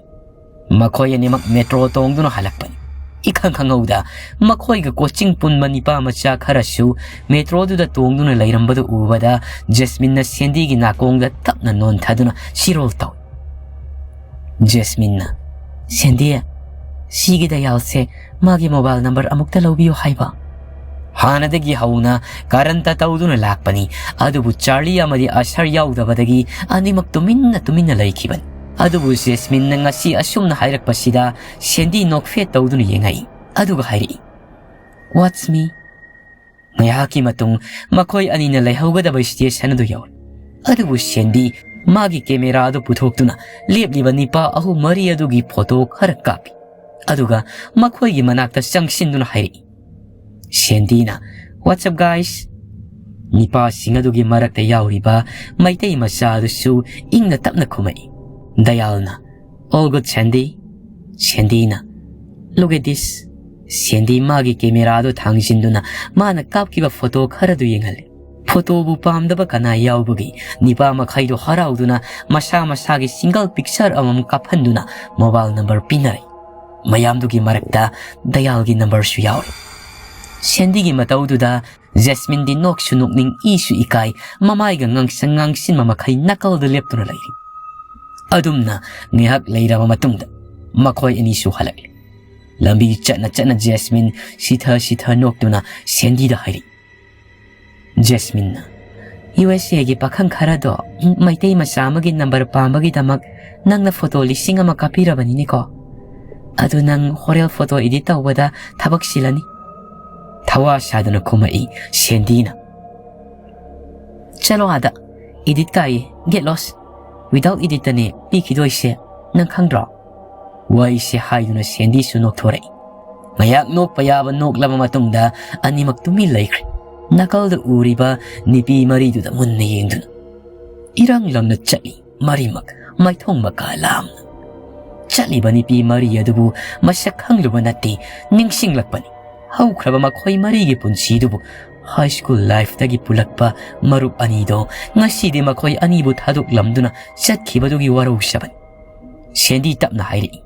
ꯃꯈꯣꯏ ꯑꯅꯤꯃꯛ ꯃꯦꯇ꯭ꯔꯣ ꯇꯣꯡꯗꯨꯅ ꯍꯜꯂꯛꯄꯅꯤ꯫ ꯏꯈꯪ ꯈꯪꯍꯧꯗ ꯃꯈꯣꯏꯒ ꯀꯣꯆꯤꯡ ꯄꯨꯟꯕ ꯅꯤꯄꯥ ꯃꯆꯥ ꯈꯔꯁꯨ ꯃꯦꯇ꯭ꯔꯣꯗꯨꯗ ꯇꯣꯡꯗꯨꯅ ꯂꯩꯔꯝꯕꯗꯨ ꯎꯕꯗ ꯖꯦꯁꯃꯤꯟꯅ ꯁꯦꯟꯗꯤꯒꯤ ꯅꯥꯀꯣꯡꯗ ꯇꯞꯅ ꯅꯣꯟꯊꯗꯨꯅ ꯁꯤꯔꯣꯜ ꯇꯧꯏ꯫ ꯖꯦꯁꯃꯤꯟꯅ, "ꯁꯦꯟꯗꯤ, ꯁꯤꯒꯤ ꯗꯌꯥꯜꯁꯦ ꯃꯥꯒꯤ ꯃꯣꯕꯥꯏꯜ ꯅꯝꯕꯔ ꯑꯃꯨꯛꯇ ꯂꯧꯕꯤꯌꯨ ꯍꯥꯏꯕ?" ꯍꯥꯟꯅꯗꯒꯤ ꯍꯧꯅ ꯀꯔꯟꯇ ꯇꯧꯗꯨꯅ ꯂꯥꯛꯄꯅꯤ, ꯑꯗꯨꯕꯨ ꯆꯥꯔꯂꯤ ꯑꯃꯗꯤ ꯑꯁꯔ ꯌꯥꯎꯗꯕꯗꯒꯤ ꯑꯅꯤꯃꯛ ꯇꯨꯃꯤꯟꯅ ꯇꯨꯃꯤꯟꯅ ꯂꯩꯈꯤꯕꯅꯤ꯫ ꯑꯗꯨꯕꯨ ꯖꯦꯁꯃꯤꯟꯅ ꯉꯁꯤ ꯑꯁꯨꯝꯅ ꯍꯥꯏꯔꯛꯄꯁꯤꯗ ꯁꯦꯟꯗꯤ ꯅꯣꯛꯐꯦꯠ ꯇꯧꯗꯨꯅ ꯌꯦꯡꯉꯛꯏ, ꯑꯗꯨꯒ ꯍꯥꯏꯔꯛꯏ, "What's me?" ꯉꯥꯏꯍꯥꯛꯀꯤ ꯃꯇꯨꯡ ꯃꯈꯣꯏ ꯑꯅꯤꯅ ꯂꯩꯍꯧꯒꯗꯕ ꯁ꯭ꯇꯦꯁꯟ ꯑꯗꯨ ꯌꯧꯔꯦ꯫ ꯑꯗꯨꯕꯨ ꯁꯦꯟꯗꯤ ꯃꯥꯒꯤ ꯀꯦꯃꯦꯔꯥ ꯑꯗꯨ ꯄꯨꯊꯣꯛꯇꯨꯅ ꯂꯦꯞꯂꯤꯕ ꯅꯤꯄꯥ ꯑꯍꯨꯝ ꯃꯔꯤ ꯑꯗꯨꯒꯤ ꯐꯣꯇꯣ ꯈꯔ ꯀꯥꯞꯄꯤ꯫ ꯑꯗꯨꯒ ꯃꯈꯣꯏꯒꯤ ꯃꯅꯥꯛꯇ ꯆꯪꯁꯤꯟꯗꯨꯅ ꯍꯥꯏꯔꯛꯏ꯫ ꯁꯦꯟꯗꯤꯅ, "What's up, guys?" ꯅꯤꯄꯥꯁꯤꯡ ꯑꯗꯨꯒꯤ ꯃꯔꯛꯇ ꯌꯥꯎꯔꯤꯕ ꯃꯩꯇꯩ ꯃꯆꯥ ꯑꯗꯨꯁꯨ ꯏꯪꯅ ꯇꯞꯅ ꯈꯨꯝꯃꯛꯏ꯫ ꯗꯌꯥꯜꯅ, "All good, ꯁꯦꯟꯗꯤ?" ꯁꯦꯟꯗꯤꯅ, "Look at this." ꯁꯦꯟꯗꯤ ꯃꯥꯒꯤ ꯀꯦꯃꯦꯔꯥꯗꯨ ꯊꯥꯡꯖꯤꯟꯗꯨꯅ ꯃꯥꯅ ꯀꯥꯞꯈꯤꯕ ꯐꯣꯇꯣ ꯈꯔꯗꯨ ꯌꯦꯡꯍꯜꯂꯤ꯫ ꯐꯣꯇꯣꯕꯨ ꯄꯥꯝꯗꯕ ꯀꯅꯥ ꯌꯥꯎꯕꯒꯦ? ꯅꯤꯄꯥ ꯃꯈꯩꯗꯣ ꯍꯔꯥꯎꯗꯨꯅ ꯃꯁꯥ ꯃꯁꯥꯒꯤ single picture ꯑꯃꯃꯝ ꯀꯥꯞꯍꯟꯗꯨꯅ mobile number ꯄꯤꯅꯔꯦ꯫ ꯃꯌꯥꯝꯗꯨꯒꯤ ꯃꯔꯛꯇ ꯗꯌꯥꯜꯒꯤ numberꯁꯨ ꯌꯥꯎꯔꯦ꯫ ꯁꯦꯟꯗꯤꯒꯤ ꯃꯇꯧꯗꯨꯗ ꯖꯦꯁꯃꯤꯟꯗꯤ ꯅꯣꯛꯁꯨ ꯅꯣꯛꯅꯤꯡ, ꯏꯁꯨ ꯏꯀꯥꯏ, ꯃꯃꯥꯏꯒ ꯉꯥꯡꯁꯪ ꯉꯥꯡꯁꯤꯟꯕ ꯃꯈꯩ ꯅꯥꯀꯜꯗ ꯂꯦꯞꯇꯨꯅ ꯂꯩꯔꯤ꯫ ꯑꯗꯨꯝꯅ ꯉꯥꯏꯍꯥꯛ ꯂꯩꯔꯕ ꯃꯇꯨꯡꯗ ꯃꯈꯣꯏ ꯑꯅꯤꯁꯨ ꯍꯜꯂꯛꯂꯦ꯫ ꯂꯝꯕꯤ ꯆꯠꯅ ꯆꯠꯅ ꯖꯦꯁꯃꯤꯟ ꯁꯤꯊ ꯁꯤꯊ ꯅꯣꯛꯇꯨꯅ ꯁꯦꯟꯗꯤꯗ ꯍꯥꯏꯔꯛꯏ꯫ ꯖꯦꯁꯃꯤꯟꯅ, "USAꯒꯤ ꯄꯥꯈꯪ ꯈꯔꯗꯣ ꯃꯩꯇꯩ ꯃꯆꯥ ꯑꯃꯒꯤ number ꯄꯥꯝꯕꯒꯤꯗꯃꯛ ꯅꯪꯅ ꯐꯣꯇꯣ ꯂꯤꯁꯤꯡ ꯑꯃ ꯀꯥꯞꯄꯤꯔꯕꯅꯤꯅꯦꯀꯣ꯫ ꯑꯗꯨ ꯅꯪ ꯍꯣꯔꯦꯜ ꯐꯣꯇꯣ edit ꯇꯧꯕꯗ ꯊꯕꯛ ꯆꯤꯜꯂꯅꯤ꯫" ꯊꯋꯥ ꯁꯥꯗꯨꯅ ꯈꯨꯝꯃꯛꯏ ꯁꯦꯟꯗꯤꯅ꯫ "ꯆꯠꯂꯣ ꯑꯥꯗ, edit ꯀꯥꯏꯌꯦ, get lost꯫ Without editꯇꯅꯦ ꯄꯤꯈꯤꯗꯣꯏꯁꯦ, ꯅꯪ ꯈꯪꯗ꯭ꯔꯣ?" ꯋꯥꯔꯤꯁꯦ ꯍꯥꯏꯗꯨꯅ ꯁꯦꯟꯗꯤꯁꯨ ꯅꯣꯛꯊꯣꯔꯛꯏ꯫ ꯉꯥꯏꯍꯥꯛ ꯅꯣꯛꯄ ꯌꯥꯕ ꯅꯣꯛꯂꯕ ꯃꯇꯨꯡꯗ ꯑꯅꯤꯃꯛ ꯇꯨꯃꯤꯟ ꯂꯩꯈ꯭ꯔꯦ꯫ ꯅꯥꯀꯜꯗ ꯎꯔꯤꯕ ꯅꯨꯄꯤ ꯃꯔꯤꯗꯨꯗ ꯃꯨꯟꯅ ꯌꯦꯡꯗꯨꯅ ꯏꯔꯪ ꯂꯪꯅ ꯆꯠꯂꯤ ꯃꯔꯤꯃꯛ ꯃꯥꯏꯊꯣꯡ ꯃꯀꯥ ꯂꯥꯝꯅ꯫ ꯆꯠꯂꯤꯕ ꯅꯨꯄꯤ ꯃꯔꯤ ꯑꯗꯨꯕꯨ ꯃꯁꯛ ꯈꯪꯂꯨꯕ ꯅꯠꯇꯦ, ꯅꯤꯡꯁꯤꯡꯂꯛꯄꯅꯤ꯫ ꯍꯧꯈ꯭ꯔꯕ ꯃꯈꯣꯏ ꯃꯔꯤꯒꯤ ꯄꯨꯟꯁꯤꯗꯨꯕꯨ, high school lifeꯇꯒꯤ ꯄꯨꯜꯂꯛꯄ ꯃꯔꯨꯞ ꯑꯅꯤꯗꯣ ꯉꯁꯤꯗꯤ ꯃꯈꯣꯏ ꯑꯅꯤꯕꯨ ꯊꯥꯗꯣꯛꯂꯝꯗꯨꯅ ꯆꯠꯈꯤꯕꯗꯨꯒꯤ ꯋꯥꯔꯧꯖꯕꯅꯤ꯫ ꯁꯦꯟꯗꯤ ꯇꯞꯅ ꯍꯥꯏꯔꯛꯏ,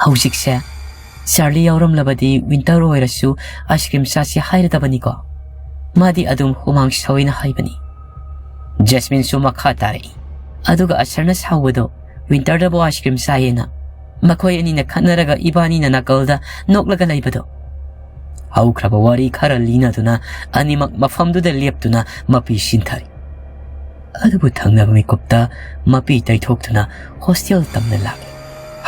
"ꯍꯧꯖꯤꯛꯁꯦ ꯆꯥꯔꯂꯤ ꯌꯥꯎꯔꯝꯂꯕꯗꯤ ꯋꯤꯟꯇꯔ ꯑꯣꯏꯔꯁꯨ ice cream ꯆꯥꯁꯤ ꯍꯥꯏꯔꯗꯕꯅꯤꯀꯣ꯫ ꯃꯥꯗꯤ ꯑꯗꯨꯝ ꯍꯨꯃꯥꯡ ꯁꯧꯏꯅ ꯍꯥꯏꯕꯅꯤ꯫" ꯖꯦꯁꯃꯤꯟꯁꯨ ꯃꯈꯥ ꯇꯥꯔꯛꯏ, "ꯑꯗꯨꯒ ꯑꯁꯔꯅ ꯁꯥꯎꯕꯗꯣ ꯋꯤꯟꯇꯔꯗꯕꯨ ice cream ꯆꯥꯏꯌꯦꯅ꯫ ꯃꯈꯣꯏ ꯑꯅꯤꯅ ꯈꯠꯅꯔꯒ ꯏꯕꯥꯅꯤꯅ ꯅꯥꯀꯜꯗ ꯅꯣꯛꯂꯒ ꯂꯩꯕꯗꯣ꯫" ꯍꯧꯈ꯭ꯔꯕ ꯋꯥꯔꯤ ꯈꯔ ꯂꯤꯅꯗꯨꯅ ꯑꯅꯤꯃꯛ ꯃꯐꯝꯗꯨꯗ ꯂꯦꯞꯇꯨꯅ ꯃꯄꯤ ꯁꯤꯟꯊꯔꯤ꯫ ꯑꯗꯨꯕꯨ ꯊꯪꯅꯕ ꯃꯤꯀꯨꯞꯇ ꯃꯄꯤ ꯇꯩꯊꯣꯛꯇꯨꯅ hostel ꯇꯝꯅ ꯂꯥꯛꯂꯤ꯫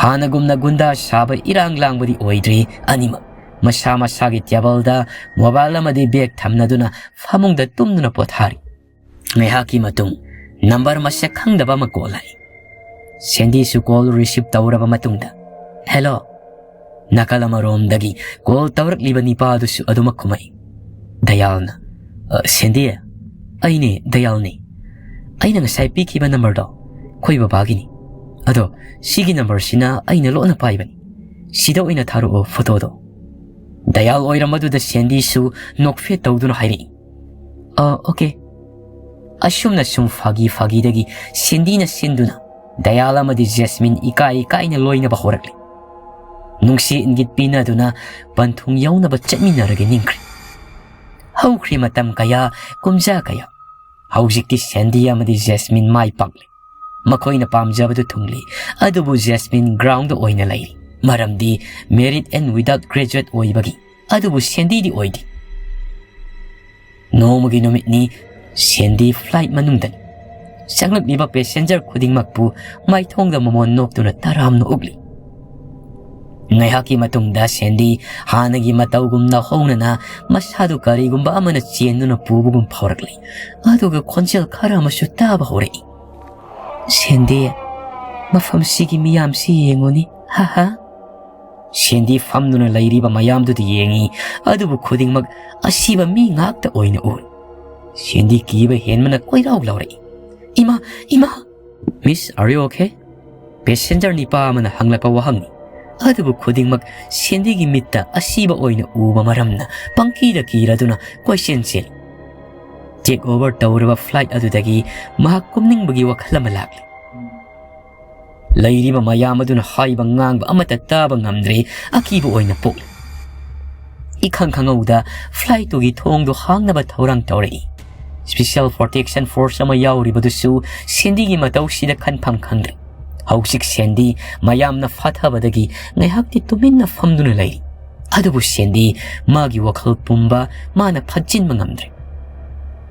ꯍꯥꯟꯅꯒꯨꯝꯅ ꯒꯨꯟꯗꯥ ꯁꯥꯕ ꯏꯔꯥꯡ ꯂꯥꯡꯕꯗꯤ ꯑꯣꯏꯗ꯭ꯔꯤ꯫ ꯑꯅꯤꯃꯛ ꯃꯁꯥ ꯃꯁꯥꯒꯤ ꯇꯦꯕꯜꯗ mobile ꯑꯃꯗꯤ bag ꯊꯝꯅꯗꯨꯅ ꯐꯃꯨꯡꯗ ꯇꯨꯝꯗꯨꯅ ꯄꯣꯊꯥꯔꯤ꯫ ꯉꯥꯏꯍꯥꯛꯀꯤ ꯃꯇꯨꯡ number ꯃꯁꯛ ꯈꯪꯗꯕ ꯑꯃ call ꯂꯥꯛꯏ꯫ ꯁꯦꯟꯗꯤꯁꯨ call receive ꯇꯧꯔꯕ ꯃꯇꯨꯡꯗ, "Hello?" ꯅꯥꯀꯜ ꯑꯃꯔꯣꯝꯗꯒꯤ call ꯇꯧꯔꯛꯂꯤꯕ ꯅꯤꯄꯥꯗꯨꯁꯨ ꯑꯗꯨꯃꯛ ꯈꯨꯝꯃꯛꯏ꯫ ꯗꯌꯥꯜꯅ, "ꯑ, ꯁꯦꯟꯗꯤ, ꯑꯩꯅꯦ, ꯗꯌꯥꯜꯅꯦ꯫ ꯑꯩꯅ ꯉꯁꯥꯏ ꯄꯤꯈꯤꯕ numberꯗꯣ ꯑꯩꯈꯣꯏ ꯕꯕꯥꯒꯤꯅꯤ꯫ ꯑꯗꯣ ꯁꯤꯒꯤ numberꯁꯤꯅ ꯑꯩꯅ ꯂꯣꯟꯅ ꯄꯥꯏꯕꯅꯤ꯫ ꯁꯤꯗ ꯑꯣꯏꯅ ꯊꯥꯔꯛꯑꯣ photoꯗꯣ꯫" ꯗꯌꯥꯜ ꯑꯣꯏꯔꯝꯕꯗꯨꯗ ꯁꯦꯟꯗꯤꯁꯨ ꯅꯣꯛꯐꯦꯠ ꯇꯧꯗꯨꯅ ꯍꯥꯏꯔꯛꯏ, "ꯑ, okay." ꯑꯁꯨꯝꯅ ꯁꯨꯝ ꯐꯥꯒꯤ ꯐꯥꯒꯤꯗꯒꯤ ꯁꯦꯟꯗꯤꯅ ꯁꯤꯟꯗꯨꯅ ꯗꯌꯥꯜ ꯑꯃꯗꯤ ꯖꯦꯁꯃꯤꯟ ꯏꯀꯥꯏ ꯏꯀꯥꯏꯅ ꯂꯣꯏꯅꯕ ꯍꯧꯔꯛꯂꯤ꯫ ꯅꯨꯡꯁꯤ ꯏꯪꯒꯤꯠ ꯄꯤꯅꯗꯨꯅ ꯄꯟꯊꯨꯡ ꯌꯧꯅꯕ ꯆꯠꯃꯤꯟꯅꯔꯒꯦ ꯅꯤꯡꯈ꯭ꯔꯦ꯫ ꯍꯧꯈ꯭ꯔꯦ ꯃꯇꯝ ꯀꯌꯥ, ꯀꯨꯝꯖꯥ ꯀꯌꯥ꯫ ꯍꯧꯖꯤꯛꯇꯤ ꯁꯦꯟꯗꯤ ꯑꯃꯗꯤ ꯖꯦꯁꯃꯤꯟ ꯃꯥꯏ ꯄꯥꯛꯂꯦ꯫ ꯃꯈꯣꯏꯅ ꯄꯥꯝꯖꯕꯗꯨ ꯊꯨꯡꯂꯤ꯫ ꯑꯗꯨꯕꯨ ꯖꯦꯁꯃꯤꯟ ground ꯑꯣꯏꯅ ꯂꯩꯔꯤ꯫ ꯃꯔꯝꯗꯤ married and without graduate ꯑꯣꯏꯕꯒꯤ꯫ ꯑꯗꯨꯕꯨ ꯁꯦꯟꯗꯤꯗꯤ ꯑꯣꯏꯗꯦ꯫ ꯅꯣꯡꯃꯒꯤ ꯅꯨꯃꯤꯠꯅꯤ꯫ ꯁꯦꯟꯗꯤ flight ꯃꯅꯨꯡꯗꯅꯤ꯫ ꯆꯪꯂꯛꯂꯤꯕ passenger ꯈꯨꯗꯤꯡꯃꯛꯄꯨ ꯃꯥꯏꯊꯣꯡꯗ ꯃꯃꯣꯟ ꯅꯣꯛꯇꯨꯅ ꯇꯔꯥꯝꯅ ꯎꯛꯂꯤ꯫ ꯉꯥꯏꯍꯥꯛꯀꯤ ꯃꯇꯨꯡꯗ ꯁꯦꯟꯗꯤ ꯍꯥꯟꯅꯒꯤ ꯃꯇꯧꯒꯨꯝꯅ ꯍꯧꯅꯅ ꯃꯁꯥꯗꯨ ꯀꯔꯤꯒꯨꯝꯕ ꯑꯃꯅ ꯆꯦꯟꯗꯨꯅ ꯄꯨꯕꯒꯨꯝ ꯐꯥꯎꯔꯛꯂꯤ꯫ ꯑꯗꯨꯒ ꯈꯣꯟꯖꯦꯜ ꯈꯔ ꯑꯃꯁꯨ ꯇꯥꯕ ꯍꯧꯔꯛꯏ꯫ "ꯁꯦꯟꯗꯤ, ꯃꯐꯝꯁꯤꯒꯤ ꯃꯤꯌꯥꯝꯁꯤ ꯌꯦꯡꯉꯨꯅꯤ, ꯍꯥ ꯍꯥ꯫" ꯁꯦꯟꯗꯤ ꯐꯝꯗꯨꯅ ꯂꯩꯔꯤꯕ ꯃꯌꯥꯝꯗꯨꯗ ꯌꯦꯡꯉꯤ꯫ ꯑꯗꯨꯕꯨ ꯈꯨꯗꯤꯡꯃꯛ ꯑꯁꯤꯕ ꯃꯤ ꯉꯥꯛꯇ ꯑꯣꯏꯅ ꯎꯔꯤ꯫ ꯁꯦꯟꯗꯤ ꯀꯤꯕ ꯍꯦꯟꯕꯅ ꯀꯣꯏꯂꯥꯎ ꯂꯥꯎꯔꯛꯏ꯫ "ꯏꯃꯥ, ꯏꯃꯥ!" "Miss, are you okay?" Passenger ꯅꯤꯄꯥ ꯑꯃꯅ ꯍꯪꯂꯛꯄ ꯋꯥꯍꯪꯅꯤ꯫ ꯑꯗꯨꯕꯨ ꯈꯨꯗꯤꯡꯃꯛ ꯁꯦꯟꯗꯤꯒꯤ ꯃꯤꯠꯇ ꯑꯁꯤꯕ ꯑꯣꯏꯅ ꯎꯕ ꯃꯔꯝꯅ ꯄꯪꯀꯤꯗ ꯀꯤꯔꯗꯨꯅ ꯀꯣꯏꯆꯦꯟ ꯆꯦꯜꯂꯤ꯫ Take over ꯇꯧꯔꯕ flight ꯑꯗꯨꯗꯒꯤ ꯃꯍꯥꯛ ꯀꯨꯝꯅꯤꯡꯕꯒꯤ ꯋꯥꯈꯜ ꯑꯃ ꯂꯥꯛꯂꯤ꯫ ꯂꯩꯔꯤꯕ ꯃꯌꯥꯝ ꯑꯗꯨꯅ ꯍꯥꯏꯕ ꯉꯥꯡꯕ ꯑꯃꯠꯇ ꯇꯥꯕ ꯉꯝꯗ꯭ꯔꯦ, ꯑꯀꯤꯕ ꯑꯣꯏꯅ ꯄꯣꯛꯂꯤ꯫ ꯏꯈꯪ ꯈꯪꯍꯧꯗ flight ꯇꯨꯒꯤ ꯊꯣꯡꯗꯨ ꯍꯥꯡꯅꯕ ꯊꯧꯔꯥꯡ ꯇꯧꯔꯛꯏ꯫ Special Protection Force ꯑꯃ ꯌꯥꯎꯔꯤꯕꯗꯨꯁꯨ ꯁꯦꯟꯗꯤꯒꯤ ꯃꯇꯧꯁꯤꯗ ꯈꯟꯐꯝ ꯈꯪꯗ꯭ꯔꯦ꯫ ꯍꯧꯖꯤꯛ ꯁꯦꯟꯗꯤ ꯃꯌꯥꯝꯅ ꯐꯥꯊꯕꯗꯒꯤ ꯉꯥꯏꯍꯥꯛꯇꯤ ꯇꯨꯃꯤꯟꯅ ꯐꯝꯗꯨꯅ ꯂꯩꯔꯤ꯫ ꯑꯗꯨꯕꯨ ꯁꯦꯟꯗꯤ ꯃꯥꯒꯤ ꯋꯥꯈꯜ ꯄꯨꯝꯕ ꯃꯥꯅ ꯐꯠꯆꯤꯟꯕ ꯉꯝꯗ꯭ꯔꯦ꯫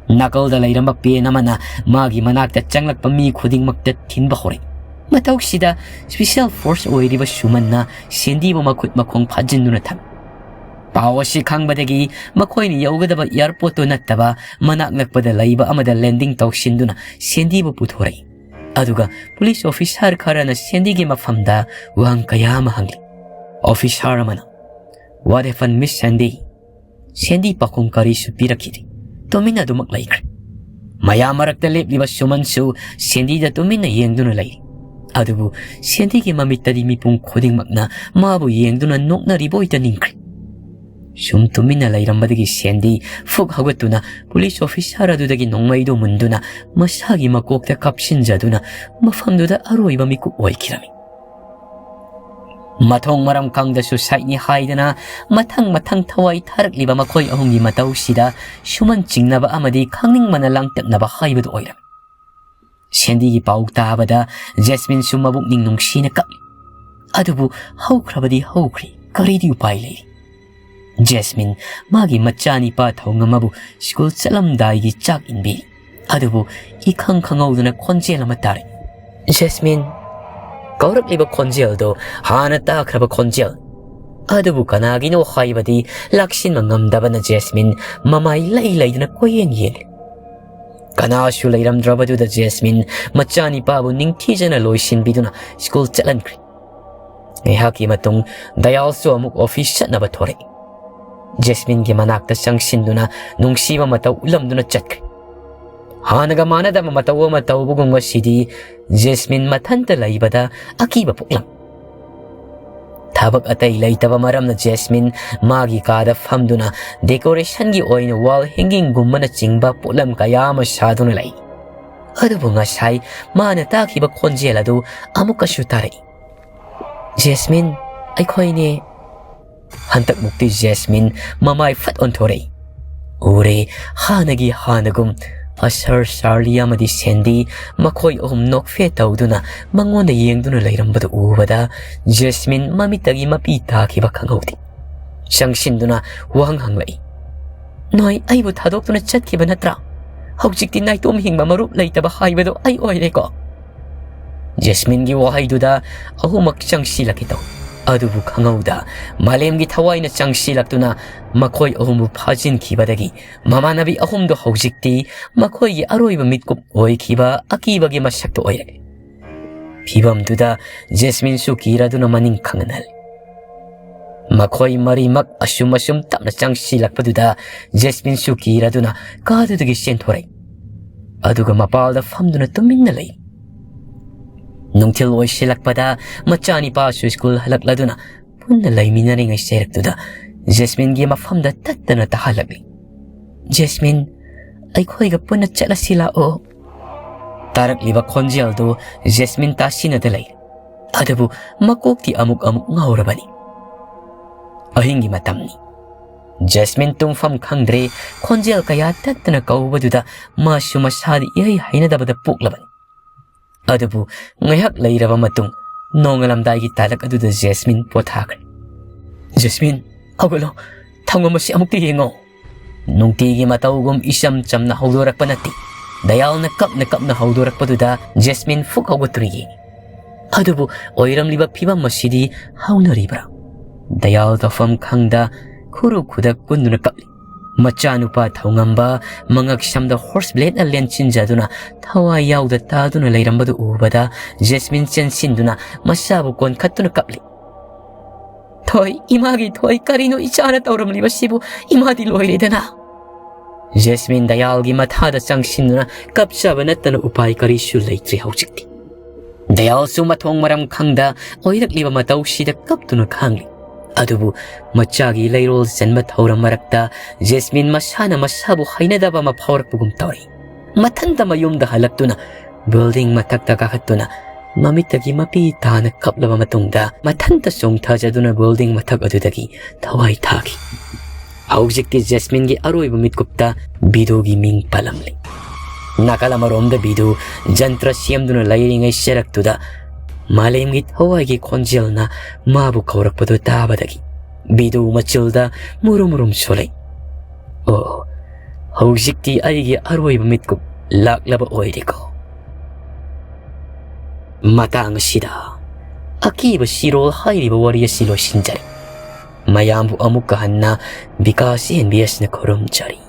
ꯅꯥꯀꯜꯗ ꯂꯩꯔꯝꯕ ꯄꯦꯟ ꯑꯃꯅ ꯃꯥꯒꯤ ꯃꯅꯥꯛꯇ ꯆꯪꯂꯛꯄ ꯃꯤ ꯈꯨꯗꯤꯡꯃꯛꯇ ꯊꯤꯟꯕ ꯍꯧꯔꯛꯏ꯫ ꯃꯇꯧꯁꯤꯗ Special Force ꯑꯣꯏꯔꯤꯕ ꯁꯨꯃꯟꯅ ꯁꯦꯟꯗꯤꯕꯨ ꯃꯈꯨꯠ ꯃꯈꯣꯡ ꯐꯥꯖꯤꯟꯗꯨꯅ ꯊꯝꯃꯤ꯫ ꯄꯥꯎ ꯑꯁꯤ ꯈꯪꯕꯗꯒꯤ ꯃꯈꯣꯏꯅ ꯌꯧꯒꯗꯕ airport ꯇꯨ ꯅꯠꯇꯕ ꯃꯅꯥꯛ ꯅꯛꯄꯗ ꯂꯩꯕ ꯑꯃꯗ landing ꯇꯧꯁꯤꯟꯗꯨꯅ ꯁꯦꯟꯗꯤꯕꯨ ꯄꯨꯊꯣꯔꯛꯏ꯫ ꯑꯗꯨꯒ police officer ꯈꯔꯅ ꯁꯦꯟꯗꯤꯒꯤ ꯃꯐꯝꯗ ꯋꯥꯍꯪ ꯀꯌꯥ ꯑꯃ ꯍꯪꯂꯤ꯫ Officer ꯑꯃꯅ, "What happened, Miss Sandy?" ꯁꯦꯟꯗꯤ ꯄꯥꯎꯈꯨꯝ ꯀꯔꯤꯁꯨ ꯄꯤꯔꯛꯈꯤꯗꯦ꯫ ꯇꯨꯃꯤꯟꯅ ꯑꯗꯨꯃꯛ ꯂꯩꯈ꯭ꯔꯦ꯫ ꯃꯌꯥꯝ ꯃꯔꯛꯇ ꯂꯦꯞꯂꯤꯕ ꯁꯨꯃꯟꯁꯨ ꯁꯦꯟꯗꯤꯗ ꯇꯨꯃꯤꯟꯅ ꯌꯦꯡꯗꯨꯅ ꯂꯩꯔꯤ꯫ ꯑꯗꯨꯕꯨ ꯁꯦꯟꯗꯤꯒꯤ ꯃꯃꯤꯠꯇꯗꯤ ꯃꯤꯄꯨꯝ ꯈꯨꯗꯤꯡꯃꯛꯅ ꯃꯥꯕꯨ ꯌꯦꯡꯗꯨꯅ ꯅꯣꯛꯅꯔꯤꯕ ꯑꯣꯏꯗ ꯅꯤꯡꯈ꯭ꯔꯦ꯫ ꯁꯨꯝ ꯇꯨꯃꯤꯟꯅ ꯂꯩꯔꯝꯕꯗꯒꯤ ꯁꯦꯟꯗꯤ ꯐꯨꯛ ꯍꯧꯒꯠꯇꯨꯅ ꯄꯨꯂꯤꯁ ꯑꯣꯐꯤꯁꯥꯔ ꯑꯗꯨꯗꯒꯤ ꯅꯣꯡꯃꯩꯗꯨ ꯃꯨꯟꯗꯨꯅ ꯃꯁꯥꯒꯤ ꯃꯀꯣꯛꯇ ꯀꯥꯞꯁꯤꯟꯖꯗꯨꯅ ꯃꯐꯝꯗꯨꯗ ꯑꯔꯣꯏꯕ ꯃꯤꯀꯨꯞ ꯑꯣꯏꯈꯤꯔꯝꯃꯤ꯫ ꯃꯊꯣꯡ ꯃꯔꯝ ꯈꯪꯗ ꯁꯨꯁꯥꯏꯠꯅꯤ ꯍꯥꯏꯗꯅ ꯃꯊꯪ ꯃꯊꯪ ꯊꯋꯥꯏ ꯊꯥꯔꯛꯂꯤꯕ ꯃꯈꯣꯏ ꯑꯍꯨꯝꯒꯤ ꯃꯇꯧꯁꯤꯗ ꯁꯨꯃꯟ ꯆꯤꯡꯅꯕ ꯑꯃꯗꯤ ꯈꯪꯅꯤꯡꯕꯅ ꯂꯥꯡꯇꯛꯅꯕ ꯍꯥꯏꯕꯗꯨ ꯑꯣꯏꯔꯝꯃꯤ꯫ ꯁꯦꯟꯗꯤꯒꯤ ꯄꯥꯎ ꯇꯥꯕꯗ ꯖꯦꯁꯃꯤꯟꯁꯨ ꯃꯕꯨꯛꯅꯤꯡ ꯅꯨꯡꯁꯤꯅ ꯀꯞꯂꯤ꯫ ꯑꯗꯨꯕꯨ ꯍꯧꯈ꯭ꯔꯕꯗꯤ ꯍꯧꯈ꯭ꯔꯦ, ꯀꯔꯤꯗꯤ ꯎꯄꯥꯏ ꯂꯩꯔꯤ? ꯖꯦꯁꯃꯤꯟ ꯃꯥꯒꯤ ꯃꯆꯥꯅꯤꯄꯥ ꯊꯧꯉꯝ ꯑꯃꯕꯨ ꯁ꯭ꯀꯨꯜ ꯆꯠꯂꯝꯗꯥꯏꯒꯤ ꯆꯥꯛ ꯏꯟꯕꯤꯔꯤ꯫ ꯑꯗꯨꯕꯨ ꯏꯈꯪ ꯈꯪꯍꯧꯗꯅ ꯈꯣꯟꯖꯦꯜ ꯑꯃ ꯇꯥꯔꯛꯏ꯫ "ꯖꯦꯁꯃꯤꯟ!" ꯀꯧꯔꯛꯂꯤꯕ ꯈꯣꯟꯖꯦꯜꯗꯨ ꯍꯥꯟꯅ ꯇꯥꯈ꯭ꯔꯕ ꯈꯣꯟꯖꯦꯜ꯫ ꯑꯗꯨꯕꯨ ꯀꯅꯥꯒꯤꯅꯣ ꯍꯥꯏꯕꯗꯤ ꯂꯥꯛꯁꯤꯟꯕ ꯉꯝꯗꯕꯅ ꯖꯦꯁꯃꯤꯟ ꯃꯃꯥꯏ ꯂꯩ ꯂꯩꯗꯨꯅ ꯀꯣꯏꯌꯦꯡ ꯌꯦꯡꯂꯤ꯫ ꯀꯅꯥꯁꯨ ꯂꯩꯔꯝꯗ꯭ꯔꯕꯗꯨꯗ ꯖꯦꯁꯃꯤꯟ ꯃꯆꯥꯅꯤꯄꯥꯕꯨ ꯅꯤꯡꯊꯤꯖꯅ ꯂꯣꯏꯁꯤꯟꯕꯤꯗꯨꯅ ꯁ꯭ꯀꯨꯜ ꯆꯠꯍꯟꯈ꯭ꯔꯦ꯫ ꯉꯥꯏꯍꯥꯛꯀꯤ ꯃꯇꯨꯡ ꯗꯌꯥꯜꯁꯨ ꯑꯃꯨꯛ ꯑꯣꯐꯤꯁ ꯆꯠꯅꯕ ꯊꯣꯔꯛꯏ꯫ ꯖꯦꯁꯃꯤꯟꯒꯤ ꯃꯅꯥꯛꯇ ꯆꯪꯁꯤꯟꯗꯨꯅ ꯅꯨꯡꯁꯤꯕ ꯃꯇꯧ ꯎꯠꯂꯝꯗꯨꯅ ꯆꯠꯈ꯭ꯔꯦ꯫ ꯍꯥꯟꯅꯒ ꯃꯥꯟꯅꯗꯕ ꯃꯇꯧ ꯑꯃ ꯇꯧꯕꯒꯨꯝ ꯉꯁꯤꯗꯤ ꯖꯦꯁꯃꯤꯟ ꯃꯊꯟꯇ ꯂꯩꯕꯗ ꯑꯀꯤꯕ ꯄꯣꯛꯂꯝꯃꯤ꯫ ꯊꯕꯛ ꯑꯇꯩ ꯂꯩꯇꯕ ꯃꯔꯝꯅ ꯖꯦꯁꯃꯤꯟ ꯃꯥꯒꯤ ꯀꯥꯗ ꯐꯝꯗꯨꯅ ꯗꯦꯀꯣꯔꯦꯁꯟꯒꯤ ꯑꯣꯏꯅ ꯋꯥꯜ ꯍꯦꯡꯒꯤꯡꯒꯨꯝꯕꯅꯆꯤꯡꯕ ꯄꯣꯠꯂꯝ ꯀꯌꯥ ꯑꯃ ꯁꯥꯗꯨꯅ ꯂꯩ꯫ ꯑꯗꯨꯕꯨ ꯉꯁꯥꯏ ꯃꯥꯅ ꯇꯥꯈꯤꯕ ꯈꯣꯟꯖꯦꯜ ꯑꯗꯨ ꯑꯃꯨꯛꯀꯁꯨ ꯇꯥꯔꯛꯏ꯫ "ꯖꯦꯁꯃꯤꯟ, ꯑꯩꯈꯣꯏꯅꯦ꯫" ꯍꯟꯗꯛꯃꯨꯛꯇꯤ ꯖꯦꯁꯃꯤꯟ ꯃꯃꯥꯏ ꯐꯠ ꯑꯣꯟꯊꯣꯔꯛꯏ꯫ ꯎꯔꯦ, ꯍꯥꯟꯅꯒꯤ ꯍꯥꯟꯅꯒꯨꯝ ꯑꯁꯔ, ꯆꯥꯔꯂꯤ ꯑꯃꯗꯤ ꯁꯦꯟꯗꯤ ꯃꯈꯣꯏ ꯑꯍꯨꯝ ꯅꯣꯛꯐꯦ ꯇꯧꯗꯨꯅ ꯃꯉꯣꯟꯗ ꯌꯦꯡꯗꯨꯅ ꯂꯩꯔꯝꯕꯗꯨ ꯎꯕꯗ ꯖꯦꯁꯃꯤꯟ ꯃꯃꯤꯠꯇꯒꯤ ꯃꯄꯤ ꯇꯥꯈꯤꯕ ꯈꯪꯍꯧꯗꯦ꯫ ꯆꯪꯁꯤꯟꯗꯨꯅ ꯋꯥꯍꯪ ꯍꯪꯂꯛꯏ꯫ "ꯅꯣꯏ ꯑꯩꯕꯨ ꯊꯥꯗꯣꯛꯇꯨꯅ ꯆꯠꯈꯤꯕ ꯅꯠꯇ꯭ꯔꯥ? ꯍꯧꯖꯤꯛꯇꯤ ꯅꯥꯏꯇꯣꯝ ꯍꯤꯡꯕ ꯃꯔꯨꯞ ꯂꯩꯇꯕ ꯍꯥꯏꯕꯗꯣ ꯑꯩ ꯑꯣꯏꯔꯦꯀꯣ?" ꯖꯦꯁꯃꯤꯟꯒꯤ ꯋꯥꯍꯩꯗꯨꯗ ꯑꯍꯨꯝꯃꯛ ꯆꯪꯁꯤꯜꯂꯛꯀꯦ ꯇꯧꯏ꯫ ꯑꯗꯨꯕꯨ ꯈꯪꯍꯧꯗ ꯃꯥꯂꯦꯝꯒꯤ ꯊꯋꯥꯏꯅ ꯆꯪꯁꯤꯜꯂꯛꯇꯨꯅ ꯃꯈꯣꯏ ꯑꯍꯨꯝꯕꯨ ꯐꯥꯖꯤꯟꯈꯤꯕꯗꯒꯤ ꯃꯃꯥꯟꯅꯕꯤ ꯑꯍꯨꯝꯗꯣ ꯍꯧꯖꯤꯛꯇꯤ ꯃꯈꯣꯏꯒꯤ ꯑꯔꯣꯏꯕ ꯃꯤꯠꯀꯨꯞ ꯑꯣꯏꯈꯤꯕ ꯑꯀꯤꯕꯒꯤ ꯃꯁꯛꯇ ꯑꯣꯏꯔꯦ꯫ ꯐꯤꯕꯝꯗꯨꯗ ꯖꯦꯁꯃꯤꯟꯁꯨ ꯀꯤꯔꯗꯨꯅ ꯃꯅꯤꯡ ꯈꯪꯍꯟꯍꯜꯂꯤ꯫ ꯃꯈꯣꯏ ꯃꯔꯤꯃꯛ ꯑꯁꯨꯝ ꯑꯁꯨꯝ ꯇꯞꯅ ꯆꯪꯁꯤꯜꯂꯛꯄꯗꯨꯗ ꯖꯦꯁꯃꯤꯟꯁꯨ ꯀꯤꯔꯗꯨꯅ ꯀꯥꯗꯨꯗꯒꯤ ꯆꯦꯟꯊꯣꯔꯛꯏ꯫ ꯑꯗꯨꯒ ꯃꯄꯥꯜꯗ ꯐꯝꯗꯨꯅ ꯇꯨꯃꯤꯟꯅ ꯂꯩ꯫ ꯅꯨꯡꯊꯤꯜ ꯑꯣꯏꯁꯤꯜꯂꯛꯄꯗ ꯃꯆꯥꯅꯤꯄꯥꯁꯨ ꯁ꯭ꯀꯨꯜ ꯍꯜꯂꯛꯂꯗꯨꯅ ꯄꯨꯟꯅ ꯂꯩꯃꯤꯟꯅꯔꯤꯉꯩ ꯆꯩꯔꯛꯇꯨꯗ ꯖꯦꯁꯃꯤꯟꯒꯤ ꯃꯐꯝꯗ ꯇꯠꯇꯅ ꯇꯥꯍꯜꯂꯛꯂꯤ꯫ "ꯖꯦꯁꯃꯤꯟ, ꯑꯩꯈꯣꯏꯒ ꯄꯨꯟꯅ ꯆꯠꯂꯁꯤ ꯂꯥꯛꯑꯣ꯫" ꯇꯥꯔꯛꯂꯤꯕ ꯈꯣꯟꯖꯦꯜꯗꯨ ꯖꯦꯁꯃꯤꯟ ꯇꯥꯁꯤꯟꯅꯗ ꯂꯩꯔꯦ꯫ ꯑꯗꯨꯕꯨ ꯃꯀꯣꯛꯇꯤ ꯑꯃꯨꯛ ꯑꯃꯨꯛ ꯉꯥꯎꯔꯕꯅꯤ꯫ ꯑꯍꯤꯡꯒꯤ ꯃꯇꯝꯅꯤ꯫ ꯖꯦꯁꯃꯤꯟ ꯇꯨꯝꯐꯝ ꯈꯪꯗ꯭ꯔꯦ꯫ ꯈꯣꯟꯖꯦꯜ ꯀꯌꯥ ꯇꯠꯇꯅ ꯀꯧꯕꯗꯨꯗ ꯃꯥꯁꯨ ꯃꯁꯥꯗ ꯏꯍꯩ ꯍꯩꯅꯗꯕꯗ ꯄꯣꯛꯂꯕꯅꯤ꯫ ꯑꯗꯨꯕꯨ ꯉꯥꯏꯍꯥꯛ ꯂꯩꯔꯕ ꯃꯇꯨꯡ ꯅꯣꯡꯉꯥꯜꯂꯝꯗꯥꯏꯒꯤ ꯇꯥꯂꯛ ꯑꯗꯨꯗ ꯖꯦꯁꯃꯤꯟ ꯄꯣꯊꯥꯈ꯭ꯔꯦ꯫ "ꯖꯦꯁꯃꯤꯟ, ꯍꯧꯒꯠꯂꯣ, ꯊꯧꯉꯝ ꯑꯁꯤ ꯑꯃꯨꯛꯇ ꯌꯦꯡꯉꯣ꯫" ꯅꯨꯡꯇꯤꯒꯤ ꯃꯇꯧꯒꯨꯝ ꯏꯆꯝ ꯆꯝꯅ ꯍꯧꯗꯣꯔꯛꯄ ꯅꯠꯇꯦ꯫ ꯗꯌꯥꯜꯅ ꯀꯞꯅ ꯀꯞꯅ ꯍꯧꯗꯣꯔꯛꯄꯗꯨꯗ ꯖꯦꯁꯃꯤꯟ ꯐꯨꯛ ꯍꯧꯒꯠꯇꯨꯅ ꯌꯦꯡꯉꯤ꯫ ꯑꯗꯨꯕꯨ ꯑꯣꯏꯔꯝꯂꯤꯕ ꯐꯤꯕꯝ ꯑꯁꯤꯗꯤ ꯍꯧꯅꯔꯤꯕ꯭ꯔꯥ? ꯗꯌꯥꯜ ꯇꯧꯐꯝ ꯈꯪꯗ ꯈꯨꯔꯨ ꯈꯨꯗꯛ ꯀꯨꯟꯗꯨꯅ ꯀꯞꯂꯤ꯫ ꯃꯆꯥꯅꯨꯄꯥ ꯊꯧꯉꯝꯕ ꯃꯉꯛ ꯁꯝꯗ ꯍꯣꯔꯁ ꯕ꯭ꯂꯦꯗꯅ ꯂꯦꯟꯁꯤꯟꯖꯗꯨꯅ ꯊꯋꯥꯏ ꯌꯥꯎꯗ ꯇꯥꯗꯨꯅ ꯂꯩꯔꯝꯕꯗꯨ ꯎꯕꯗ ꯖꯦꯁꯃꯤꯟ ꯆꯦꯟꯁꯤꯟꯗꯨꯅ ꯃꯁꯥꯕꯨ ꯀꯣꯟꯈꯠꯇꯨꯅ ꯀꯞꯂꯤ꯫ "ꯊꯣꯏ, ꯏꯃꯥꯒꯤ ꯊꯣꯏ, ꯀꯔꯤꯅꯣ ꯏꯆꯥꯅ ꯇꯧꯔꯝꯂꯤꯕꯁꯤꯕꯨ? ꯏꯃꯥꯗꯤ ꯂꯣꯏꯔꯦꯗꯅ!" ꯖꯦꯁꯃꯤꯟ ꯗꯌꯥꯜꯒꯤ ꯃꯊꯥꯗ ꯆꯪꯁꯤꯟꯗꯨꯅ ꯀꯞꯆꯕ ꯅꯠꯇꯅ ꯎꯄꯥꯏ ꯀꯔꯤꯁꯨ ꯂꯩꯇ꯭ꯔꯦ ꯍꯧꯖꯤꯛꯇꯤ꯫ ꯗꯌꯥꯜꯁꯨ ꯃꯊꯣꯡ ꯃꯔꯝ ꯈꯪꯗ ꯑꯣꯏꯔꯛꯂꯤꯕ ꯃꯇꯧꯁꯤꯗ ꯀꯞꯇꯨꯅ ꯈꯥꯡꯂꯤ꯫ ꯑꯗꯨꯕꯨ ꯃꯆꯥꯒꯤ ꯂꯩꯔꯣꯜ ꯆꯟꯕ ꯊꯧꯔꯝ ꯃꯔꯛꯇ ꯖꯦꯁꯃꯤꯟ ꯃꯁꯥꯅ ꯃꯁꯥꯕꯨ ꯍꯩꯅꯗꯕ ꯑꯃ ꯐꯥꯎꯔꯛꯄꯒꯨꯝ ꯇꯧꯔꯤ꯫ ꯃꯊꯟꯇ ꯃꯌꯨꯝꯗ ꯍꯜꯂꯛꯇꯨꯅ building ꯃꯊꯛꯇ ꯀꯥꯈꯠꯇꯨꯅ ꯃꯃꯤꯠꯇꯒꯤ ꯃꯄꯤ ꯇꯥꯅ ꯀꯞꯂꯕ ꯃꯇꯨꯡꯗ ꯃꯊꯟꯇ ꯆꯣꯡꯊꯖꯗꯨꯅ building ꯃꯊꯛ ꯑꯗꯨꯗꯒꯤ ꯊꯋꯥꯏ ꯊꯥꯈꯤ꯫ ꯍꯧꯖꯤꯛꯇꯤ ꯖꯦꯁꯃꯤꯟꯒꯤ ꯑꯔꯣꯏꯕ ꯃꯤꯠꯀꯨꯞꯇ ꯕꯤꯗꯨꯒꯤ ꯃꯤꯡ ꯄꯜꯂꯝꯂꯦ꯫ ꯅꯥꯀꯜ ꯑꯃꯔꯣꯝꯗ ꯕꯤꯗꯨ ꯖꯟꯇ꯭ꯔ ꯁꯦꯝꯗꯨꯅ ꯂꯩꯔꯤꯉꯩ ꯆꯔꯛꯇꯨꯗ ꯃꯥꯂꯦꯝꯒꯤ ꯊꯋꯥꯏꯒꯤ ꯈꯣꯟꯖꯦꯜꯅ ꯃꯥꯕꯨ ꯀꯧꯔꯛꯄꯗꯨ ꯇꯥꯕꯗꯒꯤ ꯕꯤꯗꯨ ꯃꯆꯤꯜꯗ ꯃꯨꯔꯨꯝ ꯃꯨꯔꯨꯝ ꯁꯣꯜꯂꯛꯏ꯫ "ꯑꯣ, ꯍꯧꯖꯤꯛꯇꯤ ꯑꯩꯒꯤ ꯑꯔꯣꯏꯕ ꯃꯤꯠꯀꯨꯞ ꯂꯥꯛꯂꯕ ꯑꯣꯏꯔꯦꯀꯣ꯫" ꯃꯇꯥꯡ ꯑꯁꯤꯗ ꯑꯀꯤꯕ ꯁꯤꯔꯣꯜ ꯍꯥꯏꯔꯤꯕ ꯋꯥꯔꯤ ꯑꯁꯤ ꯂꯣꯏꯁꯤꯟꯖꯔꯦ꯫ ꯃꯌꯥꯝꯕꯨ ꯑꯃꯨꯛꯀ ꯍꯟꯅ ꯕꯤꯀꯥꯁ ꯑꯦꯟ ꯕꯤ ꯑꯦꯁꯅ ꯈꯨꯔꯨꯝꯖꯔꯤ꯫